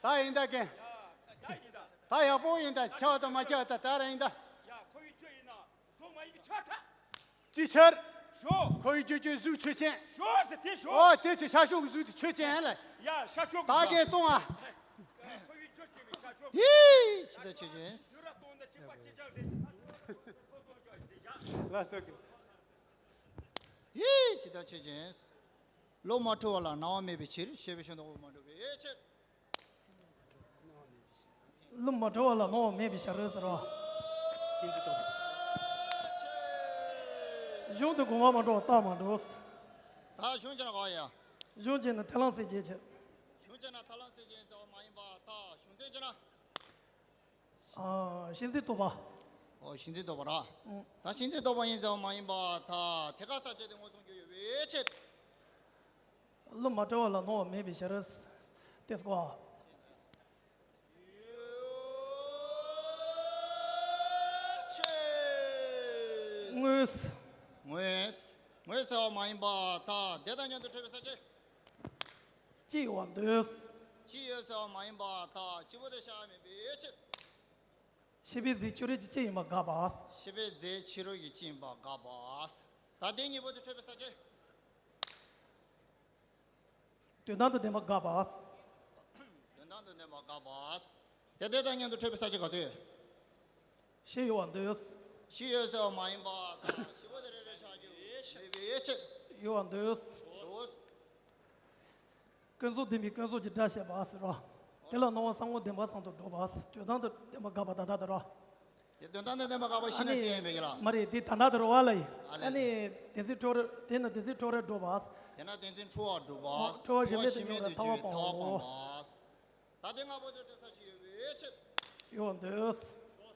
ད་ཡིན་ད་རྒན། ད་ཡག་པོ་ཡིན་ད་ཁྱབ་དང་མ་ཁྱབ་ད་ད་ར་ཡིན་ད། ཡ་འཁོར་བའི་ཆོས་ཡིན་ན་གཟུགས་མ་ཡིན་པའི་ཆོས་ཐལ། ཅི་ཕྱིར། ཞོག་འཁོར་བའི་རྒྱུ་ཅན་གཟུགས་ཆོས་ཅན། ཞོག་ཟེར་དེ་ཞོག་ཨོ་དེ་ཆོས་ཤར་ཕྱོགས་ཀྱི་གཟུགས་དེ་ཆོས་ཅན་ལ། ཡ་ཤར་ཕྱོགས་ད་ཀྱི་གཏོང་ཨ། འཁོར་བའི་ཆོས་ཅན་ཤར་ཕྱོགས་ཀྱི། ཧི། ཅི་ད་ཆོས་ཅན། ཡུ་ར་གཏོང་ད་ཅི་པ་ཅི་ཅག་རེད། ལ་སོགས་ཀྱི། ཧི། ཅི་ད་ཆོས་ཅན། བློ་མ་འཁྲུལ་བ་ལ་སྣང་བ་མེད་པའི་ཕྱིར། ཞེས་པའི་ཤིན་ཏུ་དབུ་མ་གྲུབ་པའི་ཕྱིར། བློ་མ་འཁྲུལ་བ་ལ་སྣང་བ་མེད་པའི་ཕྱིར་ཟེར་རོ། གཞུང་དུ་དགོངས་པ་མ་འགྲོ་བ་རྟགས་མ་གྲུབ། ད་གཞུང་ཅན་ག་ཡ། གཞུང་ཅན་ནི་ཐར་ལམ་སེལ་བྱེད་ཀྱི། གཞུང་ཅན་ན་ཐར་ལམ་སེལ་བྱེད་ཟེར་བ་མ་ཡིན་པ་ད་གཞུང་ཚན་ཅན་ན། ཨ། གཞི་འཛིན་རྟོག་པ། ཨོ་གཞི་འཛིན་རྟོག་པ་ར། ཨང་། ད་གཞི་འཛིན་རྟོག་པ་ཡིན་ཟེར་བ་མ་ཡིན་པ་ད་དེ་ཁ་ས་བཅད་དེ་མངོན་སུམ་རྒྱུ་ཡོད་པའི་ཕྱིར། བློ་མ་འཁྲུལ་བ་ལ་སྣང་བ་མེད་པའི་ཕྱིར། ཏེ་སྐོ། དངོས། དངོས། དངོས་ཟེར་བ་མ་ཡིན་པ་ད་དེ་དང་མཉམ་དུ་འཕྲད་པའི་ས་བཅད། སྤྱི་ཡོད་པར་འདོད། སྤྱི་ཡོད་ཟེར་བ་མ་ཡིན་པ་ད་སྤྱི་བོ་དེ་ཤ་མེད་པའི་ཕྱིར། ཤེས་པའི་རྫས་ཕྱི་རོལ་གྱི་སྤྱི་ཡིན་པ་དགག་པ། ཤེས་པའི་རྫས་ཕྱི་རོལ་གྱི་སྤྱི་ཡིན་པ་དགག་པ། ད་དེ་གཉིས་པོ་དེ་འཕྲད་པའི་ས་བཅད། དོན་དམ་དུ་བདེན་པ་དགག་པ། དོན་དམ་དུ་བདེན་པ་དགག་པ། དེ་དེ་དང་མཉམ་དུ་འཕྲད་པའི་ས་བཅད་ག་ཚོད། ཤེས་ཡོད་པར་འདོད། ཤེས་ཡོད་ཟེར་བ་མ་ཡིན་པ་དང་ཤེས་པ་དེ་རེ་རེ་བཞག་རྒྱུ་མེད་པའི་ཕྱིར། ཡོད་པར་འདོད། ཞོག་ཀུན་རྫོབ་བདེན་པའི་ཀུན་རྫོབ་ཀྱི་སྒྲ་བཤད་པ་ཟེར་རོ། དེ་ལ་སྣང་བ་གསང་བ་བདེན་པ་གསུམ་དུ་འགྲོ་བ། དོན་དམ་དུ་བདེན་པ་དགག་པ་ད་ལྟ་དུ་རོ། དེ་དོན་དམ་དུ་བདེན་པ་དགག་པ་ཤེས་ནས་ཨ་ནི་བཙལ་ཡིན་པའི་གི་ལ། མ་རེད་དེ་ད་ལྟ་དུ་རོ་བ་ལ་ཡིན། ཨ་ནི། ཨ་ནི་བདེན་འཛིན་འཁྲུལ་བ་དེ་ནི་བདེན་འཛིན་འཁྲུལ་བར་སྒྲུབ་པ། དེ་ན་བདེན་འཛིན་འཁྲུལ་བར་སྒྲུབ་པ། འཁྲུལ་བ་གཞི་མེད་དུ་འགྱུར་བའི་ཐར་པ་སྤང་བ། ད་དེ་ལྔ་པོ་དེ་འཕྲད་ས་ཅི་ཡོད་པའི་ཕྱིར། ཡོད་པར་འདོད།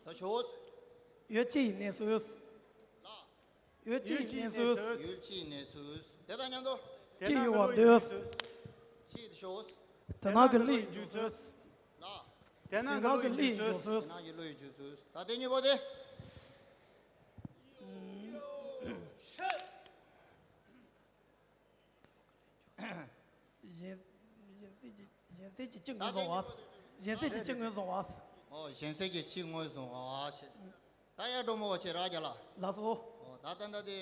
ད་ཞོག་ཡུལ་སྤྱི་ཡི་གནས་སུ། ལ། ཡུལ་སྤྱི་ཡི་གནས་སུ། ཡུལ་སྤྱི་ཡི་གནས་སུ། དེ་དང་མཉམ་དུ། སྤྱི་ཡོད་པར་འདོད། སྤྱི་དེ་ཞོག་དེ་སྣང་གི་བློ་ཡི་འཇུག་ཚུལ། ལ། དེ་སྣང་གི་བློ་ཡི་འཇུག་ཚུལ། དེ་སྣང་གི་བློ་ཡི་འཇུག་ཚུལ། ད་དེ་གཉིས་པོ་དེ། གཞན། གཞན་སེལ་གྱི་གཞན་སེལ་གྱི་སྤྱི་ངོས་བཟུང་བ། གཞན་སེལ་གྱི་སྤྱི་ངོས་བཟུང་བ། ཨོ་གཞན་སེལ་གྱི་སྤྱི་ངོས་བཟུང་བ་ཞེས། ད་ཡར་འགྲོ་མོ་བ་ཆེ་ར་རྒྱ་ལ། ལགས་སོ། ཨོ་ད་ད་ད་དེ་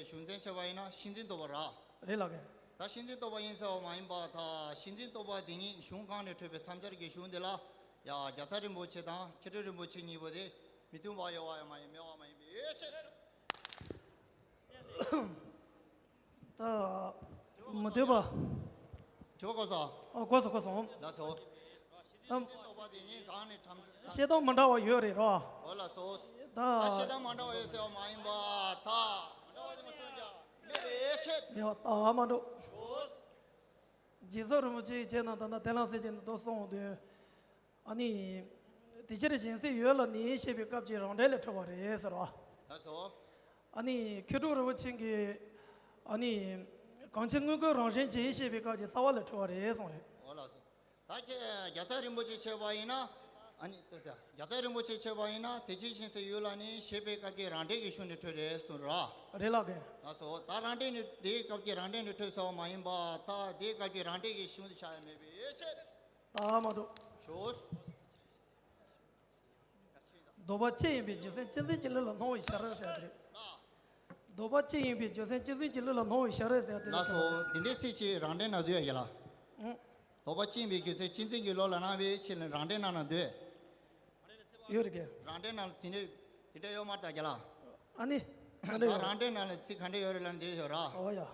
གཞུང་ཚན་ཆེ་བ་ཡིན་ན་ཤིན་འཛིན་རྟོག་པ་ར། རེད་ལགས་ཀྱི། ད་ཤིན་འཛིན་རྟོག་པ་ཡིན་ཟེར་བ་མ་ཡིན་པ་ད་ཤིན་འཛིན་རྟོག་པ་དེ་ཉིད་གཞུང་གང་ནས་འཕྲོས་པའི་མཚམས་སྦྱར་གྱི་གཞུང་དེ་ལ་ཡ་རྒྱལ་ཚབ་རིན་པོ་ཆེ་དང་མཁས་གྲུབ་རིན་པོ་ཆེ་གཉིས་པོ་དེ་མི་མཐུན་པ་ཡོད་བ་ཡང་མ་ཡིན་མེད་བ་མ་ཡིན་པའི་ཕྱིར། ད། མི་འདོད་པ། དྲི་བ་གོ་སོང་། ཨ་གོ་སོང་གོ་སོང་། ལགས་སོ། ཤེས་བཞིན་རྟོག་པ་དེ་ཉིད་གང་ནས་བྲམ་ཟེ། བཤད་སྟངས་མི་འདྲ་བ་ཡོད་རེད་རོ། འོ་ལགས་སོ། ད་ད་བཤད་སྟངས་མི་འདྲ་བ་ཡོད་ཟེར་བ་མ་ཡིན་པ། ད་མི་འདྲ་བ་དེ་མ་གསུངས་ཀྱང་མེད་པའི་ཕྱིར། ཡོད་ད་མ་འགྲོ། འོ། རྗེ་བཙུན་རིན་པོ་ཆེ་ཁྱེད་རྣམས་ད་ལྟ་དེ་ལ་ཟེར་གྱིན་འདུག་གསུངས་དུས། ཨ་ནི། དེ་ཕྱིར་གཞན་སེལ་ཡུལ་ལ་ནི་ཞེས་པའི་སྐབས་ཀྱི་རང་འགྲེལ་ལས་འཕྲོས་པ་རེད་ཟེར་བ། ལགས་སོ། ཨ་ནི་མཁས་གྲུབ་རིན་པོ་ཆེ་གིས། ཨ་ནི། གང་ཕྱིར་དངོས་ཀུན་རང་བཞིན་གྱིས་ཞེས་པའི་སྐབས་ཀྱི་རྩ་བ་ལས་འཕྲོས་པ་རེད་གསུངས་རེད། འོ་ལགས་སོ། ད་ཁྱེད་རྒྱལ་ཚབ་རིན་པོ་ཆེ་ཁྱེད་པ་ཡིན་ན། ཨ་ནི་ལྟོས་ཟེར། རྒྱལ་ཚབ་རིན་པོ་ཆེ་ཁྱེད་པ་ཡིན་ན་དེ་ཕྱིར་གཞན་སེལ་ཡུལ་ལ་ནི་ཞེས་པའི་སྐབས་ཀྱི་རང་འགྲེལ་གྱི་གཞུང་ནས་འཕྲོས་རེད་གསུངས་ར། རེད་ལགས་ཀྱི། ལགས་སོ། ད་རང་འགྲེལ་ནས་དེའི་སྐབས་ཀྱི་རང་འགྲེལ་ནས་འཕྲོས་ཟེར་བ་མ་ཡིན་པ། ད་དེའི་སྐབས་ཀྱི་རང་འགྲེལ་གྱི་གཞུང་དུ་ཆགས་ཡ་མེད་པའི་ཕྱིར། ད་མ་འདུག་ཞོག་ལྡོག་པ་གཅིག་ཡིན་པའི་རྒྱུ་མཚན་གཅིག་འཛིན་གྱི་བློ་ལ་སྣང་བའི་ཕྱིར་ཟེར་དེ་རེད། ལྡོག་པ་གཅིག་ཡིན་པའི་རྒྱུ་མཚན་གཅིག་འཛིན་གྱི་བློ་ལ་སྣང་བའི་ཕྱིར་ཟེར་དེ་རེད། ལགས་སོ། འདི་འདྲའི་ཚིག་ཅིག་རང་འགྲེལ་ན་འདུག་ཡ་ལ། ཨང་། ལྡོག་པ་གཅིག་ཡིན་པའི་རྒྱུ་མཚན་གཅིག་འཛིན་གྱི་བློ་ལ་སྣང་བའི་ཕྱིར་ལ་རང་འགྲེལ་ནང་ན་འདུག་ཡོད་རེད་ཀྱི། རང་འགྲེལ་ནང་དེ་འདྲ་དེ་འདྲ་ཡོད་མ་རེད་ད་རྒྱ་ལ། ཨ་ནི། ག་འདྲ་ད་ཡོད་རང་འགྲེལ་ནང་ལ་ཚིག་ག་འདྲ་ཡོད་རེད་ལབ་ན་འདི་ཡོད་ར། ཨོ་ཡ།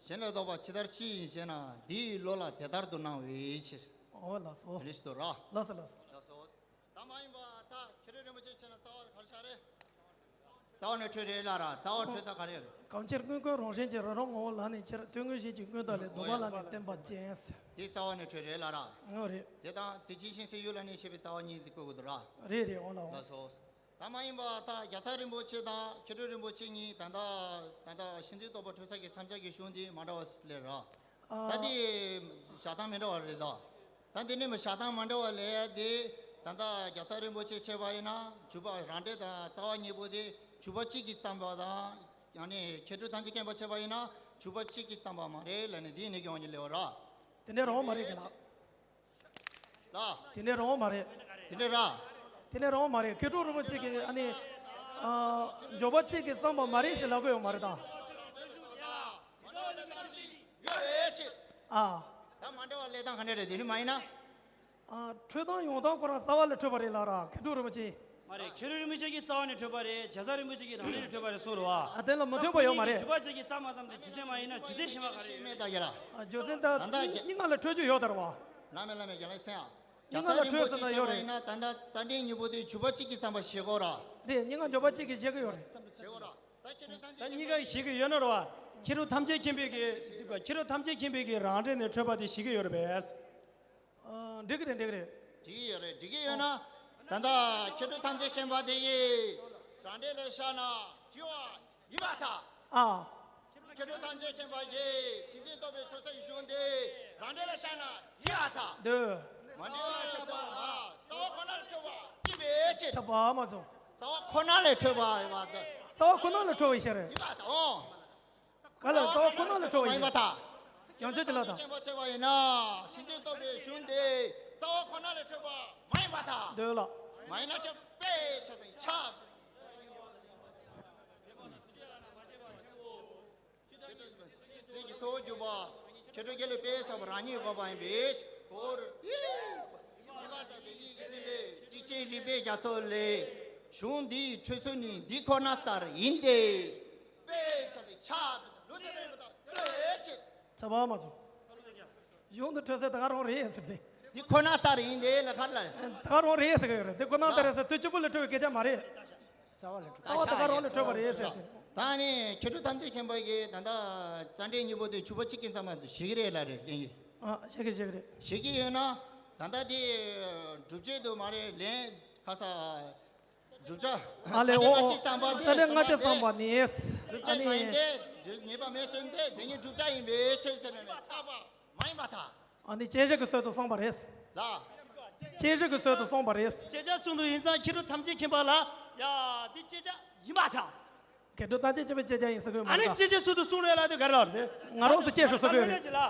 གཞན་ལས་ལྡོག་པ་ཇི་ལྟར་ཕྱིར་ཡིན་ཞེ་ན། འདི་ཡི་བློ་ལ་དེ་ལྟར་དུ་སྣང་བའི་ཕྱིར། ཨོ་ལགས་སོ། དེ་འདྲ་ཞིག་འདུག་ར། ལགས་སོ་ལགས་སོ། ལགས་སོ། ད་མ་ཡིན་པ་ད་མཁས་གྲུབ་རིན་པོ་ཆེ་ཁྱེད་རང་རྩ་བ་ག་རེ་ཆགས་རེད། རྩ་བ་ནས་འཕྲོས་རེད་ལ་ར། རྩ་བ་འཕྲོས་ད་ག་རེ་རེད། གང་ཕྱིར་དངོས་ཀུན་རང་བཞིན་གྱིས་རང་རང་ངོ་བོ་ལ་ནི་ཕྱིར། དོན་དངོས་གཞན་གྱི་ཀུན་བཏགས་ལས། ལྡོག་པ་ལ་ནི་བརྟེན་པ་ཅན། དེ་རྩ་བ་ནས་འཕྲོས་རེད་ལ་ར། ཨོ་རེད། དེ་དང་དེ་ཕྱིར་གཞན་སེལ་ཡུལ་ལ་ནི་ཞེས་པའི་རྩ་བ་གཉིས་དེ་བཀོད་དགོས་འདུག་ར། རེད་རེད། འོང་ལ་འོང་། ལགས་སོ། ད་མ་ཡིན་པ་ད་རྒྱལ་ཚབ་རིན་པོ་ཆེ་དང་མཁས་གྲུབ་རིན་པོ་ཆེ་གཉིས་ད་ལྟ་ད་ལྟ་ཤིན་ཏུ་རྟོགས་པ་འཕྲོས་ས་ཀྱི་མཚམས་སྦྱར་གྱི་གཞུང་འདི་མ་འདྲ་བ་ལས་ར། ཨ། ད་འདི་བཞག་སྟངས་མི་འདྲ་བ་རེད་དོ། ད་འདི་ནི་མི་བཞག་སྟངས་མ་འདྲ་བ་ལས་དེ་ད་ལྟ་རྒྱལ་ཚབ་རིན་པོ་ཆེ་ཁྱེད་པ་ཡིན་ན་འཇུག་པ་རང་འགྲེལ་དང་རྩ་བ་ཉིད་པོ་དེ་འཇུག་པ་གཅིག་གིས་བརྩམས་པ་དང་། ཡང་ནི་མཁས་གྲུབ་ཐམས་ཅད་མཁྱེན་པ་ཁྱེད་པ་ཡིན་ན་འཇུག་པ་གཅིག་གིས་བརྩམས་པ་མ་རེད་ལབ་ནས་འདི་ནི་གི་དབང་གིས་ལེའོ་ར། དེ་འདྲའི་རང་མ་རེད་གི་ལགས། ལ། དེ་འདྲའི་རང་མ་རེད། དེ་འདྲའི་ར། དེ་འདྲའི་རང་མ་རེད། མཁས་གྲུབ་རིན་པོ་ཆེ་གིས་ཨ་ནི། ཨ། འཇུག་པ་གཅིག་གིས་བརྩམས་པ་མ་རེད་ཟེར་ལབ་གི་ཡོད་མ་རེད་ད། ཨ། ད་མ་འདྲ་བ་ལས་སྟངས་ག་འདྲ་རེད། དེ་ནི་མ་ཡིན་ན། ཨ། འཕྲོས་སྟངས་ཡོང་སྟངས་ཁོ་རང་རྩ་བ་ལས་འཕྲོས་པ་རེད་ལ་ར། མཁས་གྲུབ་རིན་པོ་ཆེ། མ་རེད། མཁས་གྲུབ་རིན་པོ་ཆེ་གིས་རྩ་བ་ནས་འཕྲོས་པ་རེད། རྒྱལ་ཚབ་རིན་པོ་ཆེ་གིས་རང་འགྲེལ་ནས་འཕྲོས་པ་རེད་གསུངས་རེད་བ། ཨ། དེ་ལ་མ་མཐུན་པ་ཡོད་མ་རེད། འཇུག་པ་གཅིག་གིས་བརྩམས་པ་ཙམ་དུ་རྒྱུ་མཚན་མ་ཡིན་ན་རྒྱུ་མཚན་གཞན་པ་ག་རེ་ཡོད། མེད་ད་རྒྱ་ལ། ཨ། རྒྱུ་མཚན་ད་ད་ལྟ་རྒྱ་གཉིས་སྔ་ལ་འཕྲོས་རྒྱུ་ཡོད་ད་ར་བ། ལ་མེ་ལ་མེ་རྒྱ་ལ་སེང་ཨ། རྒྱལ་ཚབ་རིན་པོ་ཆེ་ཁྱེད་པ་ཡིན་ན་ད་ལྟ་རྩ་འགྲེལ་གཉིས་པོ་དེ་འཇུག་པ་གཅིག་གིས་བརྩམས་པ་བཞེད་གོ་ར། རེད། གཉིས་ཀ་འཇུག་པ་གཅིག་གིས་བཞེད་གི་ཡོད་རེད། བཞེད་གོ་ར། ད་མཁས་གྲུབ་ཐམས་ཅད། ད་གཉིས་ཀ་བཞེད་གི་ཡོད་ན་ར་བ། མཁས་གྲུབ་ཐམས་ཅད་མཁྱེན་པའི་གི་མཁས་གྲུབ་ཐམས་ཅད་མཁྱེན་པའི་གི་རང་འགྲེལ་ནས་འཕྲོས་པ་དེ་བཞེད་གི་ཡོད་རེད་པས། ཨ། འགྲིག་གི་རེད། འགྲིག་གི་རེད། འགྲིག་གི་ཡོད་རེད། འགྲིག་གི་ཡོད་ན། ད་ལྟ་མཁས་གྲུབ་ཐམས་ཅད་མཁྱེན་པ་དེ་ཡིས་རང་འགྲེལ་ལ་བཞག་ན་འགྲིག་པ་ཡིན་པར་ཐལ། ཨ། མཁས་གྲུབ་ཐམས་ཅད་མཁྱེན་པ་ཡིས་ཤིན་ཏུ་རྟོགས་པའི་ཕྱོགས་ས་ཡི་གཞུང་དེ་རང་འགྲེལ་ལ་བཞག་ན་འགྲིག་པར་ཐལ། འདོད། མ་འགྲིག་པ་བཞག་པ་ལ་རྩ་བ་ཁོ་ན་ལ་འཕྲོས་པ་ཡིན་པའི་ཕྱིར། ཁྱབ་པ་མ་ཚོམ། རྩ་བ་ཁོ་ན་ལ་འཕྲོས་པ་ཡིན་པར་ཐལ། རྩ་བ་ཁོ་ན་ལ་འཕྲོས་པའི་ཕྱིར། ཡིན་པར་ཐལ། ཨོ། ག་ལ་རྩ་བ་ཁོ་ན་ལ་འཕྲོས་པ་ཡིན། མ་ཡིན་པར་ཐལ། ཡང་ཆོས་ཀྱི་ལ་དང་། མཁྱེན་པ་ཆེ་བ་ཡིན་ན་ཤིན་ཏུ་རྟོགས་པའི་གཞུང་དེ་རྩ་བ་ཁོ་ན་ལ་འཕྲོས་པ་མ་ཡིན་པར་ཐལ། འདོད་ལ། མ་ཡིན་ན་ཁྱབ་པའི་ཕྱིར་དང་ཁྱབ། སེམས་ཀྱི་ཐོག་འཇུག་པ། མཁས་གྲུབ་རྒྱལ་ལས་དཔེ་བསགས་པ་རང་ཉིད་འགོག་པ་ཡིན་པའི་གོ་རེ། ཉེས་པ་དང་དེ་ཉིད་ཀྱིས་འཛིན་པའི་ཊཱིཀ་ཆེན་རིགས་པའི་རྒྱ་མཚོ་ལས། གཞུང་འདིའི་འཕྲོས་ཚུལ་ནི་འདི་ཁོ་ན་ལྟར་ཡིན་ཏེ། དཔེ་ཆ་དེ་ཆགས་པའི་ལུགས་དེ་ལས་མི་དང་ལྟོས་ཆེད། ཚ་བ་མ་ཚོ། གཞུང་དུ་འཕྲོས་ཚད་ད་ག་རང་རེད་ཟེར་ཏེ། འདི་ཁོ་ན་ལྟར་ཡིན་ཏེ་ལ་ཁར་ལ། ད་ག་རང་རེད་ཟེར་གི་ཡོད་རེད། འདི་ཁོ་ན་ལྟར་རེད་ཟེར་དུས་གཅིག་པུ་ལ་འཕྲོས་པའི་སྐད་ཆ་མ་རེད། རྩ་བ་ལ་འཕྲོས། རྩ་བ་ད་ག་རང་ལ་འཕྲོས་པ་རེད་ཟེར་ཏེ། ད་ནི་མཁས་གྲུབ་ཐམས་ཅད་མཁྱེན་པ་གིས་ད་ལྟ་རྩ་འགྲེལ་གཉིས་པོ་དེ་འཇུག་པ་གཅིག་གིས་བརྩམས་པ་ཞིག་རེད་ལ་རེད་ཡིན་གྱི། ཨ། ཞིག་གི་ཞིག་རེད། ཞིག་གི་ཡོད་ན། ད་ལྟ་དེ་སྒྲུབ་བྱེད་དུ་མ་རེད་ལན་ཁ་ས། བསྒྲུབ་བྱ། ཨ་ལས། ཨོ་ཨོ། ས་འགྲེལ་ང་གཅིག་བརྩམས་པ་ནི། བསྒྲུབ་བྱ་མ་ཡིན་ཏེ། ཉེས་པ་མེད་ཅན་ཏེ་དེ་ཉིད་བསྒྲུབ་བྱ་ཡིན་པའི་ཕྱིར་ཟེར་ནས་བརྟག་པ་མ་ཡིན་པར་ཐལ། ཨ་ནི་དཔྱད་བྱེད་ཀྱི་ཚུལ་དུ་གསུངས་པ་རེད། ལ། དཔྱད་བྱེད་ཀྱི་ཚུལ་དུ་གསུངས་པ་རེད། དཔྱད་བྱ་ཚུལ་དུ་ཡིན་ཙང་མཁས་གྲུབ་ཐམས་ཅད་མཁྱེན་པ་ལ། ཡ། འདི་དཔྱད་བྱ་ཡིན་པར་ཐལ། མཁས་གྲུབ་ཐམས་ཅད་མཁྱེན་པའི་དཔྱད་བྱ་ཡིན་ཟེར་གི་ཡོད་མ་ཨ་ནི་རེད་ད། དཔྱད་བྱ་ཚུལ་དུ་གསུངས་རེད་ལ་དེ་ག་རེ་ལབ་རེད། ང་རང་ཚོ་དཔྱད་ཞུ་ཟེར་གི་ཡོད་རེད། ལ།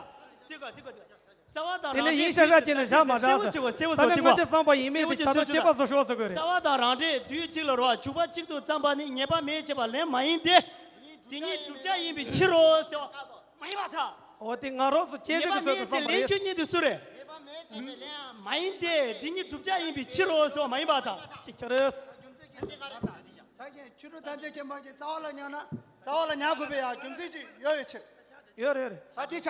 དེ་ག་དེ་ག་དེ་ག་རྩ་བ་དང་རང་འགྲེལ་ཡིན་ཤག་ཤག་བྱས་ནས་བཞག་མ་བཞག་ཟེར། ས་ལེ་ལྔ་ཆ་བརྩམས་པ་ཡིན་མིན་དེ་ད་ལྟ་དཔྱད་པ་བཟོ་ཤོག་ཟེར་གི་རེད། རྩ་བ་དང་རང་འགྲེལ་དུས་གཅིག་ལ་རོ། འཇུག་པ་གཅིག་ཏུ་བརྩམས་པ་ནི་ཉེས་པ་མེད་ཅེས་པ་ལན་མ་ཡིན་ཏེ། དེ་ཉིད་བསྒྲུབ་བྱ་ཡིན་པའི་ཕྱིར་རོ་ཟེར་བ་མ་ཡིན་པར་ཐལ། འོ་དེ་ང་རང་ཚོ་དཔྱད་ཉེས་པ་ཞུ་གི་མེད་ཅེས་ལན་རྒྱུ་གཉིས་དེ་སུ་རེད། མ་ཡིན་ཏེ་དེ་ཉིད་བསྒྲུབ་བྱ་ཡིན་པའི་ཕྱིར་རོ་ཟེར་བ་མ་ཡིན་པར་ཐལ། ཅིག་ཆ་རེད། ད་གིན་ཆོས་གྲོགས་ཐམས་ཅད་མཁྱེན་པ་གིས་རྩ་བ་ལ་ཉར་ན་རྩ་བ་ལ་ཉར་དགོས་པའི་ཡང་རྒྱུ་མཚན་ཅིག་ཡོད་པའི་ཕྱིར། ཡོད་རེད་རེད། ད་དེ་ཆ།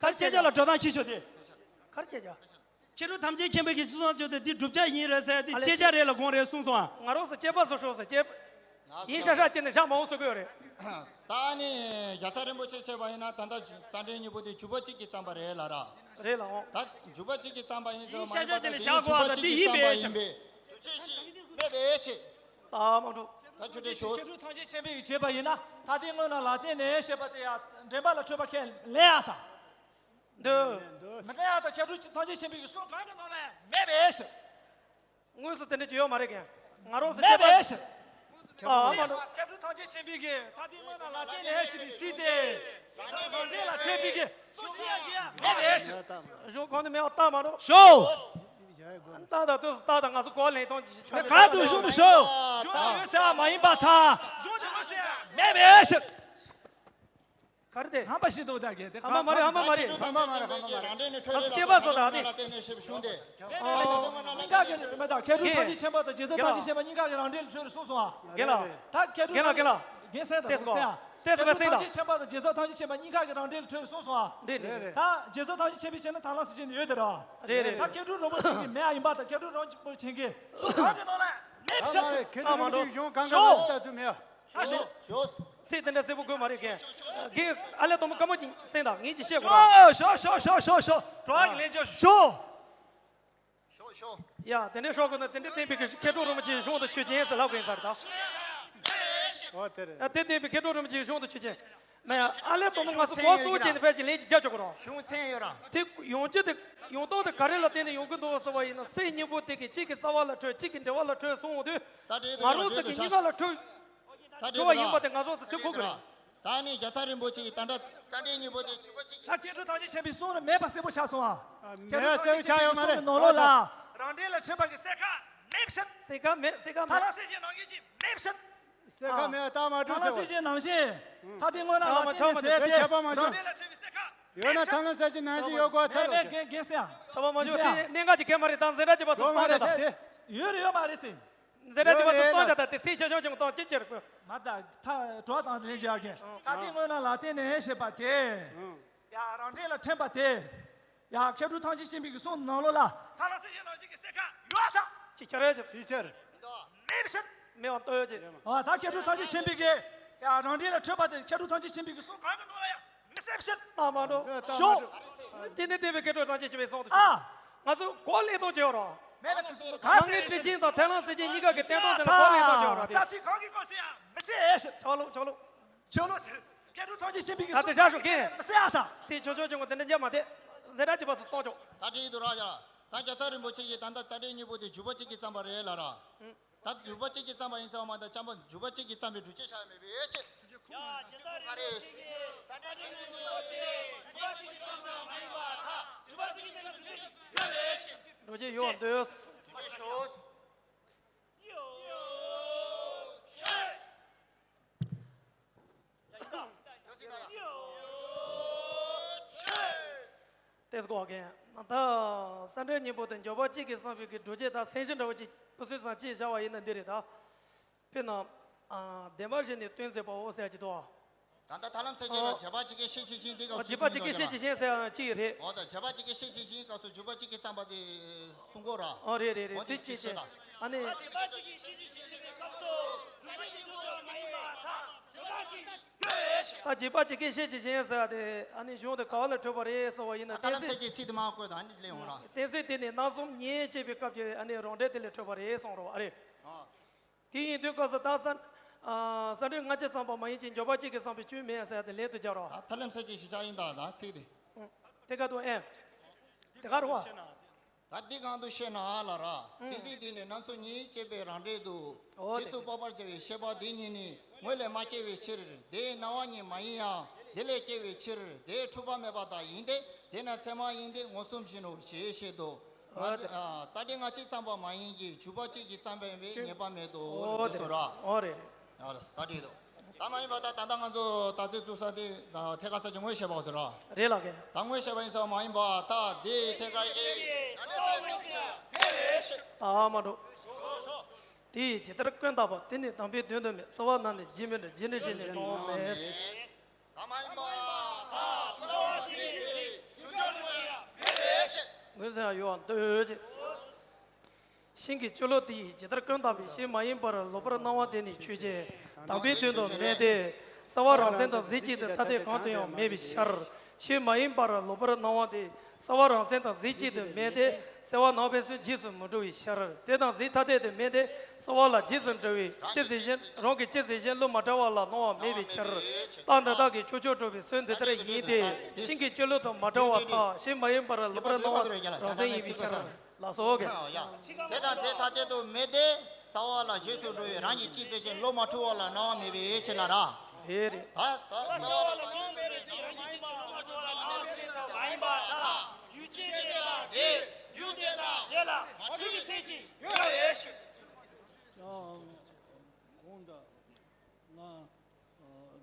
ག་རེ་བྱས་བྱས་ལ་འགྲོ་སྟངས་ཤེས་ཆོག་དེ། ག་རེ་བྱས་བྱས། མཁས་གྲུབ་ཐམས་ཅད་མཁྱེན་པའི་གི་གསུང་ཆོས་དེ་འདི་བསྒྲུབ་བྱ་ཡིན་རེད་ཟེར་དེ་ཨ་ལས་བྱས་བྱས་རེད་ལ་དགོངས་རེད་གསུངས་སོང་ཨ། ང་རང་ཚོ་བྱས་པ་བཟོ་ཤོག་ཟེར་བྱས། ཡིན་ཤག་ཤག་བྱས་ནས་བཞག་མ་འོང་ཟེར་གི་ཡོད་རེད། ད་ནི་རྒྱལ་ཚབ་རིན་པོ་ཆེ་བྱས་པ་ཡིན་ན་ད་ལྟ་རྩ་འགྲེལ་གཉིས་པོ་དེ་འཇུག་པ་གཅིག་གིས་བརྩམས་པ་རེད་ལ་ར། རེད་ལ་འོང་། ད་འཇུག་པ་གཅིག་གིས་བརྩམས་པ་ཡིན་ཟེར་ཡིན་ཤག་ཤག་བྱས་ནས་བཞག་དགོས་ཨ། ད་འདི་ཡིན་པས་ཤག། འཇུག་བྱེད་ཞིག་མེད་པའི་ཕྱིར། ད་མ་འགྲོ། ད་ཆོས་འབྲེལ་ཞོག། མཁས་གྲུབ་ཐམས་ཅད་མཁྱེན་པའི་བྱས་པ་ཡིན་ན་ད་ལྟའི་སྔོན་ན་ལ་བརྟེན་ནས་ཞེས་པ་དེ་ཡང་འདྲེན་པ་ལ་འཕྲོད་པ་ཁས་ལེན་ཡག་དང་། འདོད། མི་འདོད་ཡག་དང་མཁས་གྲུབ་ཐམས་ཅད་མཁྱེན་པའི་གསུང་གང་གི་ནང་ལ་ཡང་མེད་པའི་ཕྱིར། དངོས་སུ་དེ་འདྲ་ཅིག་ཡོད་མ་རེད་ཀྱང་། ང་རང་ཚོ་མེད་པའི་ཕྱིར། ཨ་མ་འགྲོ། མཁས་གྲུབ་ཐམས་ཅད་མཁྱེན་པའི་གི་ད་ལྟའི་སྔོན་ན་ལ་བརྟེན་ནས་ཞེས་པའི་ཚིག་དེ། རང་འདྲེན་ལ་འཕྲད་པའི་གི་གསུང་ཅི་ཡང་ཅི་ཡང་མེད་པའི་ཕྱིར། གཞུང་གང་དུ་མེད་པ་ལྟ་མ་འགྲོ། ཞོག། ལྟ་དང་དུས་སུ་ལྟ་དང་ང་ཚོ་གོ་ལེན་གཏོང་གི་ཆོག་ནས་ག་དུ་གཞུང་དུ་ཞོག། གཞུང་དུ་ཡོད་ཟེར་བ་མ་ཡིན་པར་ཐལ། གཞུང་དུ་ཡོད་ཟེར་བ་མེད་པའི་ཕྱིར། ག་རེ་དེ། ཧམ་པ་ཞིག་འདུག་ད་གས་དེ་ཧམ་པ་མ་རེད། ཧམ་པ་མ་རེད། ཧམ་པ་མ་རེད། ཧམ་པ་མ་རེད། ང་ཚོ་སྐྱེས་པ་ཚོ་དང་དེ། མེད་མེད་མེད་མེད་མེད། གཉིས་ཀ་གི་མེད་ད་མཁས་གྲུབ་ཐམས་ཅད་མཁྱེན་པ་དང་རྗེས་ཚོགས་ཐམས་ཅད་མཁྱེན་པ་གཉིས་ཀ་གི་རང་འགྲེལ་ལ་འཕྲོས་རེ་གསུངས་སོང་ཨ། རྒན་ལགས། ད་མཁས་གྲུབ་རྒན་ལགས་རྒན་ལགས། རྒན་གསན་དང་། གསན་ཨ། ཏེ་ཟེར་བ་གསན་དང་། མཁས་གྲུབ་ཐམས་ཅད་མཁྱེན་པ་དང་རྗེས་ཚོགས་ཐམས་ཅད་མཁྱེན་པ་གཉིས་ཀ་གི་རང་འགྲེལ་ལ་འཕྲོས་རེ་གསུངས་སོང་ཨ། རེད་རེད། ད་རྗེས་ཚོགས་ཐམས་ཅད་མཁྱེན་པའི་ཕྱིར་ན་ཐར་ལམ་ཟེར་གྱི་ནི་ཡོད་དེ་ར། རེད་རེད། ད་མཁས་གྲུབ་རིན་པོ་ཆེ་གི་མེད་ཨ་ཡིན་པ་དང་མཁས་གྲུབ་རིན་པོ་ཆེ་གི་གསུང་གང་གི་ནང་ལ་མེད་ཤག། མཁས་གྲུབ་རིན་པོ་ཆེ་གི་གཞུང་གང་ག་ལ་ལྟ་ཚུལ་མེད་ཨ། ཨ་ཞོ། ཞོ། ཚིག་དེ་འདྲ་གསལ་པོ་དགོས་མ་རེད་གས། གས་ཨ་ལས་དོ་མོ་དཀའ་མོ་ཅིག་གསན་དང་ངས་ཅིག་བཤད་དགོས་ར། ཞོ་ཞོ་ཞོ་ཞོ་ཞོ། གྲོགས་ཀྱི་ལན་ཆོག་ཞོ། ཞོ་ཞོ། ཡ་དེ་འདྲའི་ཤོག་གོ་ན་དེ་འདྲའི་བསྟན་པའི་གི་མཁས་གྲུབ་རིན་པོ་ཆེའི་གཞུང་དུ་ཆོས་ཅན་ཟེར་ལབ་དགོས་ས་རེད་ད། ཨོ་དེ་རེད། ཡ་དེ་བསྟན་པའི་མཁས་གྲུབ་རིན་པོ་ཆེའི་གཞུང་དུ་ཆོས་ཅན། མེད་ཡ་ཨ་ལས་དོ་མོ་ང་ཚོ་གོ་སོ་ཅན་དེ་ཕལ་ཆེར་ལན་ཅིག་རྒྱབ་ཆོག་གོ་ར། གཞུང་མཚན་ཡོད་ར། དེ་ཡོང་རྒྱུ་དེ་ཡོང་སྟངས་དེ་ག་རེ་ལ་བརྟེན་ནས་ཡོང་གི་འདུག་ཟེར་བ་ཡིན་ན་སེམས་གཉིས་པོ་དེ་གི་གཅིག་གི་རྩ་བ་ལ་འཕྲོད་གཅིག་གི་འགྲེལ་བ་ལ་འཕྲོད་སོང་དུས། ད་དེ་ང་རང་ཚོ་གི་གཉིས་ཀ་ལ་འཕྲོད། ད་དེ་འཕྲོད་པ་ཡིན་པ་དེ་ང་རང་ཚོ་ཐུག་གོ་གི་རེད། ད་ནི་རྒྱལ་ཚབ་རིན་པོ་ཆེ་གིས་ད་ལྟ་རྩ་འགྲེལ་གཉིས་པོ་དེ་འཇུག་པ་གཅིག་གི། ད་མཁས་གྲུབ་ཐམས་ཅད་མཁྱེན་པའི་གསུང་ནི་མེད་པ་གསལ་པོ་ཆགས་སོང་ཨ། མཁས་གྲུབ་ཐམས་ཅད་མཁྱེན་པའི་གསུང་གི་ནང་ལོགས་ལ་རང་འགྲེལ་ལ་འཕྲོད་པ་གི་གསལ་ཁ་མེད་ཕྱིར། གསལ་ཁ་མེད་གསལ་ཁ་མེད། ཐར་ལམ་གསལ་བྱེད་ནང་བཞིན་གྱི་མེད་ཕྱིར། གསལ་ཁ་མེད་རྟགས་མ་གྲུབ་ཐར་ལམ་གསལ་བྱེད་ནང་བཞིན། ཐ་དད་དངོས་རྣམས་ལ་བརྟེན་ནས་ཟེར་ཏེ་རང་འགྲེལ་ལ་འཕྲོད་པའི་གསལ་ཁ་ཡོད་ན་ཐར་ལམ་གསལ་བྱེད་ནང་བཞིན་ཡོད་དགོས་ཐལ། མེད་མེད་རྒན་རྒན་ཟེར་ཡ། ཆོག་པ་མ་ཆོག་དེ་གནད་འགག་ཅིག་གས་མ་རེད་ད་འཛིན་གྲྭ་བྱེད་པ་ཚོ་གསུང་རེད་ད། ཡོད་རེད་ཡོད་མ་རེད་ཟེར། འཛིན་གྲྭ་བྱེད་པ་ཚོ་གསུང་རེད་ད། དེ་ཚིག་ཆ་ཆུང་ཆུང་གཏོང་ཅི་ཅི་རེད་ཁོ། མ་ད་ཐ་གྲོགས་དང་ལེན་བྱ་གི་ཐ་དད་དངོས་རྣམས་ལ་བརྟེན་ནས་ཞེས་པ་དེ། ཡ་རང་འགྲེལ་ལ་འཕྲོད་པ་དེ། ཡ་མཁས་གྲུབ་ཐམས་ཅད་མཁྱེན་པའི་གི་གསུང་ནང་ལོགས་ལ་ཐར་ལམ་གསལ་བྱེད་ནང་བཞིན་གྱི་གསལ་ཁ་ཡོད་དམ། ཅིག་ཆར་ཡོད་ཅིག་ཅིག་ཆར། མེད་པ་ཤེས། མེད་པ་ལྟོས་ཡོད་ཅིག་ཨ་ད་མཁས་གྲུབ་ཐམས་ཅད་མཁྱེན་པའི་གི་ཡ་རང་འགྲེལ་ལ་འཕྲོད་པ་དེ་མཁས་གྲུབ་ཐམས་ཅད་མཁྱེན་པའི་གི་གསུང་གང་གི་ནང་ལ་ཡང་མི་གསལ་བཤད། ལྟ་མ་འགྲོ། ཞོག་དེ་ནས་བསྟན་པའི་མཁས་གྲུབ་ཐམས་ཅད་མཁྱེན་པའི་གསུང་དུ་ཨ། ང་ཚོ་གོ་ལེན་གཏོང་བྱེད་རོགས། མེད་པ་ག་ནང་ངེས་ཟེར་ཁྲིད་ཆེན་དང་ཐར་ལམ་གསལ་བྱེད་གཉིས་ཀ་གི་བསྟན་སྟངས་དེ་ལ་གོ་ལེན་གཏོང་བྱེད་རོགས་དེ། རྩ་ཚིག་གང་གི་སྐོར་ཟེར་ཡང་མི་གསལ་བཤད། ཆོག་ལོ་ཆོག་ལོ། ཆོག་ལོ་ཟེར། མཁས་གྲུབ་ཐམས་ཅད་མཁྱེན་པའི་གི་ད་དེ་བཞག་ཞོག་གན། མི་གསལ་ཨ་ད། སྲིད་ཆོག་ཆོག་ཆོག་གོ་དེ་འདྲ་རྒྱབ་མ་བསྡད། འཛིན་གྲྭ་བྱེད་པ་ཚོ་གཏོང་ཆོག་ད་དྲིས་འདུག་ར་ཡ། ད་རྒྱལ་ཚབ་རིན་པོ་ཆེ་གིས་ད་ལྟ་རྩ་འགྲེལ་གཉིས་པོ་དེ་འཇུག་པ་གཅིག་གིས་བརྩམས་པ་རེད་ལ་ར། ད་འཇུག་པ་གཅིག་གིས་བརྩམས་པ་ཡིན་ཟེར་བ་མ་གཏོགས་བྱམས་པ་འཇུག་པ་གཅིག་གིས་བརྩམས་པའི་སྒྲུབ་བྱེད་ཆགས་ཡོད་མེད་པའི་ཕྱིར། འགྲོ་རྒྱུ་ཡོད་འདོད། ཏེས་གོ་གན། ད་རྩ་འགྲེལ་གཉིས་པོ་དེ་འཇུག་པ་གཅིག་གིས་བརྩམས་པའི་གི་སྒྲུབ་བྱེད་ད་སེམས་གཞི་འདྲ་བོ་ཅིག་བུ་སུས་སང་ཅིག་བྱ་བ་ཡིན་ན་འདི་རེད་ད། དཔེར་ན། ཨ་བདེན་པ་བཞི་ནི་སྟོན་མཛད་པའོ་ཟེར་གྱི་འདུག་ད་ལྟ་ཐར་ལམ་གསལ་བྱེད་ལ་ཨོ། བྱས་པ་གཅིག་གིས་ཤེས་བྱེད་ཅིང་འདི་སྐབས་སུ་བྱས་པ་གཅིག་གིས་ཤེས་བྱེད་ཅིང་ཟེར་ཡང་གཅིག་རེད། འོ་ད་བྱས་པ་གཅིག་གིས་ཤེས་བྱེད་ཅིང་སྐབས་སུ་འཇུག་པ་གཅིག་གིས་བརྩམས་པ་དེ་གསུང་གོ་ར། ཨོ་རེད་རེད་རེད། འོ་དེ་དེ་གཅིག་ཅེས་ད། ཨ་ནི། ད་བྱས་པ་གཅིག་གིས་ཤེས་བྱེད་ཅིང་ཟེར་ཡ་དེ་ཨ་ནི་གཞུང་དེ་ག་བ་ལས་འཕྲོས་པ་རེད་གསུང་བ་ཡིན་ན། ཐར་ལམ་གསལ་བྱེད་ཚིག་དེ་མ་བཀོད་ད་ཨ་ནི་ལེན་འོང་ར། གཏན་ཚིགས་དེ་ནི་རྣམ་གསུམ་ཉིད་ཅེས་པའི་སྐབས་ཀྱི་ཨ་ནི་རང་འགྲེལ་དེ་ལས་འཕྲོས་པ་རེད་གསུང་རོགས་ཨ་རེད། ཨ། དེ་ཡིན་དུས་སྐབས་སུ་ད་ས། ཨ་ས་འགྲེལ་སྔ་ཕྱི་བརྩམས་པ་མ་ཡིན་ཅིང་འཇུག་པ་གཅིག་གིས་བརྩམས་པའི་སྐྱོན་མེད་ཟེར་ཏེ་ལན་དུ་སྦྱར་རོ། ད་ཐར་ལམ་གསལ་བྱེད་གཞི་ཆགས་ཡིན་ད་ད་ཚིག་དེ། ཨང་། དེ་ག་དུ་ཨེ། དེ་ག་རུ་བ། ད་འདི་གང་དུ་བཤད་ན་ཨ་ལ་ར། ཨང་། དེ་ཚིག་དེ་ནི་རྣམ་གསུམ་ཉིད་ཅེས་པའི་རང་འགྲེལ་དུ། འོ་དེ། རྗེས་སུ་དཔོག་པར་བྱ་བའི་ཤེས་པ་འདི་གཉིས་ནི་ངོས་ལས་མ་སྐྱེ་བའི་ཕྱིར། དེའི་སྣང་བ་ཉིད་མ་ཡིན་ཡང་དེ་ལས་སྐྱེ་བའི་ཕྱིར། དེའི་འཁྲུལ་པ་མེད་པ་དག་ཡིན་ཏེ། དེས་ན་ཚད་མ་ཡིན་ཏེ་མངོན་སུམ་བཞིན་ནོ་ཞེས་བཤད་དོ། ང་ཨ་ཚེ་ཨ་རྩ་འགྲེལ་སྔ་ཕྱི་བརྩམས་པ་མ་ཡིན་གྱི་འཇུག་པ་གཅིག་གིས་བརྩམས་པའི་ངེས་པ་མེད་དོ། ཨོ་ལགས་སོ་ར། ཨོ་རེད། ཨ་ད་འགྲིག་འདུག་ད་མ་ཡིན་པ་ད་ད་ལྟ་ང་ཚོ་དར་རྩེ་བཙུགས་ས་དེ་ད་ཐད་ཀར་ས་ཆ་ངོས་བཞེས་པ་ཟེར་ར། རེད་ལགས་ཀྱི། ད་ངོས་བཞེས་པ་ཡིན་ཙང་མ་ཡིན་པ་ད་དེ་ཐད་ཀར་ཡིན། ད་མ་འགྲོ། དེ་ཡིས་ཇི་ལྟར་ཀུན་བརྟགས་པ། དེ་ནི་དམ་པའི་དོན་དུ་མེད། གསོལ་བ་ནང་ནས་རྗེས་མི་འབྲི། རྗེས་འབྲི་ཞེས་ནི་སྨྲ་བ་མེད། ད་མ་ཡིན་པ་ད་གསོལ་བ་དེ་ཡིས་ཞུ་ཆོག་ཡང་མེད་པའི་ཕྱིར། ངོས་ཟིན་ཡང་ཡོད་པར་འདོད་ཅེས། ཤིང་གི་སྤྱི་ལོ་དེ་ཡིས་ཇི་ལྟར་ཀུན་བརྟགས་པའི། ཤིང་མ་ཡིན་པར་ལོག་པར་སྣང་བ་དེ་ནི་ཆོས་ཅན། དམ་པའི་དོན་དུ་མེད་དེ། གསལ་བ་རང་མཚན་དང་གཟི་བརྗིད་དུ་ཐ་དད་གང་དུ་ཡང་མེད་པའི་ཕྱིར། ཤིང་མ་ཡིན་པར་ལོག་པར་སྣང་བ་དེ་གསལ་བ་རང་མཚན་དང་གཟི་བརྗིད་དུ་མེད་དེ། གསལ་བ་ནང་པའི་སོན་རྗེས་སུ་མི་འགྲོ་བའི་ཕྱིར། དེ་དང་གཟི་ཐ་དད་དུ་མེད་དེ། གསལ་བ་ལ་རྗེས་སུ་འགྲོ་བའི་སྤྱི་ཟེར་གཞན། རང་གི་སྤྱི་ཟེར་གཞན་བློ་མ་བྲལ་བ་ལ་སྣང་བ་མེད་པའི་ཕྱིར། རྟགས་འདི་དག་གིས་ཕྱོགས་ཆོས་གྲུབ་པའི་སྲོལ་འདི་ལྟར་ཡིན་ཏེ། ཤིང་གི་སྤྱི་ལོ་དང་མ་བྲལ་བ་དག་ཤིང་མ་ཡིན་པར་ལོག་པར་སྣང་བ་རང་མཚན་ཡིན་པའི་ཕྱིར། ལགས་སོ། ཡ། དེ་དང་གཟི་ཐ་དད་དུ་མེད་དེ། གསལ་བ་ལ་རྗེས་སུ་འགྲོ་བའི་རང་གི་སྤྱི་ཟེར་གཞན་བློ་མ་འཁྲུལ་བ་ལ་སྣང་བ་མེད་པའི་ཕྱིར་ལ་ར། རེད་རེད། ད་ད་གསལ་བ་ལ་སྣང་བ་མེད་པའི་ཕྱིར། རང་གི་སྤྱི་ཟེར་གཞན་བློ་མ་འཁྲུལ་བ་ལ་སྣང་བ་མེད་པའི་ཕྱིར། ཡུལ་ཅན་དེ་དག་དེ་ཡུལ་དེ་དག་དེ་ལ་མ་འཁྲུལ་བའི་ཚད་ཅིག་ཡོད་པའི་ཕྱིར། ཡང་གོང་དུ་ང་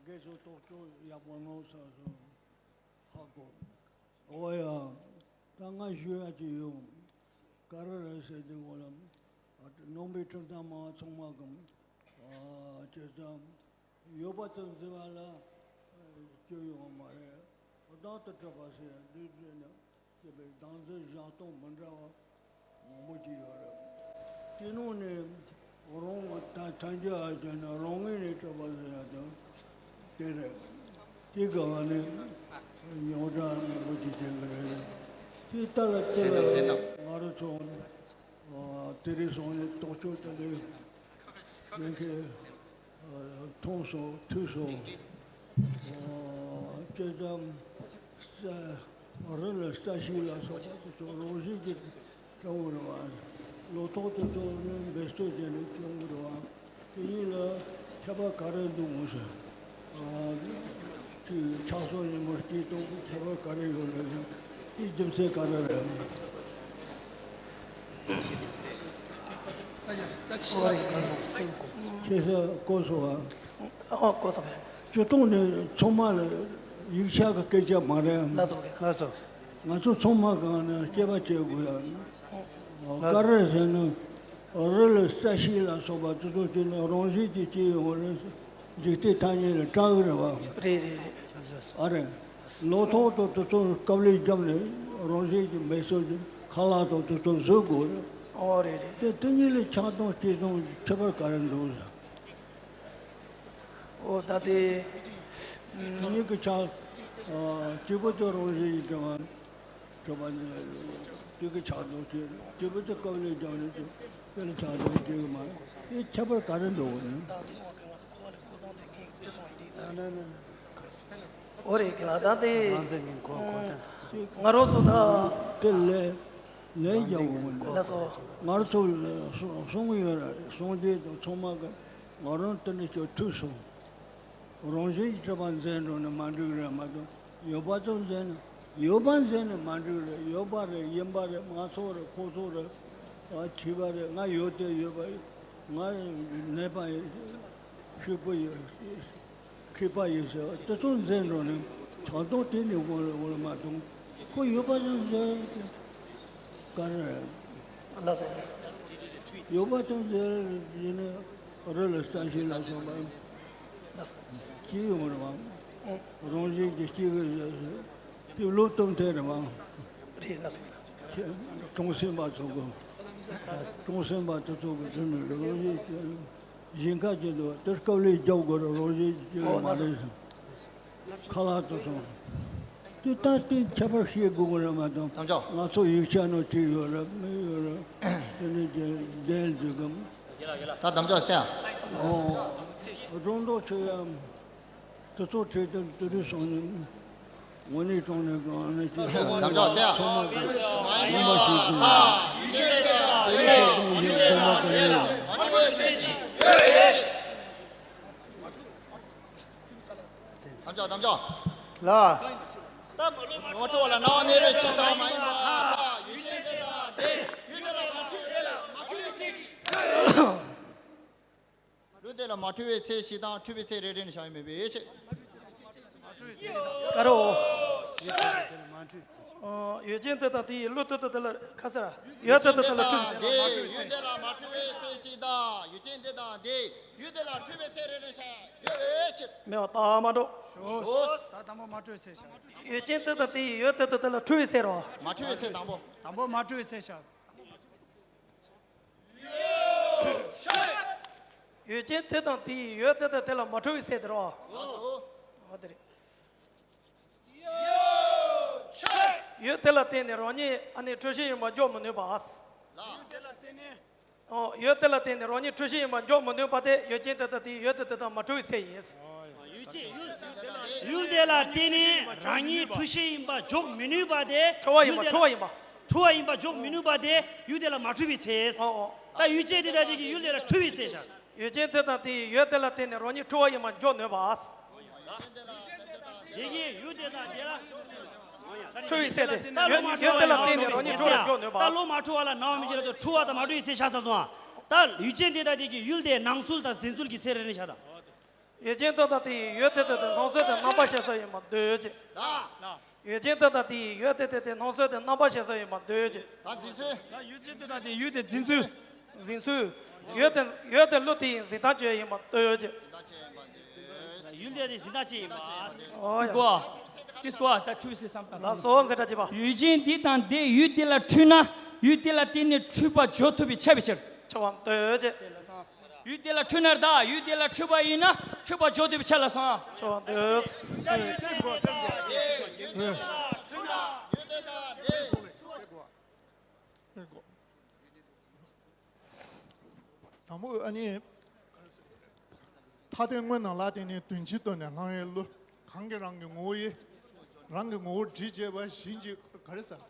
དགེ་ཚུལ་རྟོགས་བརྗོད་ཡག་པོ་གནང་ས་སོ། ཧ་གོ། འོ་ཡ། ད་ང་ཞུ་ཡ་ཅིག་ཡོང་། ག་རེ་རེད་ཟེར་དུས་སྒང་ལ། ནང་པའི་ཁྲིམས་གཏམ་མང་ཚང་མ་གམ། ཨ་བྱས་ཙང་། ཡོད་པ་ཙམ་ཟེར་བ་ལ་སྐྱོན་ཡོང་བ་མ་རེད། བདག་ཏུ་གྲུབ་པ་ཟེར་ཡ་འདི་བརྗོད་ན། ཅེས་པའི་སྡང་འཛིན་བཞག་སྟངས་མི་འདྲ་བ་མང་པོ་ཅིག་ཡོད་རེད། དེ་ནང་ནས་རང་ད་ཐལ་འགྱུར་ཨ་ཅེ་ན་རང་ངོས་ནས་གྲུབ་པ་ཟེར་ཡ་དང་དེ་རེད། དེ་ག་བ་ནས་རྙོག་དྲ་མང་པོ་ཅིག་བྱེད་ཀྱི་རེད། དེ་ལྟ་ལ་དེ་ལ་ང་རང་ཚོ་དེ་རིང་སང་ནས་རྟོགས་བརྗོད་དེ་ལས་ལེན་མཁན། མཐོང་སོང་ཐོས་སོང་། ཨ་ཅེ་ཙམ། ས་རི་ལ་ས་གཞི་ལ་སོགས་པ་དེ་ཚོ་རང་བཞིན་གྱིས་སྐྱོང་གི་རེད་བ། ལོ་ཏོག་དེ་ཚོ་ནི་འབད་རྩོལ་བྱས་ནས་སྐྱོང་གི་རེད་བ། དེ་གཉིས་ལ་ཁྱད་པར་ག་རེ་འདུག་མོ་ཟེར། ཨ་ཅིག་ཆགས་སོགས་ཉིན་མོ་སྐྱིད་སྟོང་གི་ཁྱད་པར་ག་རེ་ཡོད་རེད་ཟེར། དེའི་རྒྱུ་མཚན་ག་རེ་རེད། ཁྱེད་ཚོས་གོ་སོང་ཨ། ཨོ་གོ་སོང་། སྤྱིར་བཏང་ནས་ཚང་མ་ལ་ཡིག་ཆ་གི་སྐད་ཆ་མ་རེད། ལགས་སོ། ལགས་སོ། ང་ཚོ་ཚང་མ་གང་ནས་སྐྱེས་པ་སྐྱེ་དགོས་ཡ། ལགས། ག་རེ་ཟེར་ན། རི་ལ་ས་གཞི་ལ་སོགས་པ་དེ་ཚོ་སྐྱེས་ནས་རང་བཞིན་གྱིས་སྐྱེ་ཡོང་བ་རེད། འཇིག་རྟེན་ཐ་སྙད་ལ་སྐྲག་གི་རེད་བ། རེད་རེད་རེད། ཨ་རེད། ལོ་ཏོག་དང་དེ་ཚོ་སྐབས་ལས་བརྒྱབ་ནས་རང་བཞིན་གྱིས་མེ་སོར་གྱི་ཁ་ལག་དང་དེ་ཚོ་བཟོ་དགོས་རེད། ཨོ་རེད་རེད། དེ་དེ་གཉིས་ལས་ཆགས་སྡང་སྐྱེ་སྡང་ཁྱད་པར་ག་རེ་འདུག་ཟེར། ཨོ་ད་དེ། དེ་གཉིས་ཀྱི་ཆགས། ཨ་སྐྱེས་བུ་དེ་རང་བཞིན་གྱིས་སྐྱེ་བ། སྐྱེ་བ་ནི། དེ་གི་ཆགས་སྡང་སྐྱེ། སྐྱེས་བུ་དེ་སྐབས་ལས་བརྒྱབ་ནས་དེ་ལ་ཆགས་སྡང་སྐྱེ་གི་མ་རེད། དེ་ཁྱད་པར་ག་རེ་འདུག་ནི། ཨོ་རེད་གི་ལ་ད་དེ། ང་རང་ཚོ་ད། དེ་ལས་ལས་རྒྱག་དགོས་མི་འདུག་ལགས་སོ། ང་རང་ཚོ་གསུང་གི་ཡོད་རེད། སངས་རྒྱས་དང་ཚང་མ་གི་ང་རང་དེ་ནས་ཀྱང་ཐུག་སོང་། རང་བཞིན་གྱིས་གྲུབ་པ་འཛིན་འགྲོ་ནི་མ་འགྲིག་རེད་མ་གཏོགས་ཡོད་པ་ཙམ་འཛིན་ན་ཡོད་པ་འཛིན་ནི་མ་འགྲིག་རེད། ཡོད་པ་རེད་ཡིན་པ་རེད་ང་ཚོ་རེད་ཁོ་ཚོ་རེད། ཨ་བྱིས་པ་རེད་ང་ཡོད་དེ་ཡོད་པ་ཡིན། ང་ནད་པ་ཡིན། ཕྱུག་པོ་ཡིན། མཁས་པ་ཡིན་ཟེར་དེ་ཚོ་འཛིན་འགྲོ་ནི་ཆགས་སྡང་དེ་ནི་འོང་ལ་འོང་ལ་མ་གཏོགས་ཁོ་ཡོད་པ་ཙམ་འཛིན་ག་རེ་རེད། ལགས་སོ། ཡོད་པ་ཙམ་འཛིན་ཡིན་ནི་རི་ལ་ས་གཞི་ལ་སོགས་པ་ལགས་སོ། སྐྱེ་ཡོང་རེད་བ། རང་བཞིན་གྱིས་སྐྱེ་གི་རེད་ཟེར། དེ་བློ་སྟོབས་ཐད་རེད་བ། རེད་ལགས་སོ། གྲོང་གསེབ་པ་ཚོ་གི། གྲོང་གསེབ་པ་དེ་ཚོ་གི་ཚུལ་མིན་རེད་རང་བཞིན་གྱིས། གཞན་ཁ་ཅིག་འདུག་དེར་སྐབས་ལས་རྒྱག་དགོས་རེད་རང་བཞིན་གྱིས་སྐྱེ་གི་མ་རེད། ཁ་ལག་དེ་ཚོ། དེ་ལྟ་དེ་ཁྱད་པར་ཤེས་དགོས་ཀྱི་རེད་མ་གཏོགས། དམ་བཅའ། ང་ཚོ་ཡིག་ཆ་ནང་བྲིས་ཡོད་རེད་མི་ཡོད་རེད། དེ་ནས་ཀྱི་བསྡད་འདུག་གམ། ད་དམ་བཅའ་བསད། ཨོ། རོང་འབྲོག་ཆེ་ཡ། དེ་ཚོ་བྲིས་དེ་དེ་རིང་སང་ཉིན། དངོས་གནས་དྲང་གནས་གང་ནས་ཀྱི་དམ་བཅའ་བསད། ཚང་མ་གི་ངོ་མ་ཞིག་གི། དེ་ནས་ཀྱི་དམ་བཅའ་གི་ནས། དམ་བཅའ་དམ་བཅའ། ལ། ད་མ་ལོ་མ་ཁྲོ་བ་ལ་སྣང་བ་མེད་པའི་ཕྱིར་དང་མ་ཡིན་པ་ཐ་ཡུལ་ཅན་དེ་དག་དེ་ཡུལ་དེ་ལ་མ་འཁྲུལ་རེད་ལ་མ་འཁྲུལ་བའི་སེམས་ཤིག་ལུས་དེ་ མ་འཁྲུལ་བའི་ཚེ་བཞི་དང་འཁྲུལ་པའི་ཚེ་རེ་རེ་ནས་བཞག་ཡོད་མེད་པའི་ཆེད། ཀ་རོ། ཡུལ་ཅན་དེ་དང་དེ་ཡི་བློ་དེ་དང་དེ་ལ་ཁ་ཟེར། ཡུལ་དེ་དང་དེ་ལ་འཁྲུལ། ཡུལ་དེ་ལ་མ་འཁྲུལ་བའི་ཚེ་གཅིག་དང་ཡུལ་ཅན་དེ་དང་དེ་ཡུལ་དེ་ལ་འཁྲུལ་པའི་ཚེ་རེ་རེ་བཞག་ཡོད་ཆེད། མེད་པ་ལྟ་མ་འགྲོ། ད་དང་པོ་མ་འཁྲུལ་བའི་ཚེ་བཞག། ཡུལ་ཅན་དེ་དང་དེ་ཡི་ཡུལ་དེ་དང་དེ་ལ་འཁྲུལ་བའི་ཚེ་རོ། མ་འཁྲུལ་བའི་ཚེ་དང་པོ། དང་པོ་མ་འཁྲུལ་བའི་ཚེ་བཞག། ཡུལ་ཅན་དེ་དང་དེ་ཡི་ཡུལ་དེ་དང་དེ་ལ་མ་འཁྲུལ་བའི་ཚེ་དེ་རོ། འོ་དེ་རེད། ཡུལ་དེ་ལ་བརྟེན་ནས་རང་ཉིད་ཨ་ནི་འཁྲུལ་ཤེས་ཡིན་པ་འཇོག་མི་ནུས་པ། ཡུལ་དེ་ལ་བརྟེན་ནས། ཨོ། ཡུལ་དེ་ལ་བརྟེན་ནས་རང་ཉིད་འཁྲུལ་ཤེས་ཡིན་པ་འཇོག་མི་ནུས་པ་དེ་ཡུལ་ཅན་དེ་དང་དེའི་ཡུལ་དེ་དེ་དང་མ་འཁྲུལ་བའི་ཚེ་ཡིན། ཡུལ་དེ་ལ་བརྟེན་ནས་རང་ཉིད་འཁྲུལ་ཤེས་ཡིན་པ་འཇོག་མི་ནུས་པ་དེ་འཁྲུལ་བ་ཡིན་པ། ཡུལ་དེ་ལ་འཁྲུལ་བ་ཡིན་པ། འཁྲུལ་བ་ཡིན་པ་འཇོག་མི་ནུས་པ་དེ་ཡུལ་དེ་ལ་མ་འཁྲུལ་བའི་ཚེ། ཨོ་ཨོ། ད་ཡུལ་ཅན་དེ་དང་དེ་གི་ཡུལ་དེ་ལ་འཁྲུལ་བའི་ཚེ་བཞག། ཡུལ་ཅན་དེ་དང་དེའི་ཡུལ་དེ་ལ་བརྟེན་ནས་རང་ཉིད་འཁྲུལ་བ་ཡིན་པ་འཇོག་ནུས་པ། དེ་གིས་ཡུལ་དེ་དང་དེ་ལ་འཁྲུལ་བའི་ཚེ་དེ། ད་ཡུལ་ལོ་མ་ཡུལ་དེ་ལ་བརྟེན་ནས་རང་ཉིད་འཁྲུལ་བ་འཇོག་ནུས་པ། ད་ལོ་མ་འཁྲུལ་བ་ལ་སྣང་བ་མི་འགྱུར་ལ་འཁྲུལ་བ་དང་མ་འཁྲུལ་བའི་ཚེ་བཞག་ཚར་སོང་ཨ། ད་ཡུལ་ཅན་དེ་དང་དེ་གི་ཡུལ་དེ་སྣང་ཚུལ་དང་གཟིགས་ཚུལ་གྱི་ཚེ་རེ་རེ་བཞག་དང་། ཡུལ་ཅན་དེ་དང་དེའི་ཡུལ་དེ་དེ་དེ་སྣང་ཚུལ་དེ་རྣམ་པར་ཤེས་ས་ཡིན་པར་འདོད་ཅེས། ཡུལ་ཅན་དེ་དང་དེའི་ཡུལ་དེ་དེ་དེ་སྣང་ཚུལ་དེ་རྣམ་པར་ཤེས་ས་ཡིན་པར་འདོད་ཅེས། ད་འཛིན་ཚུལ། ད་ཡུལ་ཅན་དེ་དང་དེའི་ཡུལ་དེ་འཛིན་ཚུལ། འཛིན་ཚུལ། ཡུལ་དེ་ཡུལ་དེ་བློ་དེ་ཡི་འཛིན་སྟངས་ཅིག་ཡིན་པར་འདོད་ཅེས། ཡུལ་དེ་དེ་འཛིན་སྟངས་ཅིག་ཡིན་པ། ཨོ་ཡ། ཏིས་ཀོ་ཏིས་ཀོ་ད་འཁྲུལ་ཟེར་བསམ་དང་། ལགས་སོ། འཛིན་གྲྭ་བྱེད་པ། ཡུལ་ཅན་འདི་དང་འདི་ཡུལ་དེ་ལ་འཁྲུལ་ན་ཡུལ་དེ་ལ་བརྟེན་ནས་འཁྲུལ་པ་འཇོག་ཐུབ་པས་ཁྱབ་པའི་ཕྱིར། ཁྱབ་པར་འདོད་ཅེས། ཡུལ་དེ་ལ་འཁྲུལ་ན་ད་ཡུལ་དེ་ལ་འཁྲུལ་པ་ཡིན་ན་འཁྲུལ་པ་འཇོག་ཐུབ་པའི་ཕྱིར་ལ་སོང་། ཁྱབ་པར་འདོད། དང་པོ་ཨ་ནི། ཐ་དད་དངོས་རྣམས་ལ་བརྟེན་ནས་དོན་སྤྱི་ལྟོས་ནས་སྣང་བའི་བློ། གང་གིས་རང་གི་ངོ་བོ་ཡིན། རང་གི་ངོ་བོ་སྒྲིབ་བྱེད་པ་གཞན་གྱི་ག་རེ་ཟེར།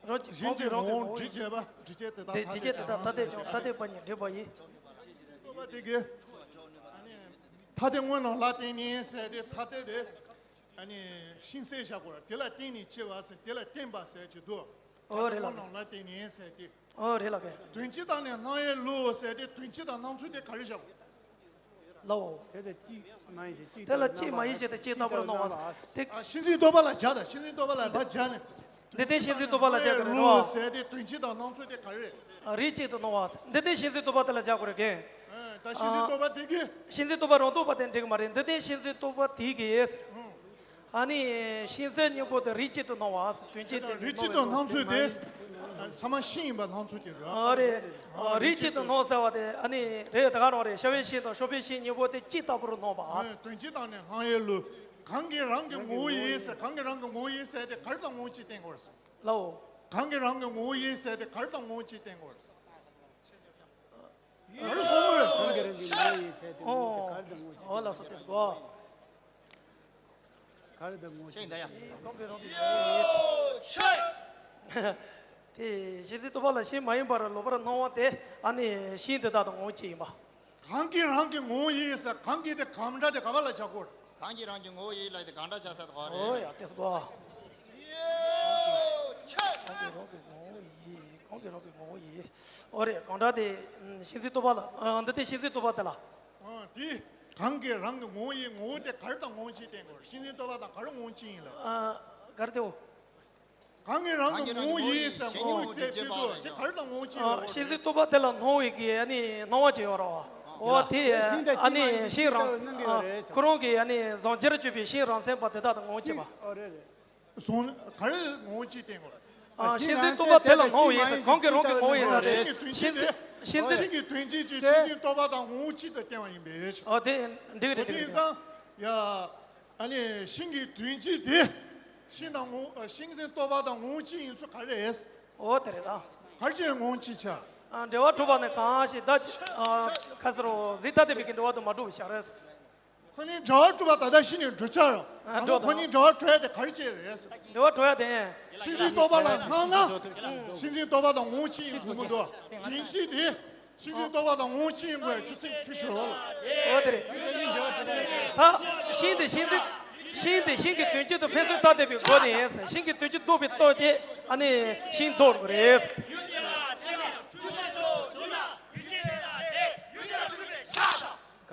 རང་གི་གཞན་གྱི་ངོ་བོ་སྒྲིབ་བྱེད་པ་སྒྲིབ་བྱེད་དེ་དག་ཐ་དད་ཀྱང་ཐ་དད་པ་ཉིད་སྒྲིབ་པ་ཡིན། ཐ་དད་དངོས་རྣམས་ལ་བརྟེན་ནས་ཟེར་ཏེ་ཐ་དད་དེ། ཨ་ནི་ཤིང་གསལ་བཞག་གོ། དེ་ལ་བརྟེན་ནས་སྐྱེ་བ་ཟེར། དེ་ལ་བརྟེན་པ་ཟེར་གྱི་འདུག། ཨོ་རེད་ལགས། རྣམས་ལ་བརྟེན་ནས་ཟེར་ཏེ། ཨོ་རེད་ལགས། དོན་སྤྱི་དང་ནི་སྣང་བའི་བློ་ཟེར་ཏེ་དོན་སྤྱི་དང་སྣང་ཚུལ་དེ་ག་རེ་བཞག་གོ། ལའོ། དེ་ལ་གཅིག་མ་ཡིན་ཞིང་དེ་ལ་གཅིག་མ་ཡིན་ཞིང་དེ་གཅིག་ལྟ་བུར་སྣང་བ་སྟེ། ཤིང་འཛིན་རྟོག་པ་ལ་སྦྱར་དང་། ཤིང་འཛིན་རྟོག་པ་ལ་ད་སྦྱར་ནས། འདི་ལྟའི་ཤིང་འཛིན་རྟོག་པ་ལ་སྦྱར་གི་རེད་བ། ཟེར་ཏེ་དོན་སྤྱི་དང་སྣང་ཚུལ་དེ་ག་རེ་རེད། རིགས་གཅིག་ཏུ་སྣང་བ། འདི་ལྟའི་ཤིང་འཛིན་རྟོག་པ་དེ་ལ་སྦྱར་དགོས་རེད་གན། ད་ཤིང་འཛིན་རྟོག་པ་དེ་གིས། ཤིང་འཛིན་རྟོག་པ་རང་རྟོག་པ་དེ་འགྲིག་གི་མ་རེད། འདི་ལྟའི་ཤིང་འཛིན་རྟོག་པ་དེ་གིས། ཨ་ནི་ཤིང་ཟེར་གཉིས་པོ་དེ་རིགས་གཅིག་ཏུ་སྣང་བ། དོན་སྤྱི་དེ་རིགས་གཅིག་ཏུ་སྣང་ཚུལ་དེ། ཚང་མ་ཤིང་ཡིན་པ་སྣང་ཚུལ་དེ་རེད། ཨ་རེད། རིགས་གཅིག་ཏུ་སྣང་ཟེར་བ་དེ་ཨ་ནི་རེད། ད་ག་རང་རེད། ཤ་བའི་ཤིང་དང་ཤོག་བུའི་ཤིང་གཉིས་པོ་དེ་གཅིག་ལྟ་བུར་སྣང་བ། དོན་སྤྱི་དང་ནི་སྣང་བའི་བློ། གང་གིས་རང་གི་ངོ་བོ་ཡིན་ཟེར། གང་གིས་རང་གི་ངོ་བོ་ཡིན་ཟེར་དེ་ག་རེ་དང་ངོ་བོ་གཅིག་བསྟན་དགོས་རེད། ལའོ། གང་གིས་རང་གི་ངོ་བོ་ཡིན་ཟེར་དེ་ག་རེ་དང་ངོ་བོ་གཅིག་བསྟན་དགོས་རེད། ག་རེ་གསུངས་པ་རེད། གང་གིས་རང་གི་ངོ་བོ་ཡིན་ཟེར་དེ་ངོ་བོ་དེ་ག་རེ་དང་ངོ་བོ་གཅིག་བསྟན་དགོས་རེད། ག་རེ་དང་ངོ་བོ་གཅིག་བསྟན་དགོས་རེད། གང་གིས་རང་གི་ངོ་བོ་ཡིན་ཟེར། དེ་ཤིང་འཛིན་རྟོག་པ་ལ་ཤིང་མ་ཡིན་པར་ལོག་པར་སྣང་བ་དེ་ཨ་ནི་ཤིང་དེ་དག་དང་ངོ་བོ་གཅིག་ཡིན་པ། གང་གིས་རང་གི་ངོ་བོ་ཡིན་ཟེར། གང་གིས་དེ་གང་འདྲ་དེ་ག་བ་ལ་བྱ་དགོས། གང་གིས་རང་གི་ངོ་བོ་ཡིན་ལ་དེ་གང་འདྲ་བྱ་ས་དགོས་རེད། ཨོ་ཡ་དེ་སྒོ། གང་གིས་རང་གི་ངོ་བོ་ཡིན། གང་གིས་རང་གི་ངོ་བོ་ཡིན། ཨོ་རེད། གང་འདྲ་དེ་ཤིང་འཛིན་རྟོག་པ་ལ། འདི་དེ་ཤིང་འཛིན་རྟོག་པ་དེ་ལ། དེ་གང་གིས་རང་གི་ངོ་བོ་ཡིན། ངོ་བོ་དེ་ག་རེ་དང་ངོ་བོ་གཅིག་བསྟན་དགོས། ཤིང་འཛིན་རྟོག་པ་དང་ག་རེ་ངོ་བོ་གཅིག་ཡིན་ལ། ག་རེ་དེའོ། གང་གིས་རང་གི་ངོ་བོ་ཡིན་ཟེར་ངོ་བོ་བཅས་ཚུལ་དུ་དེ་ག་རེ་དང་ངོ་བོ་གཅིག་ཡོད་རེད། ཤིང་འཛིན་རྟོག་པ་དེ་ལ་སྣང་བའི་གི་ཨ་ནི་སྣང་བ་ཅིག་ཡོད་རེད་བ། འོ་དེ་ཨ་ནི་ཤིང་རང་ཁོ་རང་གི་ཨ་ནི་གཟུང་འཛིན་གྱུར་པའི་ཤིང་རང་མཚན་པ་དེ་དག་དང་ངོ་བོ་གཅིག་པ། གཟུང་ག་རེ་ངོ་བོ་གཅིག་བསྟན་དགོས། ཤིང་འཛིན་རྟོག་པ་དེ་ལ་སྣང་བ་ཡིན་ཟེར། གང་གིས་རང་གི་ངོ་བོ་ཡིན་ཟེར་རེད། ཤིང་འཛིན་ཤིང་འཛིན་ཤིང་གི་དོན་སྤྱི་ཅིག་ཤིང་འཛིན་རྟོག་པ་དང་ངོ་བོ་གཅིག་ཏུ་བསྟན་པ་ཡིན་པས། ཨོ་དེ་འགྲིག་གི་རེད། འགྲིག་གི་རེད། ཡ། ཨ་ནི་ཤིང་གི་དོན་སྤྱི་དེ། ཤིང་དང་ངོ་། ཤིང་འཛིན་རྟོག་པ་དང་ངོ་བོ་གཅིག་ཡིན་ཚུལ་ག་རེ་རེད། ཨོ་དེ་རེད་ད། ག་རེ་བྱས་ངོ་བོ་གཅིག་ཆགས། ཨ་འབྲེལ་བ་གྲུབ་པ་ནི་གང་ཞིག་ད། ཨ་ཁ་ཟེར་རོ། གཟིགས་ཐ་དད་པའི་གི་འབྲེལ་བ་དང་མ་གྲུབ་པ་ཤར་རེད། ཁོ་ནའི་འབྲེལ་བ་གྲུབ་པ་ད་ལྟ་ཤི་ནས་འགྲོ་ཆགས་རོ། ཨ་འགྲོ་ཁོ་ནའི་འབྲེལ་བ་གྲུབ་ཡ་དེ་ག་རེ་བྱས་རེད། འབྲེལ་བ་གྲུབ་ཡ་དེ། ཤིང་འཛིན་རྟོག་པ་ལ་སྣང་ན། ཤིང་འཛིན་རྟོག་པ་དང་ངོ་བོ་གཅིག་ཡིན་དགོས་མི་འདུག་དོན་སྤྱི་དེ། ཤིང་འཛིན་རྟོག་པ་དང་ངོ་བོ་གཅིག་ཡིན་དགོས་ཆུ་ཚད་ཁྱི་ཞོ། འོ་དེ་རེད། ད་ཤིང་དེ་ཤིང་འཛིན། ཤིང་དེ་ཤིང་གི་དོན་སྤྱི་དང་ཕན་ཚུན་ཐ་དད་པའི་སྒོ་ནས་ཤིང་གི་དོན་སྤྱི་ལྡོག་པའི་སྟོབས་ཀྱིས་ཨ་ནི་ཤིང་ལྡོག་དགོས་རེད།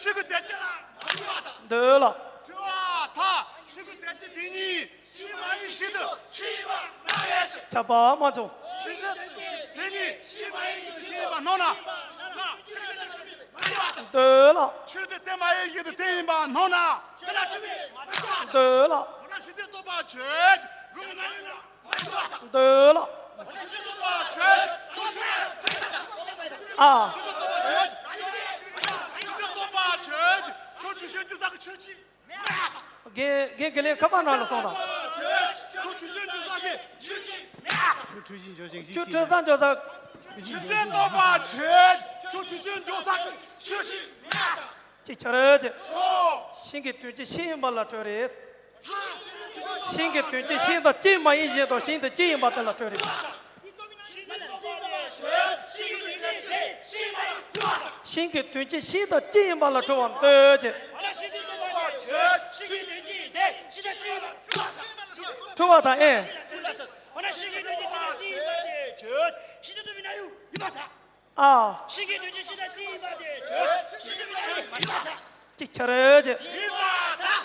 ཆོས་ཀྱི་དོན་སྤྱི་ལ་མ་འཁྲུལ་བ་དང་། འདོད་ལ། འཁྲུལ་བ་དང་ཆོས་ཀྱི་དོན་སྤྱི་དེ་གཉིས་ཕྱི་མ་ཡིན་ཕྱི་དུ་ཕྱི་ཡིན་པ་སྨྲ་བའི་ཕྱིར། ཁྱབ་པ་མ་བྱུང་། ཕྱི་དུ་དེ་གཉིས་ཕྱི་མ་ཡིན་ཕྱི་དུ་ཕྱི་ཡིན་པ་སྣང་ན། འདོད་ལ། ཆོས་དེ་དེ་མ་ཡིན་ཕྱི་དུ་དེ་ཡིན་པ་སྣང་ན། འདོད་ལ། འོ་ན་ཕྱི་དུ་རྟོགས་པ་ཆོས་ཀྱི་རང་མ་ཡིན་ལ། འདོད་ལ། ཨ། རྒན་རྒན་དགེ་ལེགས་ཁ་པར་ནང་ལ་སོང་དང་། ཆོས་འཕྲོས་སངས་འཇོག་ས་གི་ཆོས་ཅིག་ཅིག་ཆ་རེ་ཅིག་ཤིང་གི་དོན་སྤྱི་ཤིང་ཡིན་པ་ལ་འཁྲུལ་རེད། ཤིང་གི་དོན་སྤྱི་ཤིང་དང་གཅིག་མ་ཡིན་བཞིན་དུ་ཤིང་དེ་གཅིག་ཡིན་པ་དེ་ལ་འཁྲུལ་རེད། ཤིང་གི་དོན་སྤྱི་ཤིང་དང་གཅིག་ཡིན་པ་ལ་འཁྲུལ་བ་འདོད་ཅེས། འཁྲུལ་བ་དང་ཨེ། ཨ། ཤིང་གི་དོན་སྤྱི་ཤིང་དང་གཅིག་ཡིན་པ་དེ་ཆོས་ཤིང་དུ་མི་སྣང་ཡུལ་ཡིན་པར་ཐལ། ཅིག་ཆ་རེ་ཅེས། ཡིན་པར་ཐལ།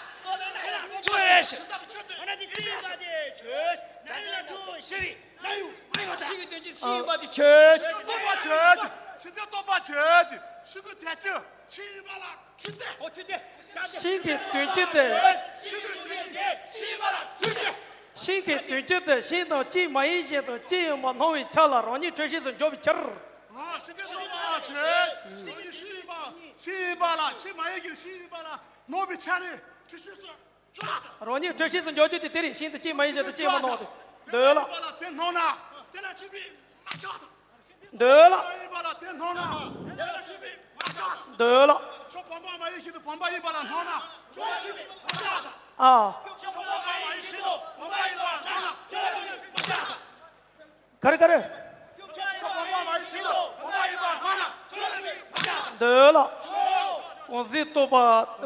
ཐོབ་པའི་ཕྱིར། འོ་ན་དེ་གཅིག་ཡིན་པ་དེ་ཆོས་སྣང་ཡུལ་ལ་འཁྲུལ་ཞེས་པའི་སྣང་ཡུལ་མ་ཡིན་པར་ཐལ། ཤིང་གི་དོན་སྤྱི་ཤིང་ཡིན་པ་དེ་ཆོས། ཤིང་རྟོགས་པ་ཆོས་ཅན། ཤིང་རྟོགས་པ་ཆོས་ཅན། ཤིང་གི་དོན་སྤྱི་ཤིང་ཡིན་པ་ལ་འཁྲུལ་ཏེ། འོ་འཁྲུལ་ཏེ། ཤིང་གི་དོན་སྤྱི་དེ། ཤིང་གི་དོན་སྤྱི་ཤིང་ཡིན་པ་ལ་འཁྲུལ་ཏེ། ཤིང་གི་དོན་སྤྱི་དེ་ཤིང་དང་གཅིག་མ་ཡིན་བཞིན་དུ་གཅིག་ཡིན་པར་སྣང་བའི་ཆ་ལ་རང་ཉིད་འཁྲུལ་ཤེས་སུ་འཇོག་པའི་ཕྱིར། ཨ། ཤིང་རྟོགས་པ་ཆོས་ཅན། ཤིང་ཡིན་པ་ཤིང་ཡིན་པ་ལ་ཤིང་མ་ཡིན་གྱི་ཤིང་ཡིན་པ་ལ་སྣང་བའི་ཆ་ནས་འཁྲུལ་ཤེས་སུ་འཇོག་པ་དང་། རང་ཉིད་འཁྲུལ་ཤེས་སུ་འཇོག་རྒྱུ་དེ་དེ་རེད། ཤིང་དེ་གཅིག་མ་ཡིན་བཞིན་དུ་གཅིག་ཡིན་པར་སྣང་བ་དེ། འདོད་ལ། དེ་མ་ཡིན་པ་ལ་དེ་སྣང་ན་དེ་ལ་འཁྲུལ་པའི་མ་ཆགས་དང་། འདོད་ལ། ཕྱོགས་ཡིན་པ་ལ་དེ་སྣང་ན། དེ་ལ་འཁྲུལ་པའི་མ་ཆགས་དང་། འདོད་ལ། ཕྱོགས་བུམ་པ་མ་ཡིན་ཕྱིར་དུ་བུམ་པ་ཡིན་པ་ལ་སྣང་ན། ཕྱོགས་ལ་འཁྲུལ་པའི་མ་ཆགས་དང་། ཨ། ཕྱོགས་བུམ་པ་མ་ཡིན་ཕྱིར་དུ་བུམ་པ་ཡིན་པ་ལ་སྣང་ན། ཕྱོགས་ལ་འཁྲུལ་པའི་མ་ཆགས་དང་། ག་རེ་ག་རེ། ཕྱོགས་བུམ་པ་མ་ཡིན་ཕྱིར་དུ་བུམ་པ་ཡིན་པ་སྣང་ན། ཕྱོགས་ལ་འཁྲུལ་པའི་མ་ཆགས་དང་། འདོད་ལ། བུམ་འཛིན་རྟོག་པ།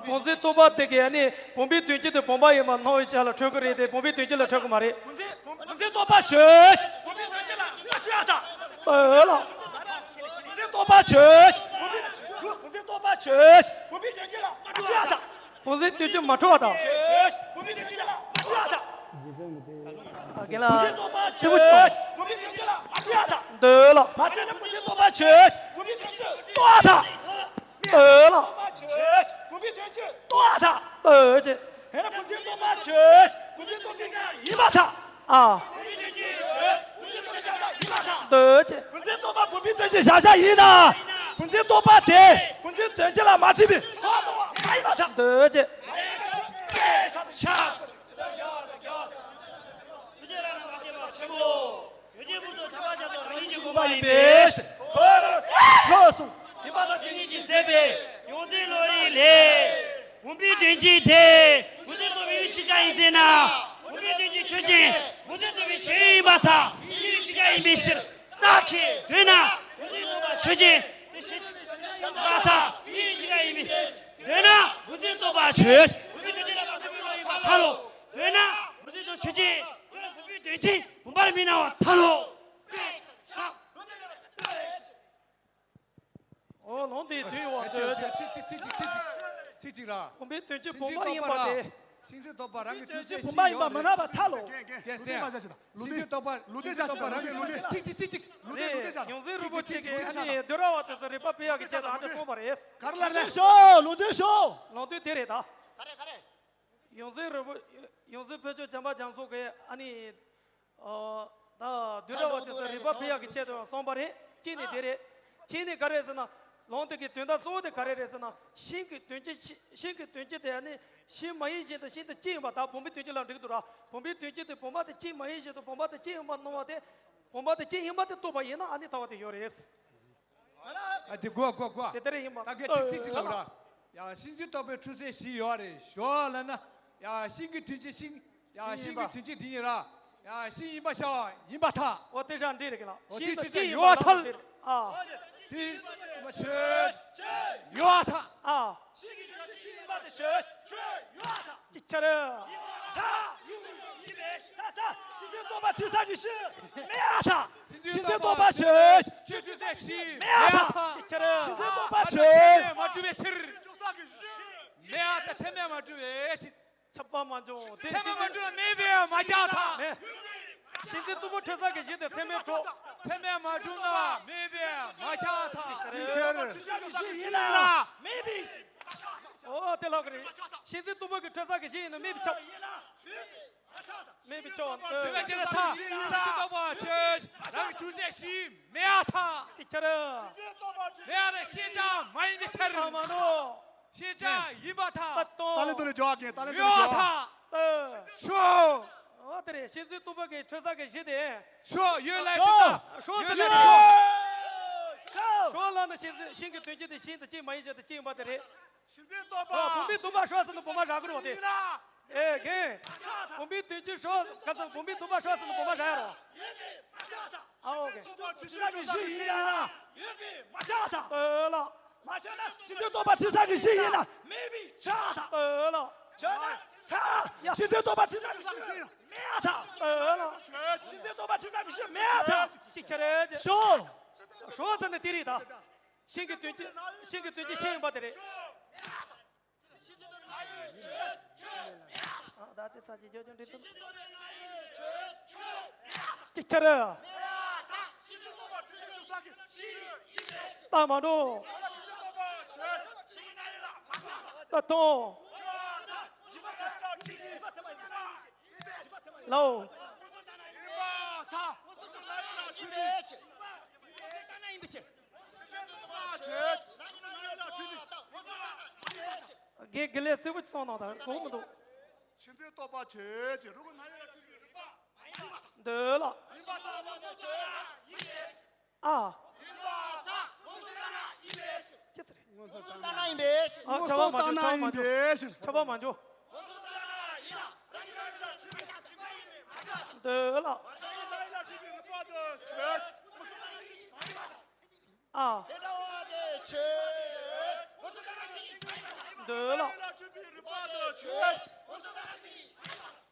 བུམ་འཛིན་རྟོག་པ་དེ་གིས་ནི་བུམ་པའི་དོན་སྤྱི་དེ་བུམ་པ་ཡིན་པ་སྣང་བའི་ཆ་ལ་འཁྲུལ་གྱི་རེད་དེ་བུམ་པའི་དོན་སྤྱི་ལ་འཁྲུལ་གྱི་མ་རེད། བུམ་འཛིན་རྟོག་པ་ཆོས་ཅན། བུམ་པའི་དོན་སྤྱི་ལ་མ་འཁྲུལ་བ་དང་། འདོད་ལ། བུམ་འཛིན་རྟོག་པ་ཆོས་ཅན། བུམ་པའི་བུམ་འཛིན་རྟོག་པ་ཆོས་ཅན། བུམ་པའི་དོན་སྤྱི་ལ་མ་འཁྲུལ་བ་དང་། བུམ་འཛིན་དོན་སྤྱི་མ་འཁྲུལ་བ་དང་། ཆོས་ཅན། བུམ་པའི་དོན་སྤྱི་ལ་མ་འཁྲུལ་བ་དང་། ཨ། རྒན་ལགས། བུམ་འཛིན་རྟོག་པ་ཆེན་པོ་ཅིག་ཆོས་ཅན། བུམ་པའི་དོན་སྤྱི་ལ་མ་འཁྲུལ་བ་དང་། འདོད་ལ། མ་འཁྲུལ་ན་བུམ་འཛིན་རྟོག་པ་ཆོས་ཅན། བུམ་པའི་དོན་སྤྱི་རྟོགས་པ་དང་། འདོད་ལ། རྟོག་པ་ཆོས་ཅན། བུམ་པའི་དོན་སྤྱི་རྟོགས་པ་དང་། འདོད་ཅན། ཧེ་ན་བུམ་འཛིན་རྟོག་པ་ཆོས་ཅན། བུམ་འཛིན་རྟོག་པ་ཆོས་ཅན་ཡིན་པར་ཐལ། ཨ། བུམ་པའི་དོན་སྤྱི་ཆོས་ཅན། བུམ་འཛིན་རྟོག་པ་ཆོས་ཅན་ཡིན་པར་ཐལ། འདོད་ཅན། བུམ་འཛིན་རྟོག་པ་བུམ་པའི་དོན་སྤྱི་བཞག་བཞག་ཡིན་ན། བུམ་འཛིན་རྟོག་པ་དེ་བུམ་འཛིན་དོན་སྤྱི་ལ་མ་འཁྲུལ་བའི་ལྷག་མཐོང་བ་མ་ཡིན་པར་ཐལ། འདོད་ཅན། ཆ། ཡོད་ཅན་བུ་དོ་ཆ་པ་ཆ་ཚོ་རང་ཉིད་ཀྱི་དགོངས་པ་ཡིན་པས། ཁོ་རང་ལྷོ་སུ་ཡིན་པ་དང་དེ་ཉིད་ཀྱིས་ཟད་པའི་ཡོངས་འཛིན་བློ་རིག་ལས། བུམ་པའི་དོན་སྤྱི་དེ་བུམ་འཛིན་རྟོག་པའི་གཞི་ཆ་ཡིན་ཟེར་ན། བུམ་པའི་དོན་སྤྱི་ཆོས་ཅན། བུམ་འཛིན་རྟོག་པའི་གཞི་ཡིན་པར་ཐལ། གཞི་ཆ་ཡིན་པའི་ཕྱིར། བདག་གིས་འདོད་ན་བུམ་འཛིན་རྟོག་པ་ཆོས་ཅན། དེ་གཞི་ཆ་ཡིན་པར་ཐལ། གཞི་ཆ་ཡིན་པའི་ཕྱིར། འདོད་ན་བུམ་འཛིན་རྟོག་པ་ཆོས། བུམ་པའི་དོན་སྤྱི་ལ་མ་འཁྲུལ་བའི་བློ་ཡིན་པར་ཐལ་ལོ། འདོད་ན་བུམ་འཛིན་རྟོག་ཆོས་ཅན། བུམ་པའི་དོན་སྤྱི་བུམ་པར་མི་སྣང་བར་ཐལ་ལོ། འོ་ལོང་དེའི་དོན་ཡོད་པ་འདོད་ཅན། ཚིག་ཚིག་ཚིག་ཚིག་ཚིག་ཚིག་ཚིག་ཅིག་ར། བུམ་པའི་དོན་སྤྱི་བུམ་པ་ཡིན་པ་དེ། ཤིང་བཟོའི་རྟོག་པ་རང་གི་ཐུགས་བསྐྱེད་བཞི་ཡོད་རེད། བུམ་པ་ཡིན་པ་མ་ནོར་བར་ཐལ་ལོ། རྒན་རྒན་ལུས་རྟེན་མ་བྱ་ཞིག་དང་ལུས་རྟེན་བྱ་ཞིག་དང་རང་གི་ལུས་རྟེན། ཐིག་ཐིག་ཐིག་ཅིག་ལུས་རྟེན་ལུས་རྟེན་བྱ་ཞིག་དང་། ཡོངས་འཛིན་རིན་པོ་ཆེ་གིས་ཨ་ནི་འདུལ་བ་བ་དེ་ཚོ་རིག་པ་སྤེལ་ཡག་གི་ཆེད་དུ་ཨ་འདྲ་གསུངས་པ་རེད། ག་རེ་ལབ་རེད། ལུང་བསྟན་ཤོག་ལུང་བསྟན་ཤོག་ལུང་བསྟན་དེ་རེད་ད། ག་རེ་ག་རེ། ཡོངས་འཛིན་རིན་པོ་ཡོངས་འཛིན་ཕུན་ཚོགས་བྱམས་པ་རྒྱ་མཚོ་གིས་ཨ་ནི། ཨོ། ད་འདུལ་བ་བ་དེ་ཚོ་རིག་པ་སྤེལ་ཡག་གི་ཆེད་དུ་གསུངས་པ་རེད། གཅིག་ནི་དེ་རེད། གཅིག་ནི་ག་རེ་ཟེར་ན། ལུང་དེ་གི་དོན་དག་གཙོ་བོ་དེ་ག་རེ་རེད་ཟེར་ན། ཤིང་གི་དོན་སྤྱི་ཤིང་གི་དོན་སྤྱི་དེ་ནི་ཤིང་མ་ཡིན་བཞིན་དུ་ཤིང་དང་གཅིག་ཡིན་པ་དང་བུམ་པའི་དོན་སྤྱི་ལ་འགྲིག་འདུག་ར། བུམ་པའི་དོན་སྤྱི་དེ་བུམ་པ་དང་གཅིག་མ་ཡིན་བཞིན་དུ་བུམ་པ་དང་གཅིག་ཡིན་པ་སྣང་བ་དེ། བུམ་པ་དང་གཅིག་ཡིན་པ་དེ་རྟོགས་པ་ཡིན་ན་ཨ་ནི་ལྟ་བ་དེ་ཡོད་རེད། ཨ་དེ་དགོས་དགོས་དགོས། དེ་ལྟར་ཡིན་པ། ད་གའི་ཁྲིག་ཁྲིག་ཅིག་ལབ་ར། ཡ་ཤིང་བཟོའི་རྟོག་པའི་འཁྲུལ་ཟད་བཞི་ཡོད་རེད་ཞོག་ལབ་ན། ཡ་ཤིང་གི་དོན་སྤྱི་ཤིང་། ཡ་ཤིང་གི་དོན་སྤྱི་དེ་ཡིན་ར། ཡ་ཤིང་ཡིན་པ་ཤ་ཡིན་པར་ཐལ། འོ་དེ་ཞག་འདྲེ་རེད་གི་ལ། འོ་ཤིང་དེ་དང་ཅི་ཅི་ཡིན་ཡོད་པ་ཐལ། ཨ། དེ་ཡིན་པ་ཆོས་ཡོད་པར་ཐལ། ཨ། ཤིང་གི་དོན་སྤྱི་ཤིང་ཡིན་པ་དེ་ཆོས་ཆོས་ཡོད་པར་ཐལ། ཅིག་ཆ་རེད། ཤིང་བཟོའི་རྟོག་པ་འཁྲུལ་ས་གི་ཤིང་མེད་ཨ་ཐ། ཤིང་བཟོའི་རྟོག་པ་ཆོས་ཆོས་ཆོས་ཟད་ཤིང་མེད་ཨ་ཐ། ཅིག་ཆ་རེད། ཤིང་བཟོའི་རྟོག་པ་ཆོས་མ་གྲུབ་པའི་ཕྱིར། མེད་ཨ་ཐ། ཚད་མས་མ་གྲུབ་པའི་ཕྱིར། ཁྱབ་པ་མ་འབྱུང་དེ། ཚད་མས་མ་གྲུབ་ན་མེད་པས་མ་ཁྱབ་ཐལ། མེད། ཤིང་བཟོའི་རྟོག་པ་འཁྲུལ་ས་གི་གཞི་དེ་ཚད་མས་གྲུབ། ཚད་མས་མ་གྲུབ་ན་མེད་པས་མ་ཁྱབ་ཐལ། ཤིང་བཟོའི་རྟོག་པ་འཁྲུལ་ས་གི་གཞི་ཡིན་ན་མེད་པའི། ཨོ་དེ་ལོག་གི་རེད། ཤིང་བཟོའི་རྟོག་པ་གི་འཁྲུལ་ས་གི་གཞི་ཡིན་ན་མེད་པའི་ཁྱབ། མེད་པའི་ཁྱབ། དེ་བས་དེ་ལ་ཐལ། ཤིང་བཟོའི་རྟོག་པ་ཆོས་རང་གི་ཐུགས་རྗེ་ཤིང་མེད་ཨ་ཐལ། ཅིག་ཆ་རེད། མེད་ཨ་ཐལ། ཤེས་བྱ་མ་ཡིན་པའི་ཕྱིར། ཨ་མ་ནོ། ཤེས་བྱ་ཡིན་པར་ཐལ། ཏ་ཏོ། ཏཱ་ལེ་ཏོ་ལེ་ཇོ་ཨ་ཀེ། ཏཱ་ལེ་ཏོ་ལེ་ཇོ་ཨ། ཡོད་ཐལ། ཤོ། ཨོ་དེ་རེད། ཤིང་བཟོའི་རྟོག་པ་གི་འཁྲུལ་ས་གི་གཞི་དེ། ཤོ་ཡོད་ལ་ཡོད་ད། ཤོ་ཟེར་ན་ཡོད། ཤོ་ལ་ན་ཤིང་བཟོའི་ཤིང་གི་དོན་སྤྱི་དེ་ཤིང་དང་གཅིག་མ་ཡིན་ཅན་དང་གཅིག་ཡིན་པ་དེ་རེད། ཤིང་བཟོའི་རྟོག་པ། ཨོ་བུམ་པའི་དུམ་པ་ཤོ་ཟེར་ན་བུམ་པ་རག་གི་རེད་བ་དེ། ཨེ་རྒན། བུམ་པའི་དོན་སྤྱི་ཤོ་ག་ཚོད་བུམ་པའི་དུམ་པ་ཤོ་ཟེར་ན་བུམ་པ་རག་ཡ་རོ། ཨ་ཨོ་ཀེ། ཤིང་བཟོའི་རྟོག་པ་འཁྲུལ་ས་གི་གཞི་ཡིན་ན། ཡོད་པས་མ་ཁྱབ་ཐལ། ཨོ་ལ། མ་ཤོད་ན་ཤིང་བཟོའི་རྟོག་པ་འཁྲུལ་ས་གི་གཞི་ཡིན་ན་མེད་པས་ཁྱབ་ཐལ། ཨོ་ལ། ཤོད་ན་ཚ། ཤིང་བཟོའི་རྟོག་པ་འཁྲུལ་ས་གི་གཞི་མེད་ཐལ། ཨོ་ལ། ཤིང་བཟོའི་རྟོག་པ་འཁྲུལ་ས་གི་གཞི་མེད་ཐལ། ཅིག་ཆ་རེད། ཤོ། ཤོ་ཟེར་ན་དེ་རེད་ད། ཤིང་གི་དོན་སྤྱི་ཤིང་གི་དོན་སྤྱི་ཤིང་ཡིན་པ་དེ་རེད། ཨ་ད་དེ་ས་ཅིག་ཅོ་ཅོ་འདྲི་ཚུལ། ཅིག་ཆ་རེད། ད་མ་འགྲོ། ད་དོ། ལའོ། དགེ་དགེ་ལས་གསལ་པོ་ཅིག་གསུངས་གནང་དང་གོ་མི་འདུག་ཤིང་བཟོའི་རྟོག་པ་ཆོས་ཅན། རུ་གུ་ན་ཡ་ལ་ཁྲིད་པའི་རིག་པ། འདོད་ལ། ཡིན་པར་ཐལ། ཨ། ཡིན་པར་ཐལ། ཁོང་ཚོ་ལྟར་ན་ཡིན་པའི་ཕྱིར། ཅི་ཟེར། ཁོང་ཚོ་ལྟར་ན་ཡིན་པའི་ཕྱིར། ཨ་ཁྱབ་པ་མ་འཇུག་ཁྱབ་པ་མ་འཇུག་ཁྱབ་པ་མ་འཇུག་ཁོང་ཚོ་ལྟར་ན་ཡིན་ལ་རང་གི་རང་གི་ལ་ཁྲིད་པའི་རིག་པ་ཡིན་པས་མ་ཁྱབ་ཐལ། འདོད་ལ། རང་གི་རང་གི་ལ་ཁྲིད་པའི་རིག་པ་དང་ཆོས། ཁོང་ཚོ་ལྟར་ན་ཡིན་པས་མ་ཁྱབ་ཐལ། ཨ། འདོད་ལ།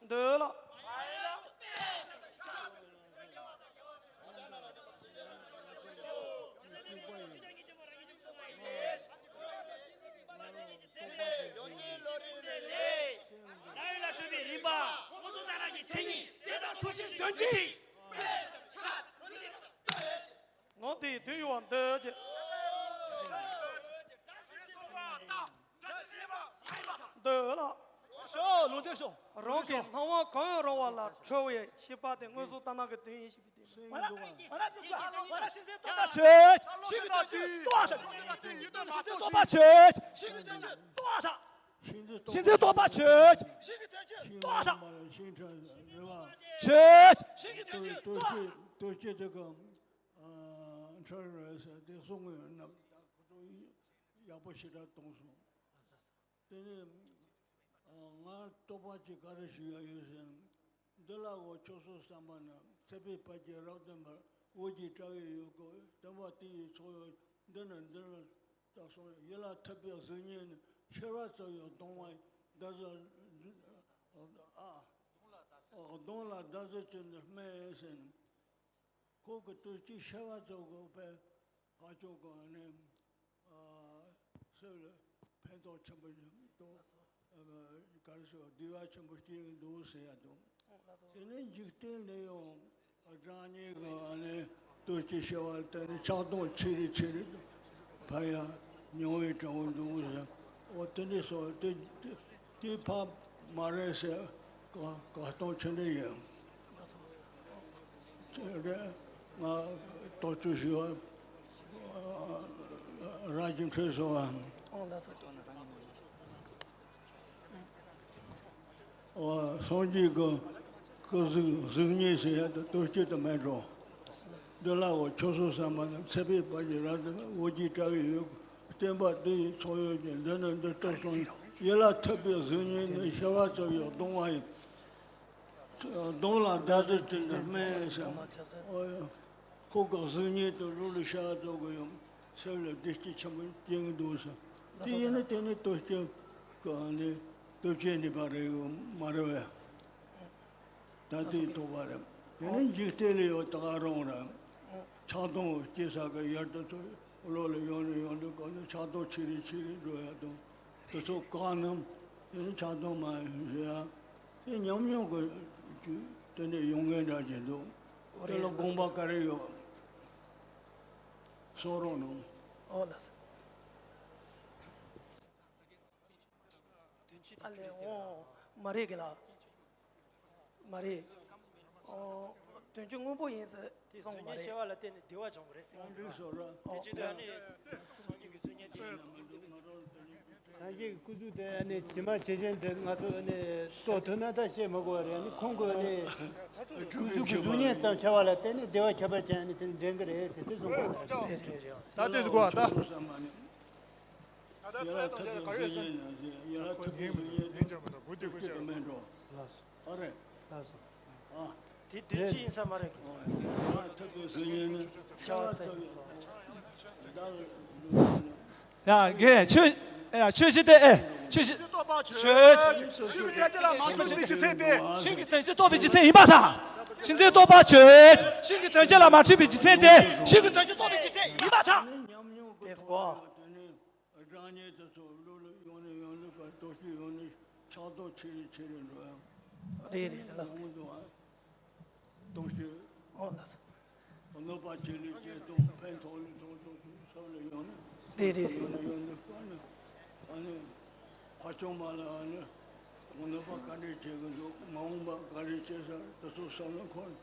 འདོད་ལ། ངོ་དེའི་དོན་ཡོད་པར་འདོད་ཅེས། འདོད་ལ། ཤོ་ལུང་སྟོན་ཤོ། རང་གི་སྣང་བ་གང་ཡང་རུང་བ་ལ་ཁྲོ་བའི་ཤེས་པ་དེ་མངོན་སུམ་ལྟར་སྣང་གི་དོན་ཡིན་ཞེས་པའི་དོན་ལ། ཤིང་བཟོའི་རྟོག་པ་ཆོས་ཅན། ཤིང་གི་དོན་སྤྱི་རྟོགས་ཐལ། ཤིང་བཟོའི་རྟོག་པ་ཆོས་ཅན། ཤིང་གི་དོན་སྤྱི་རྟོགས་ཐལ། ཤིང་བཟོའི་རྟོག་པ་ཆོས་ཅན། ཤིང་གི་དོན་སྤྱི་རྟོགས་ཐལ། ཆོས་ཅན། ཤིང་གི་དོན་སྤྱི་རྟོགས་ཐལ། དོན་སྤྱི་དེ་ག་ཨ་འཕྲལ་རེད་ཟེར་དེ་གསུང་གི་ཡོད་ན་ད་ཁོ་ཚོ་ཡག་པོ་ཞེ་དྲག་གཏོང་སོང་། དེ་ནས་ཨ་ང་རྟོག་པ་ཅིག་ག་རེ་ཞུ་ཡ་ཡོད་ཟེར་ན། འདི་ལ་འོ་ཁྱོད་ཚོ་བསམ་པ་ན་ཚེ་འཕོས་བར་གྱི་རབ་བདེན་པར་འོད་ཀྱི་དྲ་བས་ཡོད་དགོས། བདེན་པ་དེ་ཡི་ཚོགས་ཡོད། འདི་ནི་འདི་ནི་རྟགས་སོང་། ཡིད་ལ་ཐིམ་པའི་གཟུགས་བརྙན་ནི་ཤེས་རབ་ཙམ་ཡང་གདུང་བ་འདི་ཚོ་ཨ་གདུང་ལ་བདག་འཛིན་ཅན་ནི་སྨྲས་ཟེར་ན། ཁོ་གི་དུས་ཀྱི་ཤེས་པ་ཚོ་དགོས་པས་ཧ་ཅང་གི་ནས་ཨ་སེམས་ལ་ཕན་ཐོགས་ཆེན་པོ་ཡོད་དོ། ག་རེ་ཟེར་བདེ་བ་ཆེན་པོ་སྐྱེ་གི་འདུག་ཟེར་ཡ་དང་། དེ་ནས་འཇིག་རྟེན་ལས་ཡང་རང་ཉིད་ཀྱི་ཨ་ནི་ལྟོ་ཆས་བྱ་བ་དེ་ནི་ཆགས་སྡང་ཆེ་རེ་ཆེ་རེ་འཕར་ཡ་མྱོང་བའི་དྲན་པ་འདུག་ཟེར། འོ་དེ་འདྲ་སོགས་དེ་དེ་ཕར་མ་རེད་ཟེར། བཀག་བཀག་སྡོམ་ཆེ་འདྲ་ཡོད། རེད། ང་ལྟོ་ཆས་ཞུ་བ་རང་གི་འཕྲོད་སོང་བ། འོ་སངས་རྒྱས་ཀྱི་སྐུ་གཟུགས་གཟུགས་བརྙན་ཟེར་ཡ་དེ་ལྟོ་ཆས་དེ་མེད་འགྲོ། འདི་ལ་འོ་ཆོས་སོ་བསམ་པ་ན་ཚེ་འཕོས་པ་ཞིག་རབ་ཏུ་འོ་བརྒྱལ་བྲལ་བའི་ཡུལ་བསྟན་པ་འདི་ཡི་ཚོགས་ཡོད་ཅིང་། འདི་ནི་འདི་ལྟར་གསུངས། ཡིད་ལ་ཐིམ་པའི་གཟུགས་བརྙན་ནི། ཤ་བ་ཙམ་ཡང་གདུང་བ་ཡིན། གདོང་ལ་འདར་དུ་ཅི་འདི་སྨྲས་སམ། ཨོ་ཡ། ཁོ་གི་གཟུགས་བརྙན་དུ་ལུས་ལ་ཤ་བ་ཙམ་གྱིས་ཡང་སེམས་ལ་བདེ་སྐྱིད་ཆེན་པོ་སྐྱེ་གི་འདུག་ཟེར། དེ་ཡིན་ན་དེ་ནི་ལྟོ་ཆས་གི་ནི་ལྟོ་ཆས་ནུས་པ་རེད་མ་རེད་བས། ད་དེའི་ཐོག་པ་རེད། དེ་ནི་འཇིག་རྟེན་ལས་ཡང་ད་ག་རང་རེད། ཆགས་སྡང་སྐྱེ་ས་གི་ཡར་དུ་ཐོན་བློ་ལ་ཡོང་ནས་ཡོང་དུས་གང་དུ་ཆགས་སྡང་ཆེ་རེ་ཆེ་རེ་འགྲོ་ཡ་དང་། དེ་ཚོ་བཀག་ན་དེ་ནི་ཆགས་སྡང་མ་ཞུ་ཡ། དེ་ཉམས་མྱོང་གི་དེ་འདྲ་ཡོང་མཁན་འདྲ་ཅིག་འདུག། དེ་ལ་དགོངས་པ་ག་རེ་ཡོད། གསུང་རོགས་གནང་། ཨོ་ལགས་སོ། ཨ་ལས་འོང་མ་རེད་གི་ལ། མ་རེད། ཨོ། དོན་གྱི་དངོས་པོ་ཡིན་ཟེར་དེ་གསུངས་མ་རེད། གཟུགས་བརྙན་ཤེས་པ་ལ་བརྟེན་ནས་བདེ་བ་འབྱུང་གི་རེད་ཟེར། ཨོ། དེ་བྱས་དུས་ཨ་ནི་སངས་རྒྱས་ཀྱི་གཟུགས་བརྙན་དེ། སངས་རྒྱས་ཀྱི་སྐུ་གཟུགས་དེ་ཨ་ནི་ཇི་མ་ཇི་བཞིན་དེ་ང་ཚོ་ཨ་ནི་རྟོགས་ཐུབ་ན་ད་བཤད་མི་དགོས་པ་རེད། ཨ་ནི་ཁོང་གི་ཨ་ནི་སྐུ་གཟུགས་ཀྱི་གཟུགས་བརྙན་ཙམ་ཆགས་པ་ལ་བརྟེན་ནས་བདེ་བ་ཁྱད་པར་ཅན་ཨ་ནི་དེ་འདྲེན་གི་རེད་ཟེར་དེ་གསུངས་པ་རེད། ད་དེ་གོ་བ་ད། ད་ལྟ་ཚད་དང་ལྡན་ག་རེ་ཡོད་ཟེར། ཡ་ལ་ཐུབ་པའི་གཟུགས་བརྙན་ནི་ཤ་བ་ཙམ་ཡང་། ཨ་རེད། ཨ། དེ་དོན་ཅི་ཡིན་ས་མ་རེད་གི། ཡ་ལ་ཐུབ་པའི་གཟུགས་བརྙན་ནི་ཤ་བ་ཙམ་ཡང་། ཡ་རྒན་ཆོས། ཡ་ཆོས་བཞི་སྟེ་ཨེ་ཆོས་བཞི། ཆོས། ཤིང་གི་དོན་སྤྱི་ལ་མ་གྲུབ་པའི་རྒྱུ་མཚན་ཏེ། ཤིང་གི་དོན་སྤྱི་རྟོགས་པའི་རྒྱུ་མཚན་ཡིན་པར་ཐལ། ཤིང་རྟོགས་པ་ཆོས། ཤིང་གི་དོན་སྤྱི་ལ་མ་གྲུབ་པའི་རྒྱུ་མཚན་ཏེ། ཤིང་གི་དོན་སྤྱི་རྟོགས་པའི་རྒྱུ་མཚན་ཡིན་པར་ཐལ། དེ་སྒོ། སྒྲ་སྙན་དེ་ཚོ་བློ་ལ་ཡོང་ནས་ཡོང་ནས་ཀ་ལྟོ་ཆས་ཡོང་ནས་ཆགས་སྡང་ཆེ་རུ་ཆེ་རུ་འགྲོ་ཡ། རེད་རེད་རེད་ལགས། ཡོང་འདུག་ཨ། ལྟོ་ཆས། ཨོ་ལགས་སོ། གནོད་པ་ཆེ་ལས་ཆེ་གཏོང་ཕན་ཐོགས་ལས་ཐོགས་ཐོགས་ཐོགས་སོགས་ལ་ཡོང་ནས། རེད་རེད་རེད། ཡོང་ནས་ཡོང་ནས་ཀ་ནས་ཨ་ནི་ཕ་ཆུང་མ་ལ་ཨ་ནི་གནོད་པ་ག་འདྲས་བྱེད་གི་འདུག། མ་འོངས་པ་ག་རེ་བྱེད་ས་དེ་ཚོ་བསམ་བློ་འཁོར།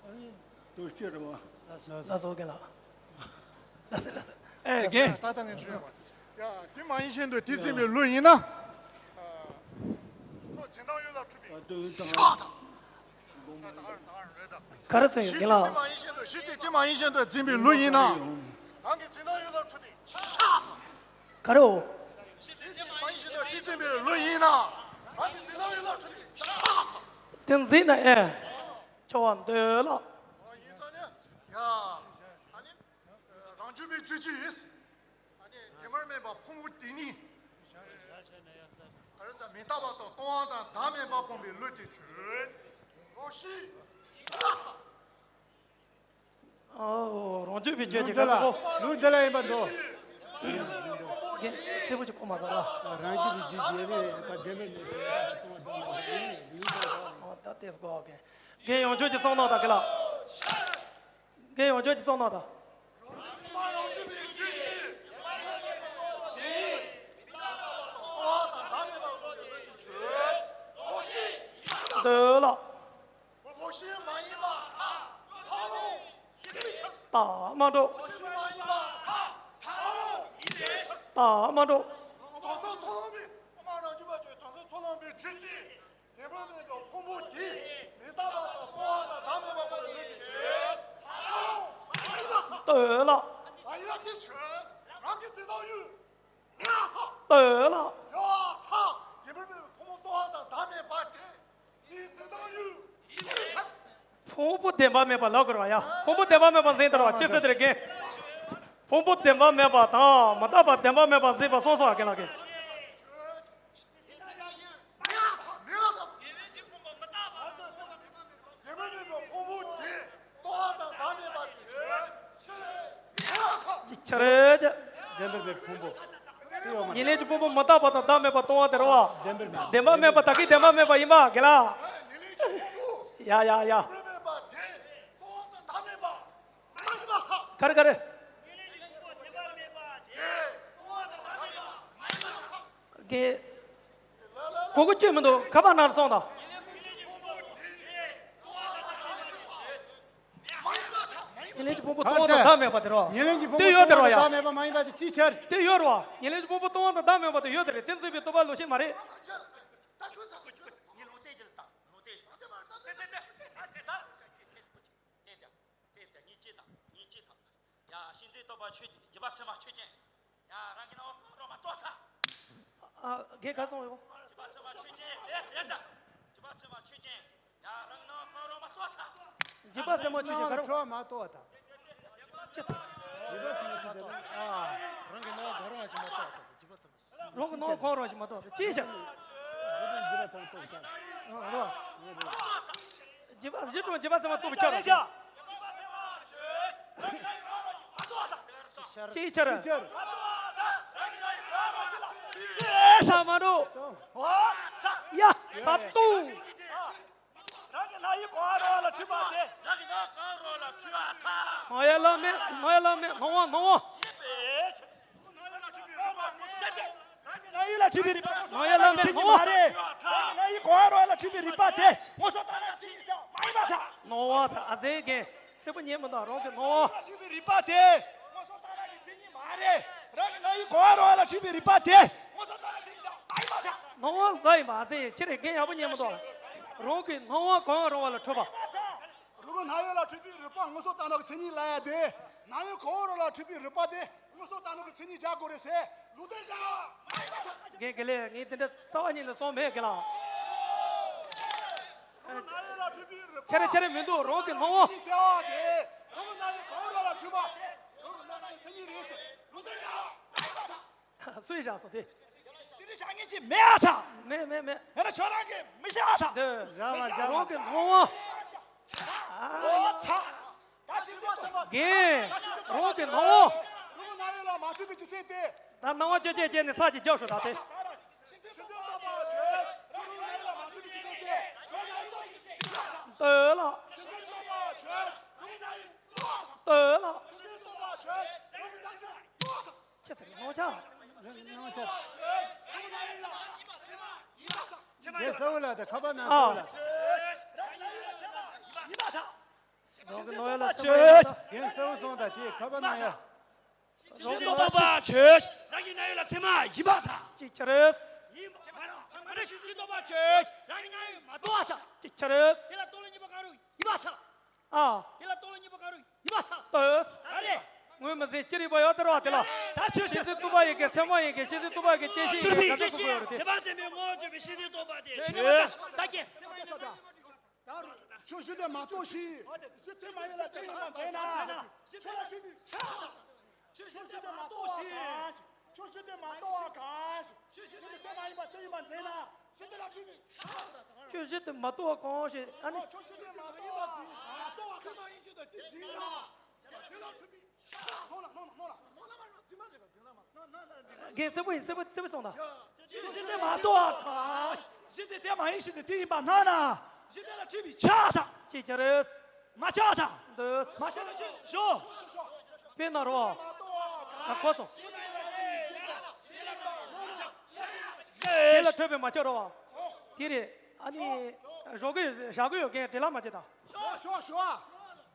ཨ་ནི་དོ་སྐྱེ་རེད་བ། ལགས་སོ་ལགས་སོ་རྒན་ལགས། ལགས་སོ་ལགས་སོ། ཨེ་རྒན། ད་ལྟ་ངས་ཞུས་པ། ཡ་དེ་མ་ཡིན་བཞིན་དུ་དེ་འཛིན་པའི་ལུས་ཡིན་ན། ཁོ་འཛིན་སྟངས་ཡོད་ལ་འཁྲུལ་པའི་ཤ་དང་། ག་རེ་ཟེར་ཡོད་རྒན་ལགས། གཞི་དེ་མ་ཡིན་བཞིན་དུ་གཞི་དེ་དེ་མ་ཡིན་བཞིན་དུ་འཛིན་པའི་ལུས་ཡིན་ན། རང་གི་འཛིན་སྟངས་ཡོད་ལ་འཁྲུལ་པའི་ཤ་དང་། ག་རེའོ། གཞི་དེ་དེ་མ་ཡིན་བཞིན་དུ་དེ་འཛིན་པའི་ལུས་ཡིན་ན། རང་གི་འཛིན་སྟངས་ཡོད་ལ་འཁྲུལ་པའི་ཤ་དང་། དེ་འཛིན་ན་ཨེ། ཆོ་བ་འདོད་ལ། ཡིན་ཙང་ནི། ཡ། ཨ་ནི། རང་རྒྱུད་པའི་རྒྱུད་ཀྱི་ཡིན། ཨ་ནི་རྒྱུན་མར་མེད་པ་ཕུང་པོ་དེ་ཉིད། ག་རེ་ཟེར་མི་རྟག་པ་དང་སྟོང་བ་དང་བདག་མེད་པ་སྤངས་པའི་ལུས་དེ་ཆོས། ལོག་ཤེས། ཨོ། རང་རྒྱུད་པའི་རྒྱུད་ཀྱི་ལུས་འདི་ལ་ག་ཟེར་གོ། ལུས་འདི་ལ་ཡིན་པ་འདུག། རྒན་ཚེ་པོ་ཅིག་གོ་མ་སོང་ལ། རང་རྒྱུད་ཀྱི་རྒྱུད་ཀྱི་ཡེ་ནས་པ་ལྡན་པའི་ལུས་འདི་ལ་སྟོང་བ་བདག་མེད་པའི་ལུས་འདི་ལ། ཨོ་ད་དེ་གོ་རྒན། རྒན་ཡོངས་ཆོས་ཀྱི་གསུང་གནང་དང་གི་ལ། རྒན་ཡོངས་ཆོས་ཀྱི་གསུང་གནང་དང་། འདོད་ལ། རྟགས་མ་འགྲོ། རྟགས་མ་འགྲོ། བདེན་པ་མེད་པའི་ཕུང་པོ་དེ། མི་རྟག་པ་དང་སྟོང་བ་དང་བདག་མེད་པ་སྤངས་པའི་ལུས་དེ་ཆོས། ལྟོས་ལ། མ་ཡིན་པ་དེ་ཆོས། རང་གི་འཛིན་སྟངས་ཡོད། ལྟོས་ལ། ཡོད་ཐག་བདེན་པ་མེད་པའི་ཕུང་པོ་སྟོང་བ་དང་བདག་མེད་པ་དེ། ངའི་འཛིན་སྟངས་ཡོད། ཕུང་པོ་བདེན་པ་མེད་པ་ལབ་དགོས་རེད་བ་ཡ། ཕུང་པོ་བདེན་པ་མེད་པ་འཛིན་དགོས་རེད་བ། ཅི་ཟེར་དེ་རེད་རྒན། ཕུང་པོ་བདེན་པ་མེད་པ་དང་མི་རྟག་པ་བདེན་པ་མེད་པ་འཛིན་པ་སོང་སོང་བ་རྒན་ལགས་རྒན། ཅི་ཆ་རེད་ཅེ། བདེན་པར་མེད་ཕུང་པོ། ཉེར་ལེན་གྱི་ཕུང་པོ་མི་རྟག་པ་དང་བདག་མེད་པ་སྟོང་པ་དེ་རེད་བ། བདེན་པར་མེད། བདེན་པར་མེད་པ་ད་གིན་བདེན་པར་མེད་པ་ཡིན་པ་དགེ་ལགས། ཡ་ཡ་ཡ། ག་རེ་ག་རེ། དགེ། གོ་གོ་ཅི་མི་འདུག་ཁ་པར་ནང་སོང་དང་། ཉེར་ལེན་གྱི་ཕུང་པོ་སྟོང་པ་དང་བདག་མེད་པ་དེ་རོ། ཉེར་ལེན་གྱི་ཕུང་པོ་དེ་ཡོད་དེ་རོ་ཡ། སྟོང་པ་དང་བདག་མེད་པ་མ་ཡིན་པ་དེ་ཅིའི་ཕྱིར། དེ་ཡོད་རོ། ཉེར་ལེན་གྱི་ཕུང་པོ་སྟོང་པ་དང་བདག་མེད་པ་དེ་ཡོད་དེ་རེད། དེ་འཛིན་པའི་རྟོག་པ་ལོག་ཤེས་མ་རེད། ཡ། ཤིང་རྟའི་རྟོག་པ་ཆོས་ཅན། རྗེས་དཔག་ཚད་མ་ཆོས་ཅན། ཡ། རང་གི་སྣང་བ་གང་རུང་མ་རྟོགས་ཐལ། ཨ། རྒན་ག་སོང་ཡོང་། རྗེས་དཔག་ཚད་མ་ཆོས་ཅན། ལེགས་ལེགས་དང་། རྗེས་དཔག་ཚད་མ་ཆོས་ཅན། ཡ། རང་གི་སྣང་བ་གང་རུང་མ་རྟོགས་ཐལ། རྗེས་དཔག་ཚད་མ་ཆོས་ཅན། ག་རུང་། ཁྱོད་མ་རྟོགས་ཐལ། ཅི་ཚ། རྗེས་དཔག་ཚད་མ་ཆོས་ཅན། ཨ། རང་གི་སྣང་བ་གང་རུང་བ་ཞིག་མ་རྟོགས་ཐལ། རྗེས་དཔག་ཚད་མ། རང་གི་སྣང་བ་གང་རུང་ཞིག་མ་རྟོགས་པ་ཅི་བྱ། རྗེས་དཔག་གཞི་གྲོང་རྗེས་དཔག་ཚད་མ་རྟོགས་པའི་ཆ་རོགས། ཅིའི་ཕྱིར། ས་མ་རུ། ཡ། ས་ཏུ། རང་གི་སྣང་ཡུལ་གང་རུང་བ་ལ་འཁྲུལ་པ་དེ། རང་གི་སྣང་གང་རུང་ལ་འཁྲུལ་བ་དང་། སྣང་ཡུལ་ལ་མེད། སྣང་ཡུལ་ལ་མེད། སྣང་བ་སྣང་བ། རང་གི་སྣང་ཡུལ་ལ་འཁྲུལ་པའི་རིག་པ། སྣང་ཡུལ་ལ་མེད། སྣང་བ། རང་གི་སྣང་ཡུལ་གང་རུང་བ་ལ་འཁྲུལ་པའི་རིག་པ་དེ་ངོ་སོ་ལྟ་ན་ཅི་ཡིན་ཟེར་བ་མ་ཡིན་པ་དང་། སྣང་བ་ཟེར། ཨ་ཙི་རྒན། གསལ་པོ་ཉན་མི་འདུག་རང་གི་སྣང་བ། ལ་འཁྲུལ་པའི་རིག་པ་དེ། ངོ་སོ་ལྟ་ན་གི་མཚན་ཉིད་མ་རེད། རང་གི་སྣང་ཡུལ་གང་རུང་བ་ལ་འཁྲུལ་པའི་རིག་པ་དེ། ངོ་སོ་ལྟ་ན་ཅི་ཡིན་ཟེར་བ་མ་ཡིན་པ་དང་། སྣང་བ་ཟེར་ཡིན་པ། ཨ་ཙི། ཁྱེད་རང་རྒན་ཡག་པོ་ཉན་མི་འདུག་རང་གི་སྣང་བ་གང་རུང་བ་ལ་འཁྲུལ་པ། རང་གི་སྣང་ཡུལ་ལ་འཁྲུལ་པའི་རིག་པ་ངོ་སོ་ལྟ་ན་གི་མཚན་ཉིད་ལབ་ཡ་དེ། སྣང་ཡུལ་གང་རུང་ལ་འཁྲུལ་པའི་རིག་པ་དེ་ངོ་སོ་ལྟ་ན་གི་མཚན་ཉིད་བྱ་དགོས་རེད་ཟེར་ལུང་བསྟན་བྱ་བ་མ་ཡིན་པ་དང་། རྒན་དགེ་ལེགས། ངས་དེ་འདྲ་རྩ་བ་ཉིད་ནས་གསུངས་མེད་དགེ་ལགས། རང་གི་སྣང་ཡུལ་ལ་འཁྲུལ་པའི་རིག་པ། ཆ་རེ་ཆ་རེ་མི་འདུག་རང་གི་སྣང་བ། ཟེར་བ་དེ། རང་གི་སྣང་ཡུལ་གང་རུང་ལ་འཁྲུལ་པ་དེ། རང་གི་སྣང་ཡུལ་མཚན་ཉིད་རེད་ཟེར་ལུང་བསྟན་བྱ་བ་མ་ཡིན་པ་དང་། སུས་བཞག་སོང་དེ། དེ་འདྲ་བཞག་མཁན་ཅིག་མེད་ཨ་ཐག་མེད་མེད་མེད། ཡང་ན་ཁྱོད་རང་གིས་མི་བཞག་ཨ་ཐག་འདི། བཞག་མ་བཞག་རང་གི་སྣང་བ། ཨོ་ཚ། ད་ཤི་ཚེ་ཚ་བ། རྒན། རང་གི་སྣང་བ། རང་གི་སྣང་ཡུལ་ལ་མ་འཁྲུལ་བའི་ཆུ་ཚད་དེ། ད་སྣང་བ་ཅོ་ཅེ་ཅེ་ནས་ས་ཅིག་རྒྱབ་ཤོག་ད་དེ། ཤི་ཚེ་ཚ་བ་ཆོས། ཁྱོད་རང་སྣང་ཡུལ་ལ་མ་འཁྲུལ་བའི་ཆུ་ཚད་དེ། རང་སྣང་ཡུལ་ལ། ལྟོས་ལ། ཤི་ཚེ་ཚ་བ་ཆོས། རང་སྣང་ཡུལ། ལྟོས་ལ། ཤི་ཚེ་ཚ་བ་ཆོས། རང་གི་སྣང་ཆ། ལྟོས་ལ། ཅི་ཟེར། སྣང་ཆ། སྣང་ཆ། དེ་གསལ་བོ་ལ་དེ་ཁ་པར་ནང་ཨ། གསལ་བོ་ལ། རང་གི་སྣང་ཡུལ་ལ་ཚད་མ་ཡིན་པ། རྒན་གསལ་བོ་སོང་ད་དེ་ཁ་པར་ནང་ཡ། རང་གི་སྣང་ཡུལ་ལ་ཚད་མ་ཡིན་པ་དང་། ཅིག་ཆ་རེད། ཡིན་པ་མ་རེད། ཤིན་ཏུ་སྟོང་པ་ཆོས། རང་གི་སྣང་ཡུལ་མ་རྟོགས་པ་དང་། ཅིག་ཆ་རེད། དེ་ལ་རྟོགས་ལ་གཉིས་པོ་གང་རུང་ཡིན་པ་དང་། ཨ། དེ་ལ་རྟོགས་ལ་གཉིས་པོ་གང་རུང་། ཡིན་པ་དང་། ལྟོས། ད་རེད། ངོས་མི་ཟིན་སྤྱིར་ཡིན་པ་ཡོད་དེ་ར་དེ་ལ། ད་ཆོས་ཤེས་བྱ་བཞིན་རྟོག་པ་ཡིན་གྱི་ཚད་མ་ཡིན་གྱི་བྱ་བཞིན་རྟོག་པ་གི་སྐྱེ་ཤེས་ཡིན་གྱི་ག་ཚོད་གོ་དགོས་ཡོད་རེད་དེ། བྱས་པ་ཚད་མའི་ངོ་བོ་བརྗོད་པའི་བྱ་བཞིན་རྟོག་པ་དེ་ཆོས། ད་སྐྱེ། ད་རུང་ཆོས་བཞིན་དུ་མ་རྟོགས་ཤིང་། གཞི་དེ་མ་ཡིན་ལ་དེ་ཡིན་པར་འཛིན་ན། ཆོས་ལ་ཚུད་པའི་ཆོས། ཆོས་བཞིན་དུ་མ་རྟོགས་པ་གང་ཞིག་ཆོས་བཞིན་དུ་མ་རྟོགས་པ་གང་ཞིག་ཆོས་བཞིན་དུ་དེ་མ་ཡིན་པ་དེ་ཡིན་པར་འཛིན་ན། གཞི་དེ་ལ་ཚུད་པའི་ཆོས། ཆོས་བཞིན་དུ་མ་རྟོགས་པ་གང་ཞིག་ཨ་ནི། ཆོས་བཞིན་དུ་མ་རྟོགས་པ་གང་ཞིག་དེ་འཛིན་ན། དེ་ལ་ཚུད་པའི་ཆོས། རྒན་གསལ་པོ་ཡིན། གསལ་པོ་གསལ་པོ་སོང་ད། ཆོས་བཞིན་དུ་མ་རྟོགས་པ་གང་ཞིག་གཞི་དེ་དེ་མ་ཡིན་ཞིང་དེ་དེ་ཡིན་པར་སྣང་ན། གཞི་དེ་ལ་ཚུད་པའི་ཆོས་དང་། ཅིག་ཆ་རེད། མ་ཆགས་དང་། འདོད། མ་ཆགས་ན་ཆོས་ཞོག་དཔེར་ན་རོ། ད་གོ་སོང་། དེ་ལ་འཕྲོད་པའི་མ་ཆགས་རོ། དེ་རེད། ཨ་ནི། རོགས་གི་བཞག་གི་ཡོད་མཁན་དྲི་ལ་མ་བྱེད་དང་། ཞོག་ཞོག་ཞོག་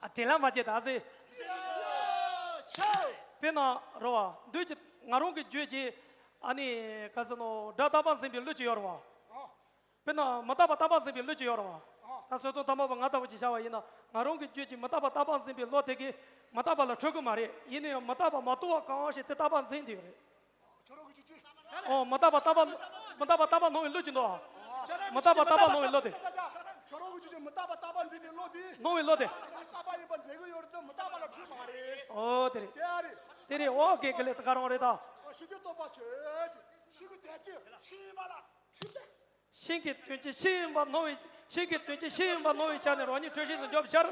ཨ་དྲི་ལ་མ་བྱེད་དང་ཟེ། དཔེར་ན་རོ་བ། འདོད་ཀྱི་ང་རང་གི་རྒྱུད་ཀྱི། ཨ་ནི། ག་ཟེར་ནོ། སྒྲ་རྟག་པར་འཛིན་པའི་ལུས་ཀྱི་ཡོད་རོ་བ། དཔེར་ན་མི་རྟག་པ་རྟག་པར་འཛིན་པའི་བློ་ཅིག་ཡོད་རེད་བ། ད་གསལ་སྟོང་དམ་པ་པོ་ང་ལྟ་བུ་ཅིག་བྱ་བ་ཡིན་ན། ང་རང་གི་རྒྱུད་ཀྱི་མི་རྟག་པ་རྟག་པར་འཛིན་པའི་བློ་དེ་གིས་མི་རྟག་པ་ལ་འཕྲོད་ཀྱི་མ་རེད། ཡིན་ན་ཡང་མི་རྟག་པ་མ་རྟོགས་པ་གང་ཞིག་དེ་རྟག་པར་འཛིན་བསྡད་ཡོད་རེད། ཨོ། མི་རྟག་པ་རྟག་པ། མི་རྟག་པ་རྟག་པར་སྣང་བའི་བློ་ཅིག་འདུག་མི་རྟག་པ་རྟག་པར་སྣང་བའི་བློ་དེ། ཁྱོད་རང་གི་རྒྱུད་ཀྱི་མི་རྟག་པ་རྟག་པར་འཛིན་པའི་བློ་དེ། སྣང་བའི་བློ་དེ། རྟག་པ་ཡིན་པར་འཛིན་གྱི་ཡོད་རེད་དེ་མི་རྟག་པ་ལ་འཕྲོད་མ་རེད། ཨོ་དེ་རེད། དེ་ཨ་རེད། དེ་རེད། ཨོ་དགེ་དགེ་ལེགས་ད་ག་རང་རེད་ད། ཤིན་ཏུ་སྟོང་པ་ཆོས་ཅན། ཤིན་ཏུ་དོན་གྱི་ཤིང་ཡིན་པ་ལ་འཁྲུལ་པ། ཤིང་གི་དོན་གྱི་ཤིང་ཡིན་པར་སྣང་བའི། ཤིང་གི་དོན་གྱི་ཤིང་ཡིན་པར་སྣང་བའི་ཆ་ནས་རང་ཉིད་འཕྲོད་བཞིན་དུ་འཇོག་པའི་ཕྱིར།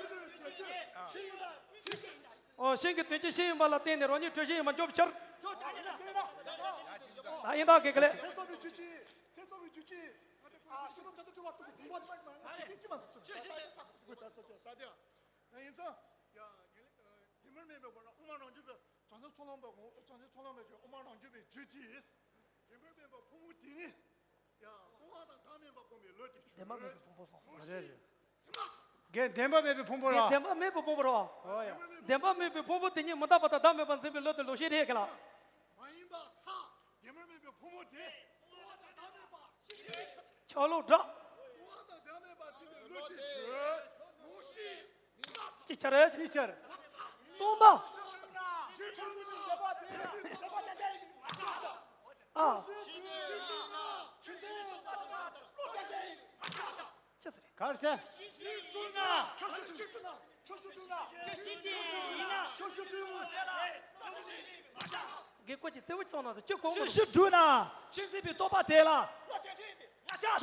ཨོ། ཤིང་གི་དོན་གྱི་ཤིང་ཡིན་པ་ལ་བརྟེན་ནས་རང་ཉིད་འཕྲོད་བཞིན་ཡིན་པར་འཇོག་པའི་ཕྱིར། ད་ ཡིན་ད་དགེ་དགེ་ལེགས། སེམས་ཚོར་བའི་རྒྱུ་ཅི། སེམས་ཚོར་བའི་རྒྱུ་ཅི། ཨ་ཤི་རོ་ད་ལྟ་དུ་བ་ཏུ་བུ་བ་ཅི་མ་ཅི་ཅི་ཅི་མ་ཅི་ཅི་ད་ད་ད་ད་ད་ད་ཡིན་ཙང་ཡ་དགེ་ལེགས། དེ་མིན་མེད་པའི་བར་ན་དབུ་མ་རང་རྒྱུད་པའི་བྱང་སེམས་ཚོགས་ལམ་པ་དབུ་མ་རང་རྒྱུད་པའི་རྒྱུད་ཀྱིས། དེ་མིན་མེད་པའི་ཕུང་པོ་དེ་ནི། ཡ། ལྟུང་བ་དང་བདག་མེད་པ་སྤོང་བའི་ལུས་དེ་ཆོས། བདེན་པ་མེད་པའི་ཕུང་པོ་སོང་སོང་། རེད་རེད། རྒན་བདེན་པ་མེད་པའི་ཕུང་པོ་ར། རྒན་བདེན་པ་མེད་པའི་ཕུང་པོ་ར། ཨོ་ཡ། བདེན་པ་མེད་པའི་ཕུང་པོ་དེ་ཉིད་མི་རྟག་པ་དང་བདག་མེད་པར་འཛིན་པའི་ལུས་དེ་ལུས་ཤེས་རེད་ག་ལ། མ་ཡིན་པར་ཐལ། བདེན་པ་མེད་པའི་ཕུང་པོ་དེ། ལྟུང་བ་དང་བདག་མེད་པ་ཤེས་ཤེས། ཆག་ལོག་འདྲ། ལྟུང་བ་དང་བདག་མེད་པར་འཛིན་པའི་ལུས་དེ་ཆོས། ལུས་ཤེས། ཅི་ཆར། ཅི་ཆར། སྟོང་པ། ཨ། ཅི་ཟེར། གར་ཟེར། དགེ་བསྐོས་ཀྱི་གསལ་བོ་ཅིག་སོང་ན་ཅི་གོ་ཆོས་བཞི་བསྒྲུབས་ན་ཆོས་འཛིན་པའི་རྟོག་པ་དེ་ལ།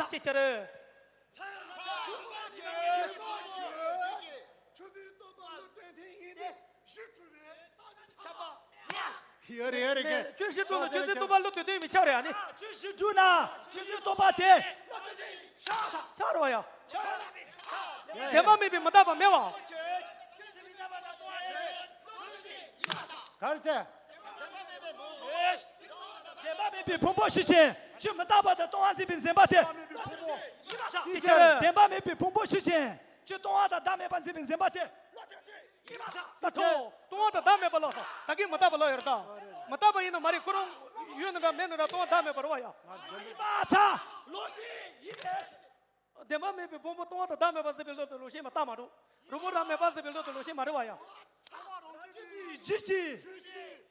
ཅི་ཆར། ཆོས་ཀྱི་རྟོག་པ་བློ་གཏད་མཁན་ཡིན་ཏེ་གཞི་གྲུབ་པའི་རྟགས་ཀྱི་ཁྱབ་པ། ཡོད་རེད་ཡོད་རེད་གས། ཆོས་བཞི་གྲུབ་ན་ཆོས་འཛིན་རྟོག་པ་བློ་གཏད་མཁན་ཡིན་པས་ཁྱབ་རེད་ཨ་ནི། ཆོས་བཞི་གྲུབ་ན་ཆོས་འཛིན་རྟོག་པ་དེ། ཁྱབ་རེད་བ་ཡ། བདེན་པ་མེད་པའི་མི་རྟག་པ་མེད་བ། ག་རེ་ཟེར། བདེན་པ་མེད་པའི་ཕུང་པོ་ཤེས་ཅན། ཆོས་མི་རྟག་པ་དང་སྟོང་བ་འཛིན་པའི་འཛིན་པ་དེ། ཅི་ཆར། བདེན་པ་མེད་པའི་ཕུང་པོ་ཤེས་ཅན། ཆོས་སྟོང་བ་དང་བདག་མེད་པར་འཛིན་པའི་འཛིན་པ་དེ། ད་ཐོ། སྟོང་བ་དང་བདག་མེད་པ་ལོག་སོང་། ད་གིན་མི་རྟག་པ་ལོག་ཡོད་རེད་ད། མི་རྟག་པ་ཡིན་ན་མ་རེད། ཁོ་རང་ཡོད་ནི་འདྲ་མེད་ནི་འདྲ་སྟོང་བ་བདག་མེད་པ་རེད་བ་ཡ། བདེན་པ་མེད་པའི་ཕུང་པོ་སྟོང་བ་དང་བདག་མེད་པར་འཛིན་པའི་བློ་དེ་ལུས་ཤེས་མི་རྟག་མ་འགྲོ། རུས་པ་རང་མེད་པར་འཛིན་པའི་བློ་དེ་ལུས་ཤེས་མ་རེད་བ་ཡ།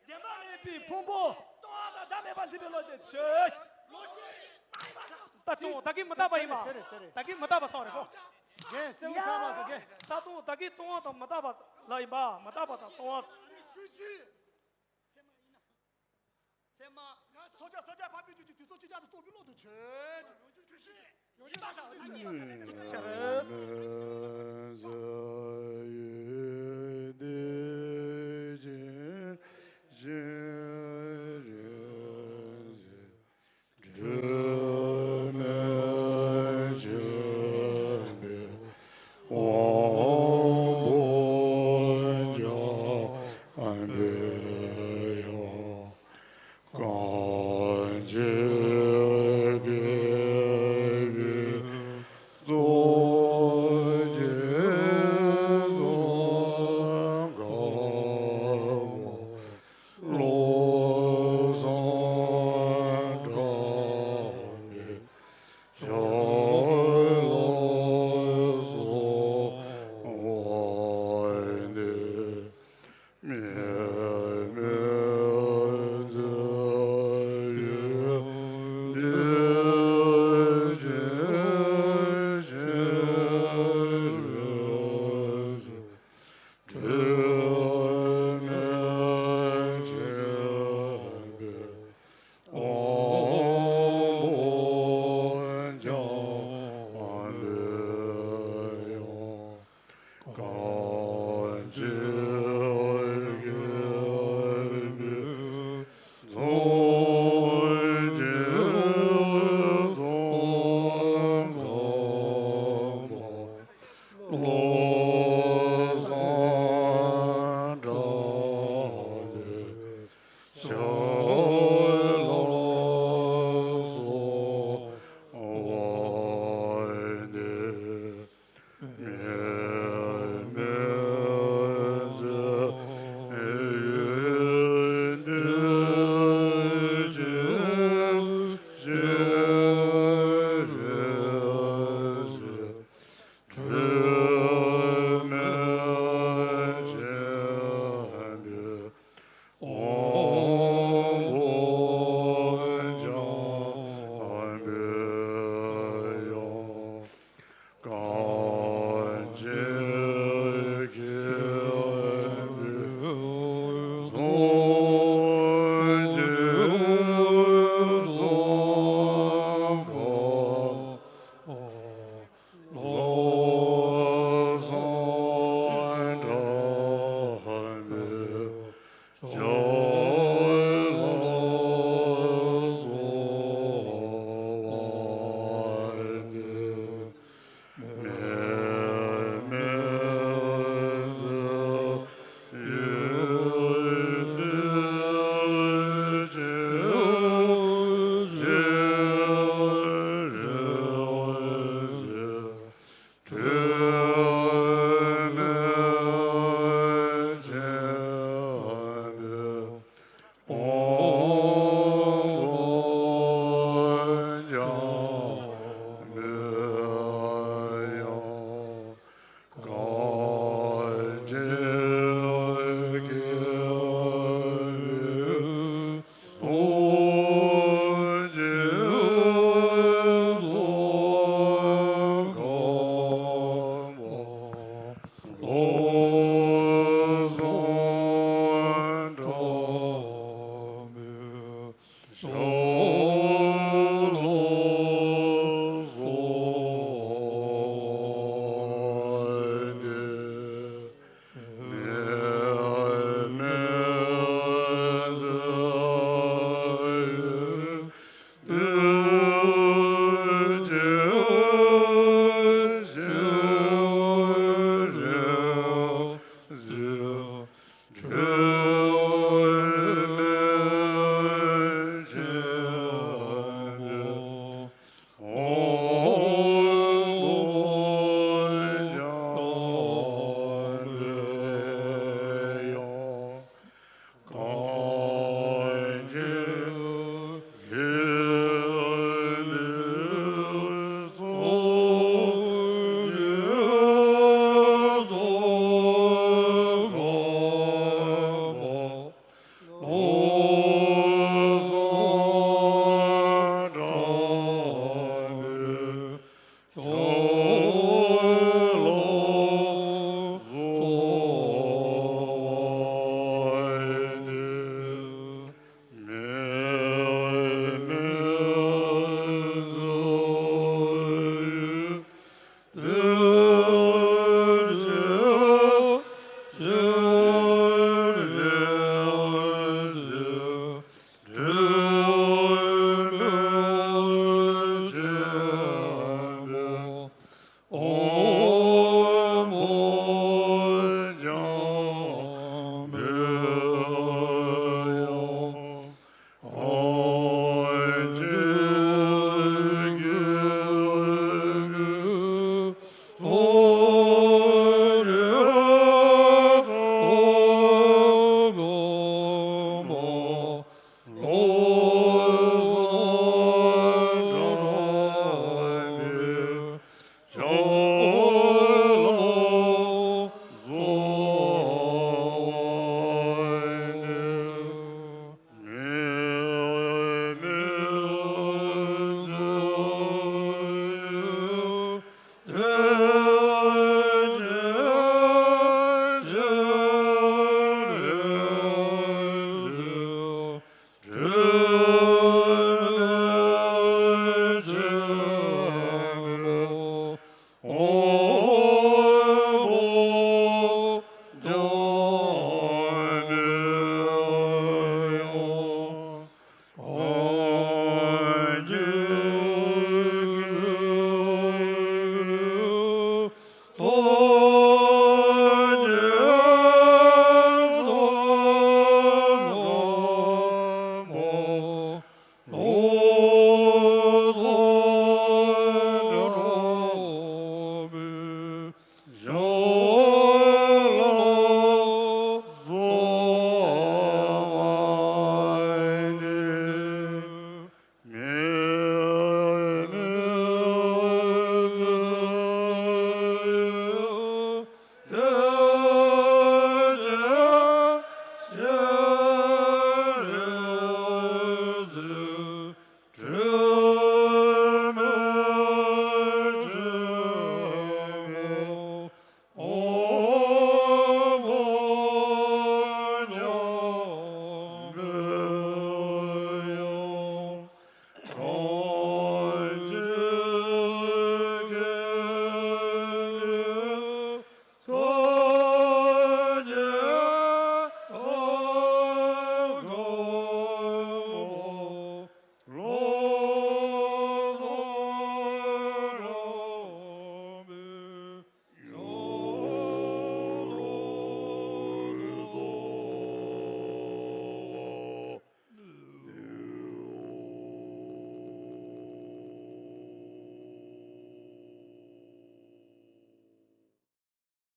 བདེན་པ་མེད་པའི་ཕུང་པོ་སྟོང་བ་དང་བདག་མེད་པར་འཛིན་པའི་བློ་དེ་ཆོས། ད་སྟོང་ད་གིན་མི་རྟག་པ་ཡིན་པ། ད་གིན་མི་རྟག་པ་སོགས་རེད་གོ། རྒན་གསལ་བོ་ཆགས་མ་སོང་རྒན། ད་སྟོང་ད་གིན་སྟོང་བ་དང་མི་རྟག་པ་ལ་ཡིན་པ། མི་རྟག་པ་དང་སྟོང་བ། ཚེར་མ། ཚེར་མ། ཡང་སོ་ཆ་སོ་ཆ་ཕ་པི་ཅུ་ཅུ་དུས་སོ་ཅི་ཆ་དུ་སྟོང་གི་ལོག་ཏུ་ཆོས་ཅི་ཆོས་ཤེས། ཡོང་ཡིན་པ་དང་ཡིན་པ་དང་ཡིན་པ་དང་།